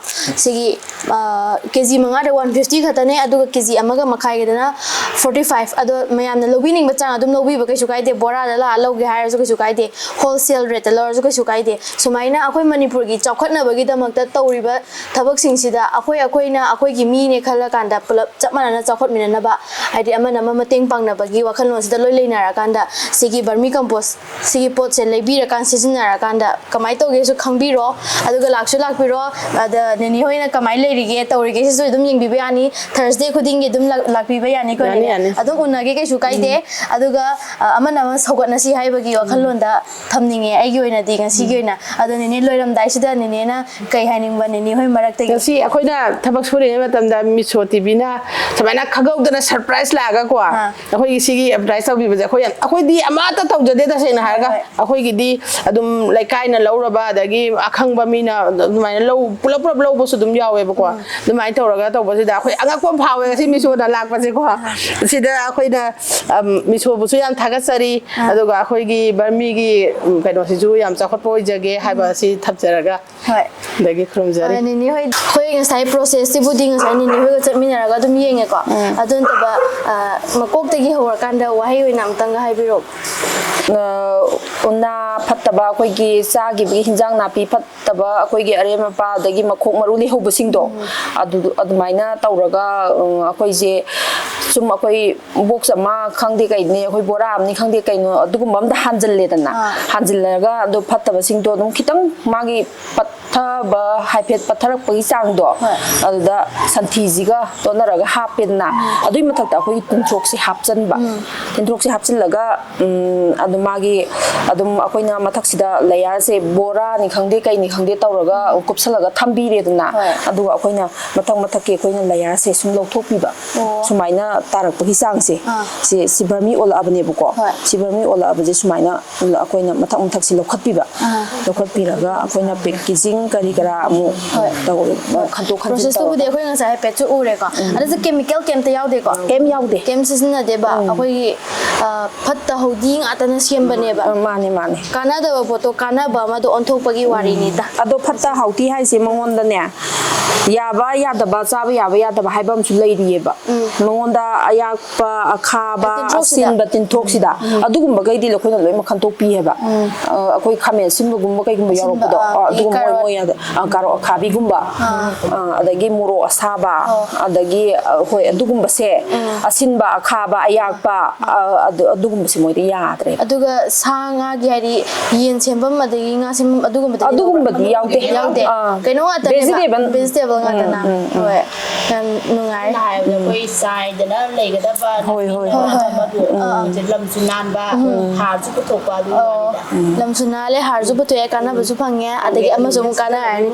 ꯁꯤꯒꯤ, ꯑ, ꯀꯦ ꯖꯤ ꯃꯉꯥꯗ ꯋꯥꯟ ꯐꯤꯐꯇꯤ ꯈꯛꯇꯅꯦ, ꯑꯗꯨꯒ ꯀꯦ ꯖꯤ ꯑꯃꯒ ꯃꯈꯥꯏꯒꯤꯗꯅ ꯐꯣꯔꯇꯤ ꯐꯥꯏꯚ꯫ ꯑꯗꯣ ꯃꯌꯥꯝꯅ ꯂꯧꯕꯤꯅꯤꯡꯕ ꯆꯥꯡ ꯑꯗꯨꯝ ꯂꯧꯕꯤꯕ ꯀꯩꯁꯨ ꯀꯥꯏꯗꯦ, ꯕꯣꯔꯥꯗ ꯂꯥꯛꯑ ꯂꯧꯒꯦ ꯍꯥꯏꯔꯁꯨ ꯀꯩꯁꯨ ꯀꯥꯏꯗꯦ, ꯍꯣꯜꯁꯦꯜ ꯔꯦꯠꯇ ꯂꯧꯔꯁꯨ ꯀꯩꯁꯨ ꯀꯥꯏꯗꯦ꯫ ꯁꯨꯃꯥꯏꯅ ꯑꯩꯈꯣꯏ ꯃꯅꯤꯄꯨꯔꯒꯤ ꯆꯥꯎꯈꯠꯅꯕꯒꯤꯗꯃꯛꯇ ꯇꯧꯔꯤꯕ ꯊꯕꯛꯁꯤꯡꯁꯤꯗ ꯑꯩꯈꯣꯏ, ꯑꯩꯈꯣꯏꯅ ꯑꯩꯈꯣꯏꯒꯤ ꯃꯤꯅꯦ ꯈꯜꯂꯀꯥꯟꯗ ꯄꯨꯂꯞ ꯆꯞ ꯃꯥꯟꯅꯅ ꯆꯥꯎꯈꯠꯃꯤꯟꯅꯅꯕ, ꯍꯥꯏꯗꯤ ꯑꯃꯅ ꯑꯃ ꯃꯇꯦꯡ ꯄꯥꯡꯅꯕꯒꯤ ꯋꯥꯈꯜꯂꯣꯟꯁꯤꯗ ꯂꯣꯏ ꯂꯩꯅꯔꯀꯥꯟꯗ ꯁꯤꯒꯤ ꯕꯔꯃꯤ ꯀꯝꯄꯣꯁ ꯁꯤꯒꯤ ꯄꯣꯠꯁꯦ ꯂꯩꯕꯤꯔꯀꯥꯟ ꯁꯤꯖꯤꯟꯅꯔꯀꯥꯟꯗ ꯀꯃꯥꯏꯅ ꯇꯧꯒꯦꯁꯨ ꯈꯪꯕꯤꯔꯣ꯫ ꯑꯗꯨꯒ ꯂꯥꯛꯁꯨ ꯂꯥꯛꯄꯤꯔꯣ꯫ ꯑꯗ ꯅꯦꯅꯦ ꯍꯣꯏꯅ ꯀꯃꯥꯏꯅ ꯂꯩꯔꯤꯒꯦ, ꯇꯧꯔꯤꯒꯦ ꯁꯤꯁꯨ ꯑꯗꯨꯝ ꯌꯦꯡꯕꯤꯕ ꯌꯥꯅꯤ꯫ ꯊꯔꯁꯗꯦ ꯈꯨꯗꯤꯡꯒꯤ ꯑꯗꯨꯝ ꯂꯥꯛ-, ꯂꯥꯛꯄꯤꯕ ꯌꯥꯅꯤꯀꯣ, ꯌꯥꯅꯤ, ꯅꯦꯅꯦ? ꯌꯥꯅꯤ꯫ ꯑꯗꯨꯝ ꯎꯅꯒꯦ ꯀꯩꯁꯨ ꯀꯥꯏꯗꯦ꯫ ꯎꯝ꯫ ꯑꯗꯨꯒ, ꯑ, ꯑꯃꯅ ꯑꯃ ꯁꯧꯒꯠꯅꯁꯤ ꯍꯥꯏꯕꯒꯤ ꯎꯝ꯫ ꯋꯥꯈꯜꯂꯣꯟꯗ ꯊꯝꯅꯤꯡꯉꯦ ꯑꯩꯒꯤ ꯑꯣꯏꯅꯗꯤ ꯉꯁꯤꯒꯤ ꯎꯝ꯫ ꯑꯣꯏꯅ꯫ ꯑꯗꯣ ꯅꯦꯅꯦ, ꯂꯣꯏꯔꯝꯗꯥꯏꯁꯤꯗ ꯅꯦꯅꯦꯅ ꯀꯩ ꯍꯥꯏꯅꯤꯡꯕ, ꯅꯦꯅꯦ ꯍꯣꯏ ꯃꯔꯛꯇꯒꯤ? ꯉꯁꯤ ꯑꯩꯈꯣꯏꯅ ꯊꯕꯛ ꯁꯨꯔꯤꯉꯩ ꯃꯇꯝꯗ ꯃꯤꯁꯣ ꯇꯤ ꯚꯤꯅ ꯁꯨꯃꯥꯏꯅ ꯈꯪꯍꯧꯗꯅ ꯁꯔꯄ꯭ꯔꯥꯏꯁ ꯂꯥꯛꯑꯒꯀꯣ, ꯑꯥ꯫ ꯑꯩꯈꯣꯏꯒꯤ ꯁꯤꯒꯤ ꯑꯦꯗꯚꯔꯇꯥꯏꯁ ꯇꯧꯕꯤꯕꯁꯦ ꯑꯩꯈꯣꯏ ꯌꯥꯝ, ꯑꯩꯈꯣꯏꯗꯤ ꯑꯃꯠꯇ ꯇꯧꯖꯗꯦ, ꯇꯁꯦꯡꯅ ꯍꯥꯏꯔꯒ꯫ ꯍꯣꯏ, ꯍꯣꯏ꯫ ꯑꯩꯈꯣꯏꯒꯤꯗꯤ ꯑꯗꯨꯝ ꯂꯩꯀꯥꯏꯅ ꯂꯧꯔꯕ, ꯑꯗꯒꯤ ꯑꯈꯪꯕ ꯃꯤꯅ ꯑꯗꯨꯃꯥꯏꯅ ꯂꯧ-, ꯄꯨꯂꯞ ꯄꯨꯂꯞ ꯂꯧꯕꯁꯨ ꯑꯗꯨꯝ ꯌꯥꯎꯋꯦꯕꯀꯣ꯫ ꯎꯝ꯫ ꯑꯗꯨꯃꯥꯏꯅ ꯇꯧꯔꯒ ꯇꯧꯕꯁꯤꯗ ꯑꯩꯈꯣꯏ ꯑꯉꯛꯄ ꯑꯃ ꯐꯥꯎꯋꯦ ꯉꯁꯤ ꯃꯤꯁꯣꯗ ꯂꯥꯛꯄꯁꯦꯀꯣ꯫ ꯑꯥ꯫ ꯁꯤꯗ ꯑꯩꯈꯣꯏꯅ, ꯑꯝ, ꯃꯤꯁꯣꯕꯨꯁꯨ ꯌꯥꯝ ꯊꯥꯒꯠꯆꯔꯤ, ꯑꯥ꯫ ꯑꯗꯨꯒ ꯑꯩꯈꯣꯏꯒꯤ ꯕꯔꯃꯤꯒꯤ, ꯎꯝ, ꯀꯩꯅꯣꯁꯤꯁꯨ ꯌꯥꯝ ꯆꯥꯎꯈꯠꯄ ꯑꯣꯏꯖꯒꯦ ꯍꯥꯏꯕ ꯎꯝ꯫ ꯑꯁꯤ ꯊꯝꯖꯔꯒ ꯍꯣꯏ꯫ ꯑꯗꯒꯤ ꯈꯨꯔꯨꯝꯖꯔꯤ꯫ ꯑ, ꯅꯦꯅꯦ ꯍꯣꯏ, ꯑꯩꯈꯣꯏ ꯉꯁꯥꯏ ꯄ꯭ꯔꯣꯁꯦꯁꯇꯣ ꯁꯤꯕꯨꯗꯤ ꯉꯁꯥꯏ ꯅꯤꯅꯦ ꯍꯣꯏꯒ ꯆꯠꯃꯤꯟꯅꯔꯒ ꯑꯗꯨꯝ ꯌꯦꯡꯉꯦꯀꯣ꯫ ꯑꯗꯨ ꯅꯠꯇꯕ, ꯑ, ꯃꯀꯣꯛꯇꯒꯤ ꯍꯧꯔꯀꯥꯟꯗ ꯋꯥꯍꯩ ꯑꯣꯏꯅ ꯑꯃꯨꯛꯇꯪꯒ ꯍꯥꯏꯕꯤꯔꯛꯑꯣ꯫ ꯑ, ꯎꯅꯥ ꯐꯠꯇꯕ, ꯑꯩꯈꯣꯏꯒꯤ ꯆꯥꯈꯤꯕꯒꯤ ꯍꯤꯟꯖꯥꯡ ꯅꯥꯄꯤ ꯐꯠꯇꯕ, ꯑꯩꯈꯣꯏꯒꯤ ꯑꯔꯦꯝ ꯑꯄꯥ, ꯑꯗꯒꯤ ꯃꯈꯣꯛ ꯃꯔꯨ ꯂꯩꯍꯧꯕꯁꯤꯡꯗꯣ, ꯑꯗꯨ ꯑꯗꯨꯃꯥꯏꯅ ꯇꯧꯔꯒ, ꯑ, ꯑꯩꯈꯣꯏꯁꯦ ꯁꯨꯝ ꯑꯩꯈꯣꯏ ꯕꯣꯛꯁ ꯑꯃ ꯈꯪꯗꯦ ꯀꯩꯅꯦ, ꯑꯩꯈꯣꯏ ꯕꯣꯔꯥ ꯑꯃꯅꯤ ꯈꯪꯗꯦ ꯀꯩꯅꯣ, ꯑꯗꯨꯒꯨꯝꯕ ꯑꯝꯗ ꯍꯥꯟꯖꯜꯂꯦꯗꯅ꯫ ꯑꯥ꯫ ꯍꯥꯟꯖꯜꯂꯒ ꯑꯗꯨ ꯐꯠꯇꯕꯁꯤꯡꯗꯣ ꯑꯗꯨꯝ ꯈꯤꯇꯪ ꯃꯥꯒꯤ ꯄꯠꯊꯕ, ꯍꯥꯏꯐꯦꯠ ꯄꯠꯊꯔꯛꯄꯒꯤ ꯆꯥꯡꯗꯣ, ꯍꯣꯏ꯫ ꯑꯗꯨꯗ ꯁꯟꯊꯤꯁꯤꯒ ꯇꯣꯠꯅꯔꯒ ꯍꯥꯞꯄꯦꯗꯅ꯫ ꯑꯗꯨꯒꯤ ꯃꯊꯛꯇ ꯑꯩꯈꯣꯏꯒꯤ ꯇꯤꯟꯊ꯭ꯔꯣꯛꯁꯦ ꯍꯥꯞꯆꯟꯕ꯫ ꯇꯤꯟꯊ꯭ꯔꯣꯛꯁꯦ ꯍꯥꯞꯆꯤꯜꯂꯒ, ꯎꯝ, ꯑꯗꯨꯝ ꯃꯥꯒꯤ, ꯑꯗꯨꯝ ꯑꯩꯈꯣꯏꯅ ꯃꯊꯛꯁꯤꯗ ꯂꯦꯌꯔꯁꯦ ꯕꯣꯔꯥꯅꯤ ꯈꯪꯗꯦ ꯀꯩꯅꯤ ꯈꯪꯗꯦ ꯇꯧꯔꯒ ꯀꯨꯞꯁꯜꯂꯒ ꯊꯝꯕꯤꯔꯦꯗꯅ꯫ ꯍꯣꯏ꯫ ꯑꯗꯨꯒ ꯑꯩꯈꯣꯏꯅ ꯃꯊꯛ ꯃꯊꯛꯀꯤ ꯑꯩꯈꯣꯏꯅ ꯂꯦꯌꯔꯁꯦ ꯁꯨꯝ ꯂꯧꯊꯣꯛꯄꯤꯕ꯫ ꯑꯣ꯫ ꯁꯨꯃꯥꯏꯅ ꯇꯥꯔꯛꯄꯒꯤ ꯆꯥꯡꯁꯦ, ꯑꯥ꯫ ꯁꯤ, ꯁꯤ ꯕꯔꯃꯤ ꯑꯣꯜꯂꯛꯑꯕꯅꯦꯕꯀꯣ꯫ ꯍꯣꯏ꯫ ꯁꯤ ꯕꯔꯃꯤ ꯑꯣꯜꯂꯛꯑꯕꯁꯦ ꯁꯨꯃꯥꯏꯅ ꯑꯩꯈꯣꯏꯅ ꯃꯊꯛ ꯃꯊꯛꯁꯦ ꯂꯧꯈꯠꯄꯤꯕ꯫ ꯑꯥ꯫ ꯂꯧꯈꯠꯄꯤꯔꯒ ꯑꯩꯈꯣꯏꯅ ꯄꯦꯀꯦꯖꯤꯡ ꯀꯔꯤ ꯀꯔꯥ ꯑꯃꯨꯛ ꯍꯣꯏ꯫ ꯇꯧ-, ꯈꯟꯇꯣꯛ ꯈꯟꯖꯤꯟ ꯄ꯭ꯔꯣꯁꯦꯁꯇꯨꯕꯨꯗꯤ ꯇꯧꯔꯒ꯫ ꯑꯩꯈꯣꯏ ꯉꯁꯥꯏ ꯍꯥꯏꯐꯦꯠꯁꯨ ꯎꯔꯦꯀꯣ꯫ ꯎꯝ꯫ ꯑꯗꯨꯁꯨ ꯀꯦꯃꯤꯀꯦꯜ ꯀꯩꯝꯇ ꯌꯥꯎꯗꯦꯀꯣ? ꯀꯩꯝ ꯌꯥꯎꯗꯦ꯫ ꯀꯩꯝ ꯁꯤꯖꯤꯟꯅꯗꯦꯕ꯫ ꯎꯝ꯫ ꯑꯩꯈꯣꯏꯒꯤ, ꯑ, ꯐꯠꯇ ꯍꯥꯎꯗꯤ ꯉꯥꯛꯇꯅ ꯁꯦꯝꯕꯅꯦꯕ꯫ ꯑ, ꯃꯥꯅꯦ, ꯃꯥꯅꯦ꯫ ꯀꯥꯟꯅꯗꯕ ꯄꯣꯠꯇꯣ ꯀꯥꯟꯅꯕ ꯑꯃꯗ ꯑꯣꯟꯊꯣꯛꯄꯒꯤ ꯋꯥꯔꯤꯅꯤꯗ꯫ ꯑꯗꯣ ꯐꯠꯇ ꯍꯥꯎꯊꯤ ꯍꯥꯏꯁꯦ ꯃꯉꯣꯟꯗꯅꯦ, ꯌꯥꯕ ꯌꯥꯗꯕ, ꯆꯥꯕ ꯌꯥꯕ ꯌꯥꯗꯕ ꯍꯥꯏꯕ ꯑꯃꯁꯨ ꯂꯩꯔꯤꯌꯦꯕ꯫ ꯎꯝ꯫ ꯃꯉꯣꯟꯗ ꯑꯌꯥꯛꯄ, ꯑꯈꯥꯕ, ꯇꯤꯟꯊ꯭ꯔꯣꯛꯁꯤꯗ꯫ ꯑꯁꯤꯟꯕ ꯇꯤꯟꯊ꯭ꯔꯣꯛꯁꯤꯗ, ꯎꯝ꯫ ꯑꯗꯨꯒꯨꯝꯕꯈꯩꯗꯤ ꯑꯩꯈꯣꯏꯅ ꯂꯣꯏꯅꯃꯛ ꯈꯟꯇꯣꯛꯄꯤ ꯍꯥꯏꯕ꯫ ꯎꯝ꯫ ꯑ, ꯑꯩꯈꯣꯏ ꯈꯥꯃꯦꯟ ꯑꯁꯤꯟꯕꯒꯨꯝꯕ ꯀꯩꯒꯨꯝꯕ ꯑꯁꯤꯟꯕ, ꯌꯥꯎꯔꯛꯄꯗꯣ, ꯑꯥ, ꯑ, ꯑꯗꯒꯤ ꯑꯗꯨꯒꯨꯝꯕ ꯃꯣꯏ, ꯀꯥꯔꯣꯠ꯫ ꯃꯣꯏ ꯌꯥꯗ-, ꯑ, ꯀꯥꯔꯣꯠ ꯑꯈꯥꯕꯤꯒꯨꯝꯕ, ꯑꯥ꯫ ꯑ, ꯑꯗꯒꯤ ꯃꯣꯔꯣꯛ ꯑꯁꯥꯕ, ꯑꯣ꯫ ꯑꯗꯒꯤ, ꯑ, ꯍꯣꯏ, ꯑꯗꯨꯒꯨꯝꯕꯁꯦ, ꯎꯝ꯫ ꯑꯁꯤꯟꯕ, ꯑꯈꯥꯕ, ꯑꯌꯥꯛꯄ, ꯑ, ꯑꯗꯨ-, ꯑꯗꯨꯒꯨꯝꯕꯁꯦ ꯃꯣꯏꯗꯤ ꯌꯥꯗ꯭ꯔꯦꯕ꯫ ꯑꯗꯨꯒ ꯁꯥ ꯉꯥꯒꯤ, ꯍꯥꯏꯗꯤ ꯌꯦꯟ ꯁꯦꯝꯐꯝ ꯑꯗꯒꯤ ꯉꯥ ꯁꯦꯝꯐꯝ ꯑꯗꯨꯒꯨꯝꯕꯗꯤ ꯑꯗꯨꯒꯨꯝꯕꯗꯤ ꯌꯥꯎꯕ꯭ꯔꯥ? ꯌꯥꯎꯗꯦ꯫ ꯌꯥꯎꯗꯦ꯫ ꯑꯥ꯫ ꯀꯩꯅꯣ ꯉꯥꯛꯇꯅꯦꯕ, vegetable꯫ Vegetable ꯉꯥꯛꯇꯅ꯫ ꯎꯝ, ꯎꯝ, ꯎꯝ꯫ ꯍꯣꯏ꯫ ꯌꯥꯝ ꯅꯨꯡꯉꯥꯏ꯫ ꯁꯝꯅ ꯍꯥꯏꯔꯕꯗ ꯑꯩꯈꯣꯏ ꯆꯥꯏꯗꯅ ꯂꯩꯒꯗꯕ ꯍꯣꯏ, ꯍꯣꯏ, ꯅꯥꯄꯤ ꯍꯣꯏ꯫ ꯅꯄꯥ ꯑꯗꯨ ꯎꯝ꯫ ꯂꯝꯁꯨ ꯅꯥꯟꯕ, ꯎꯝ꯫ ꯍꯥꯔꯁꯨ ꯄꯨꯊꯣꯛꯄ ꯑꯗꯨꯒꯤ ꯑꯣ꯫ ꯋꯥꯅꯤꯗ꯫ ꯎꯝ꯫ ꯂꯝꯁꯨ ꯅꯥꯜꯂꯦ, ꯍꯥꯔꯁꯨ ꯄꯨꯊꯣꯛꯑꯦ, ꯀꯥꯟꯅꯕꯁꯨ ꯐꯪꯉꯦ, ꯑꯗꯒꯤ ꯑꯃꯁꯨ ꯑꯃꯨꯛ ꯀꯥꯟꯅꯔꯅꯤ꯫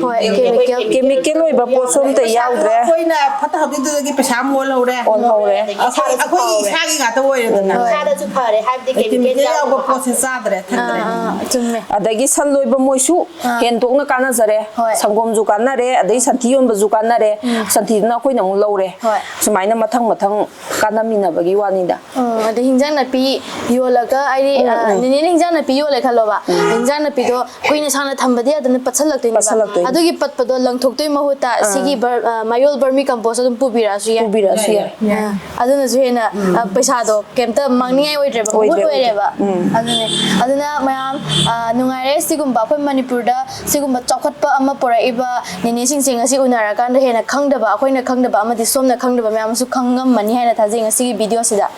ꯍꯣꯏ, chemical꯫ Chemical ꯑꯣꯏꯕ ꯄꯣꯠꯁꯨ ꯑꯝꯇ ꯌꯥꯎꯗ꯭ꯔꯦ꯫ ꯑꯩꯈꯣꯏꯅ ꯐꯠꯇ ꯍꯥꯎꯊꯤꯗꯨꯗꯒꯤ ꯄꯩꯁꯥ ꯑꯃꯨꯛ ꯑꯣꯜꯍꯧꯔꯦ꯫ ꯑꯣꯜꯍꯧꯔꯦ꯫ ꯑꯗꯒꯤ ꯑꯩꯈꯣꯏ, ꯏꯁꯥꯗꯁꯨ ꯑꯩꯈꯣꯏꯒꯤ ꯐꯍꯧꯔꯦ꯫ ꯏꯁꯥꯒꯤ ꯉꯥꯛꯇ ꯑꯣꯏꯔꯦꯗꯅ꯫ ꯎꯝ꯫ ꯏꯁꯥꯗꯁꯨ ꯐꯔꯦ, ꯍꯥꯏꯕꯗꯤ chemical chemical ꯌꯥꯎꯕ ꯌꯥꯎꯗꯕ ꯄꯣꯠꯁꯦ ꯆꯥꯗ꯭ꯔꯦ, ꯊꯛꯇ꯭ꯔꯦ꯫ ꯑꯥ, ꯑꯥ, ꯆꯨꯝꯃꯦ꯫ ꯑꯗꯒꯤ ꯁꯟ ꯂꯣꯏꯕ ꯃꯣꯏꯁꯨ ꯑꯥ꯫ ꯍꯦꯟꯗꯣꯛꯅ ꯀꯥꯟꯅꯖꯔꯦ꯫ ꯍꯣꯏ꯫ ꯁꯪꯒꯣꯝꯁꯨ ꯀꯥꯟꯅꯔꯦ, ꯑꯗꯩ ꯁꯟꯊꯤ ꯌꯣꯟꯕꯁꯨ ꯀꯥꯟꯅꯔꯦ꯫ ꯎꯝ꯫ ꯁꯟꯊꯤꯗꯨꯅ ꯑꯩꯈꯣꯏꯅ ꯑꯃꯨꯛ ꯂꯧꯔꯦ꯫ ꯍꯣꯏ꯫ ꯁꯨꯃꯥꯏꯅ ꯃꯊꯪ ꯃꯊꯪ ꯀꯥꯟꯅꯃꯤꯟꯅꯕꯒꯤ ꯋꯥꯅꯤꯗ꯫ ꯎꯝ, ꯑꯗꯩ ꯍꯤꯟꯖꯥꯡ ꯅꯥꯄꯤ ꯌꯣꯜꯂꯒ, ꯍꯥꯏꯗꯤ, ꯎꯝ, ꯑ, ꯎꯝ꯫ ꯅꯦꯅꯦꯅ ꯍꯤꯟꯖꯥꯡ ꯅꯥꯄꯤ ꯌꯣꯜꯂꯦ ꯈꯜꯂꯣꯕ꯫ ꯎꯝ꯫ ꯍꯤꯟꯖꯥꯡ ꯅꯥꯄꯤꯗꯣ ꯀꯨꯏꯅ ꯁꯥꯡꯅ ꯊꯝꯕꯗꯤ ꯌꯥꯗꯕꯅꯤꯅ ꯄꯠꯁꯜꯂꯛꯇꯣꯏꯅꯦꯕ꯫ ꯄꯠꯁꯜꯂꯛꯇꯣꯏꯅꯤ꯫ ꯑꯗꯨꯒꯤ ꯄꯠꯄꯗꯣ ꯂꯪꯊꯣꯛꯇꯣꯏ ꯃꯍꯨꯠꯇ ꯑꯥ꯫ ꯁꯤꯒꯤ ꯕꯔ- ꯑ, ꯃꯌꯣꯜ ꯕꯔꯃꯤ ꯀꯝꯄꯣꯁ ꯑꯗꯨꯝ ꯄꯨꯕꯤꯔꯛꯑꯁꯨ ꯌꯥꯏ꯫ ꯄꯨꯕꯤꯔꯛꯑꯁꯨ ꯌꯥꯏ꯫ ꯑ, ꯑꯗꯨꯅꯁꯨ ꯍꯦꯟꯅ ꯑ, ꯄꯩꯁꯥꯗꯣ ꯀꯩꯝꯇ ꯃꯥꯡꯅꯤꯡꯉꯥꯏ ꯑꯣꯏꯗ꯭ꯔꯦꯕ, ꯃꯍꯨꯠ ꯑꯣꯏꯗ꯭ꯔꯦ, ꯑꯣꯏꯔꯦꯕ꯫ ꯎꯝ꯫ ꯑꯗꯨꯅꯦ꯫ ꯑꯗꯨꯅ ꯃꯌꯥꯝ ꯑ, ꯅꯨꯡꯉꯥꯏꯔꯦ, ꯁꯤꯒꯨꯝꯕ ꯑꯩꯈꯣꯏ ꯃꯅꯤꯄꯨꯔꯗ ꯁꯤꯒꯨꯝꯕ ꯆꯥꯎꯈꯠꯄ ꯑꯃ ꯄꯨꯔꯛꯏꯕ ꯅꯦꯅꯦꯁꯤꯡꯁꯦ ꯉꯁꯤ ꯎꯅꯔꯀꯥꯟꯗ ꯍꯦꯟꯅ ꯈꯪꯗꯕ, ꯑꯩꯈꯣꯏꯅ ꯈꯪꯗꯕ ꯑꯃꯗꯤ ꯁꯣꯝꯅ ꯈꯪꯗꯕ ꯃꯌꯥꯝ ꯑꯃꯁꯨ ꯈꯪꯉꯝꯃꯅꯤ ꯍꯥꯏꯅ ꯊꯥꯖꯩ ꯉꯁꯤꯒꯤ ꯚꯤꯗꯤꯑꯣꯁꯤꯗ꯫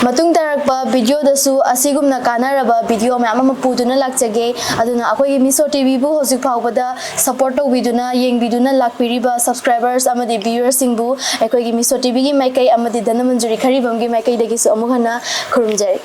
ꯃꯇꯨꯡ ꯇꯥꯔꯛꯄ ꯚꯤꯗꯤꯑꯣꯗꯁꯨ ꯑꯁꯤꯒꯨꯝꯅ ꯀꯥꯟꯅꯔꯕ ꯚꯤꯗꯤꯑꯣ ꯃꯌꯥꯝ ꯑꯃ ꯄꯨꯗꯨꯅ ꯂꯥꯛꯆꯒꯦ꯫ ꯑꯗꯨꯅ ꯑꯩꯈꯣꯏꯒꯤ ꯃꯤꯁꯣ ꯇꯤꯚꯤꯕꯨ ꯍꯧꯖꯤꯛ ꯐꯥꯎꯕꯗ ꯁꯄꯣꯔꯠ ꯇꯧꯕꯤꯗꯨꯅ, ꯌꯦꯡꯕꯤꯗꯨꯅ ꯂꯥꯛꯄꯤꯔꯤꯕ ꯁꯕꯁꯀ꯭ꯔꯥꯏꯕꯔꯁ ꯑꯃꯗꯤ ꯚ꯭ꯌꯨꯋꯔꯁꯤꯡꯕꯨ ꯑꯩꯈꯣꯏꯒꯤ ꯃꯤꯁꯣ ꯇꯤꯚꯤꯒꯤ ꯃꯥꯏꯀꯩ ꯑꯃꯗꯤ ꯙꯅꯃꯟꯖꯨꯔꯤ ꯈꯔꯤꯕꯝꯒꯤ ꯃꯥꯏꯀꯩꯗꯒꯤꯁꯨ ꯑꯃꯨꯛ ꯍꯟꯅ ꯈꯨꯔꯨꯝꯖꯔꯤ꯫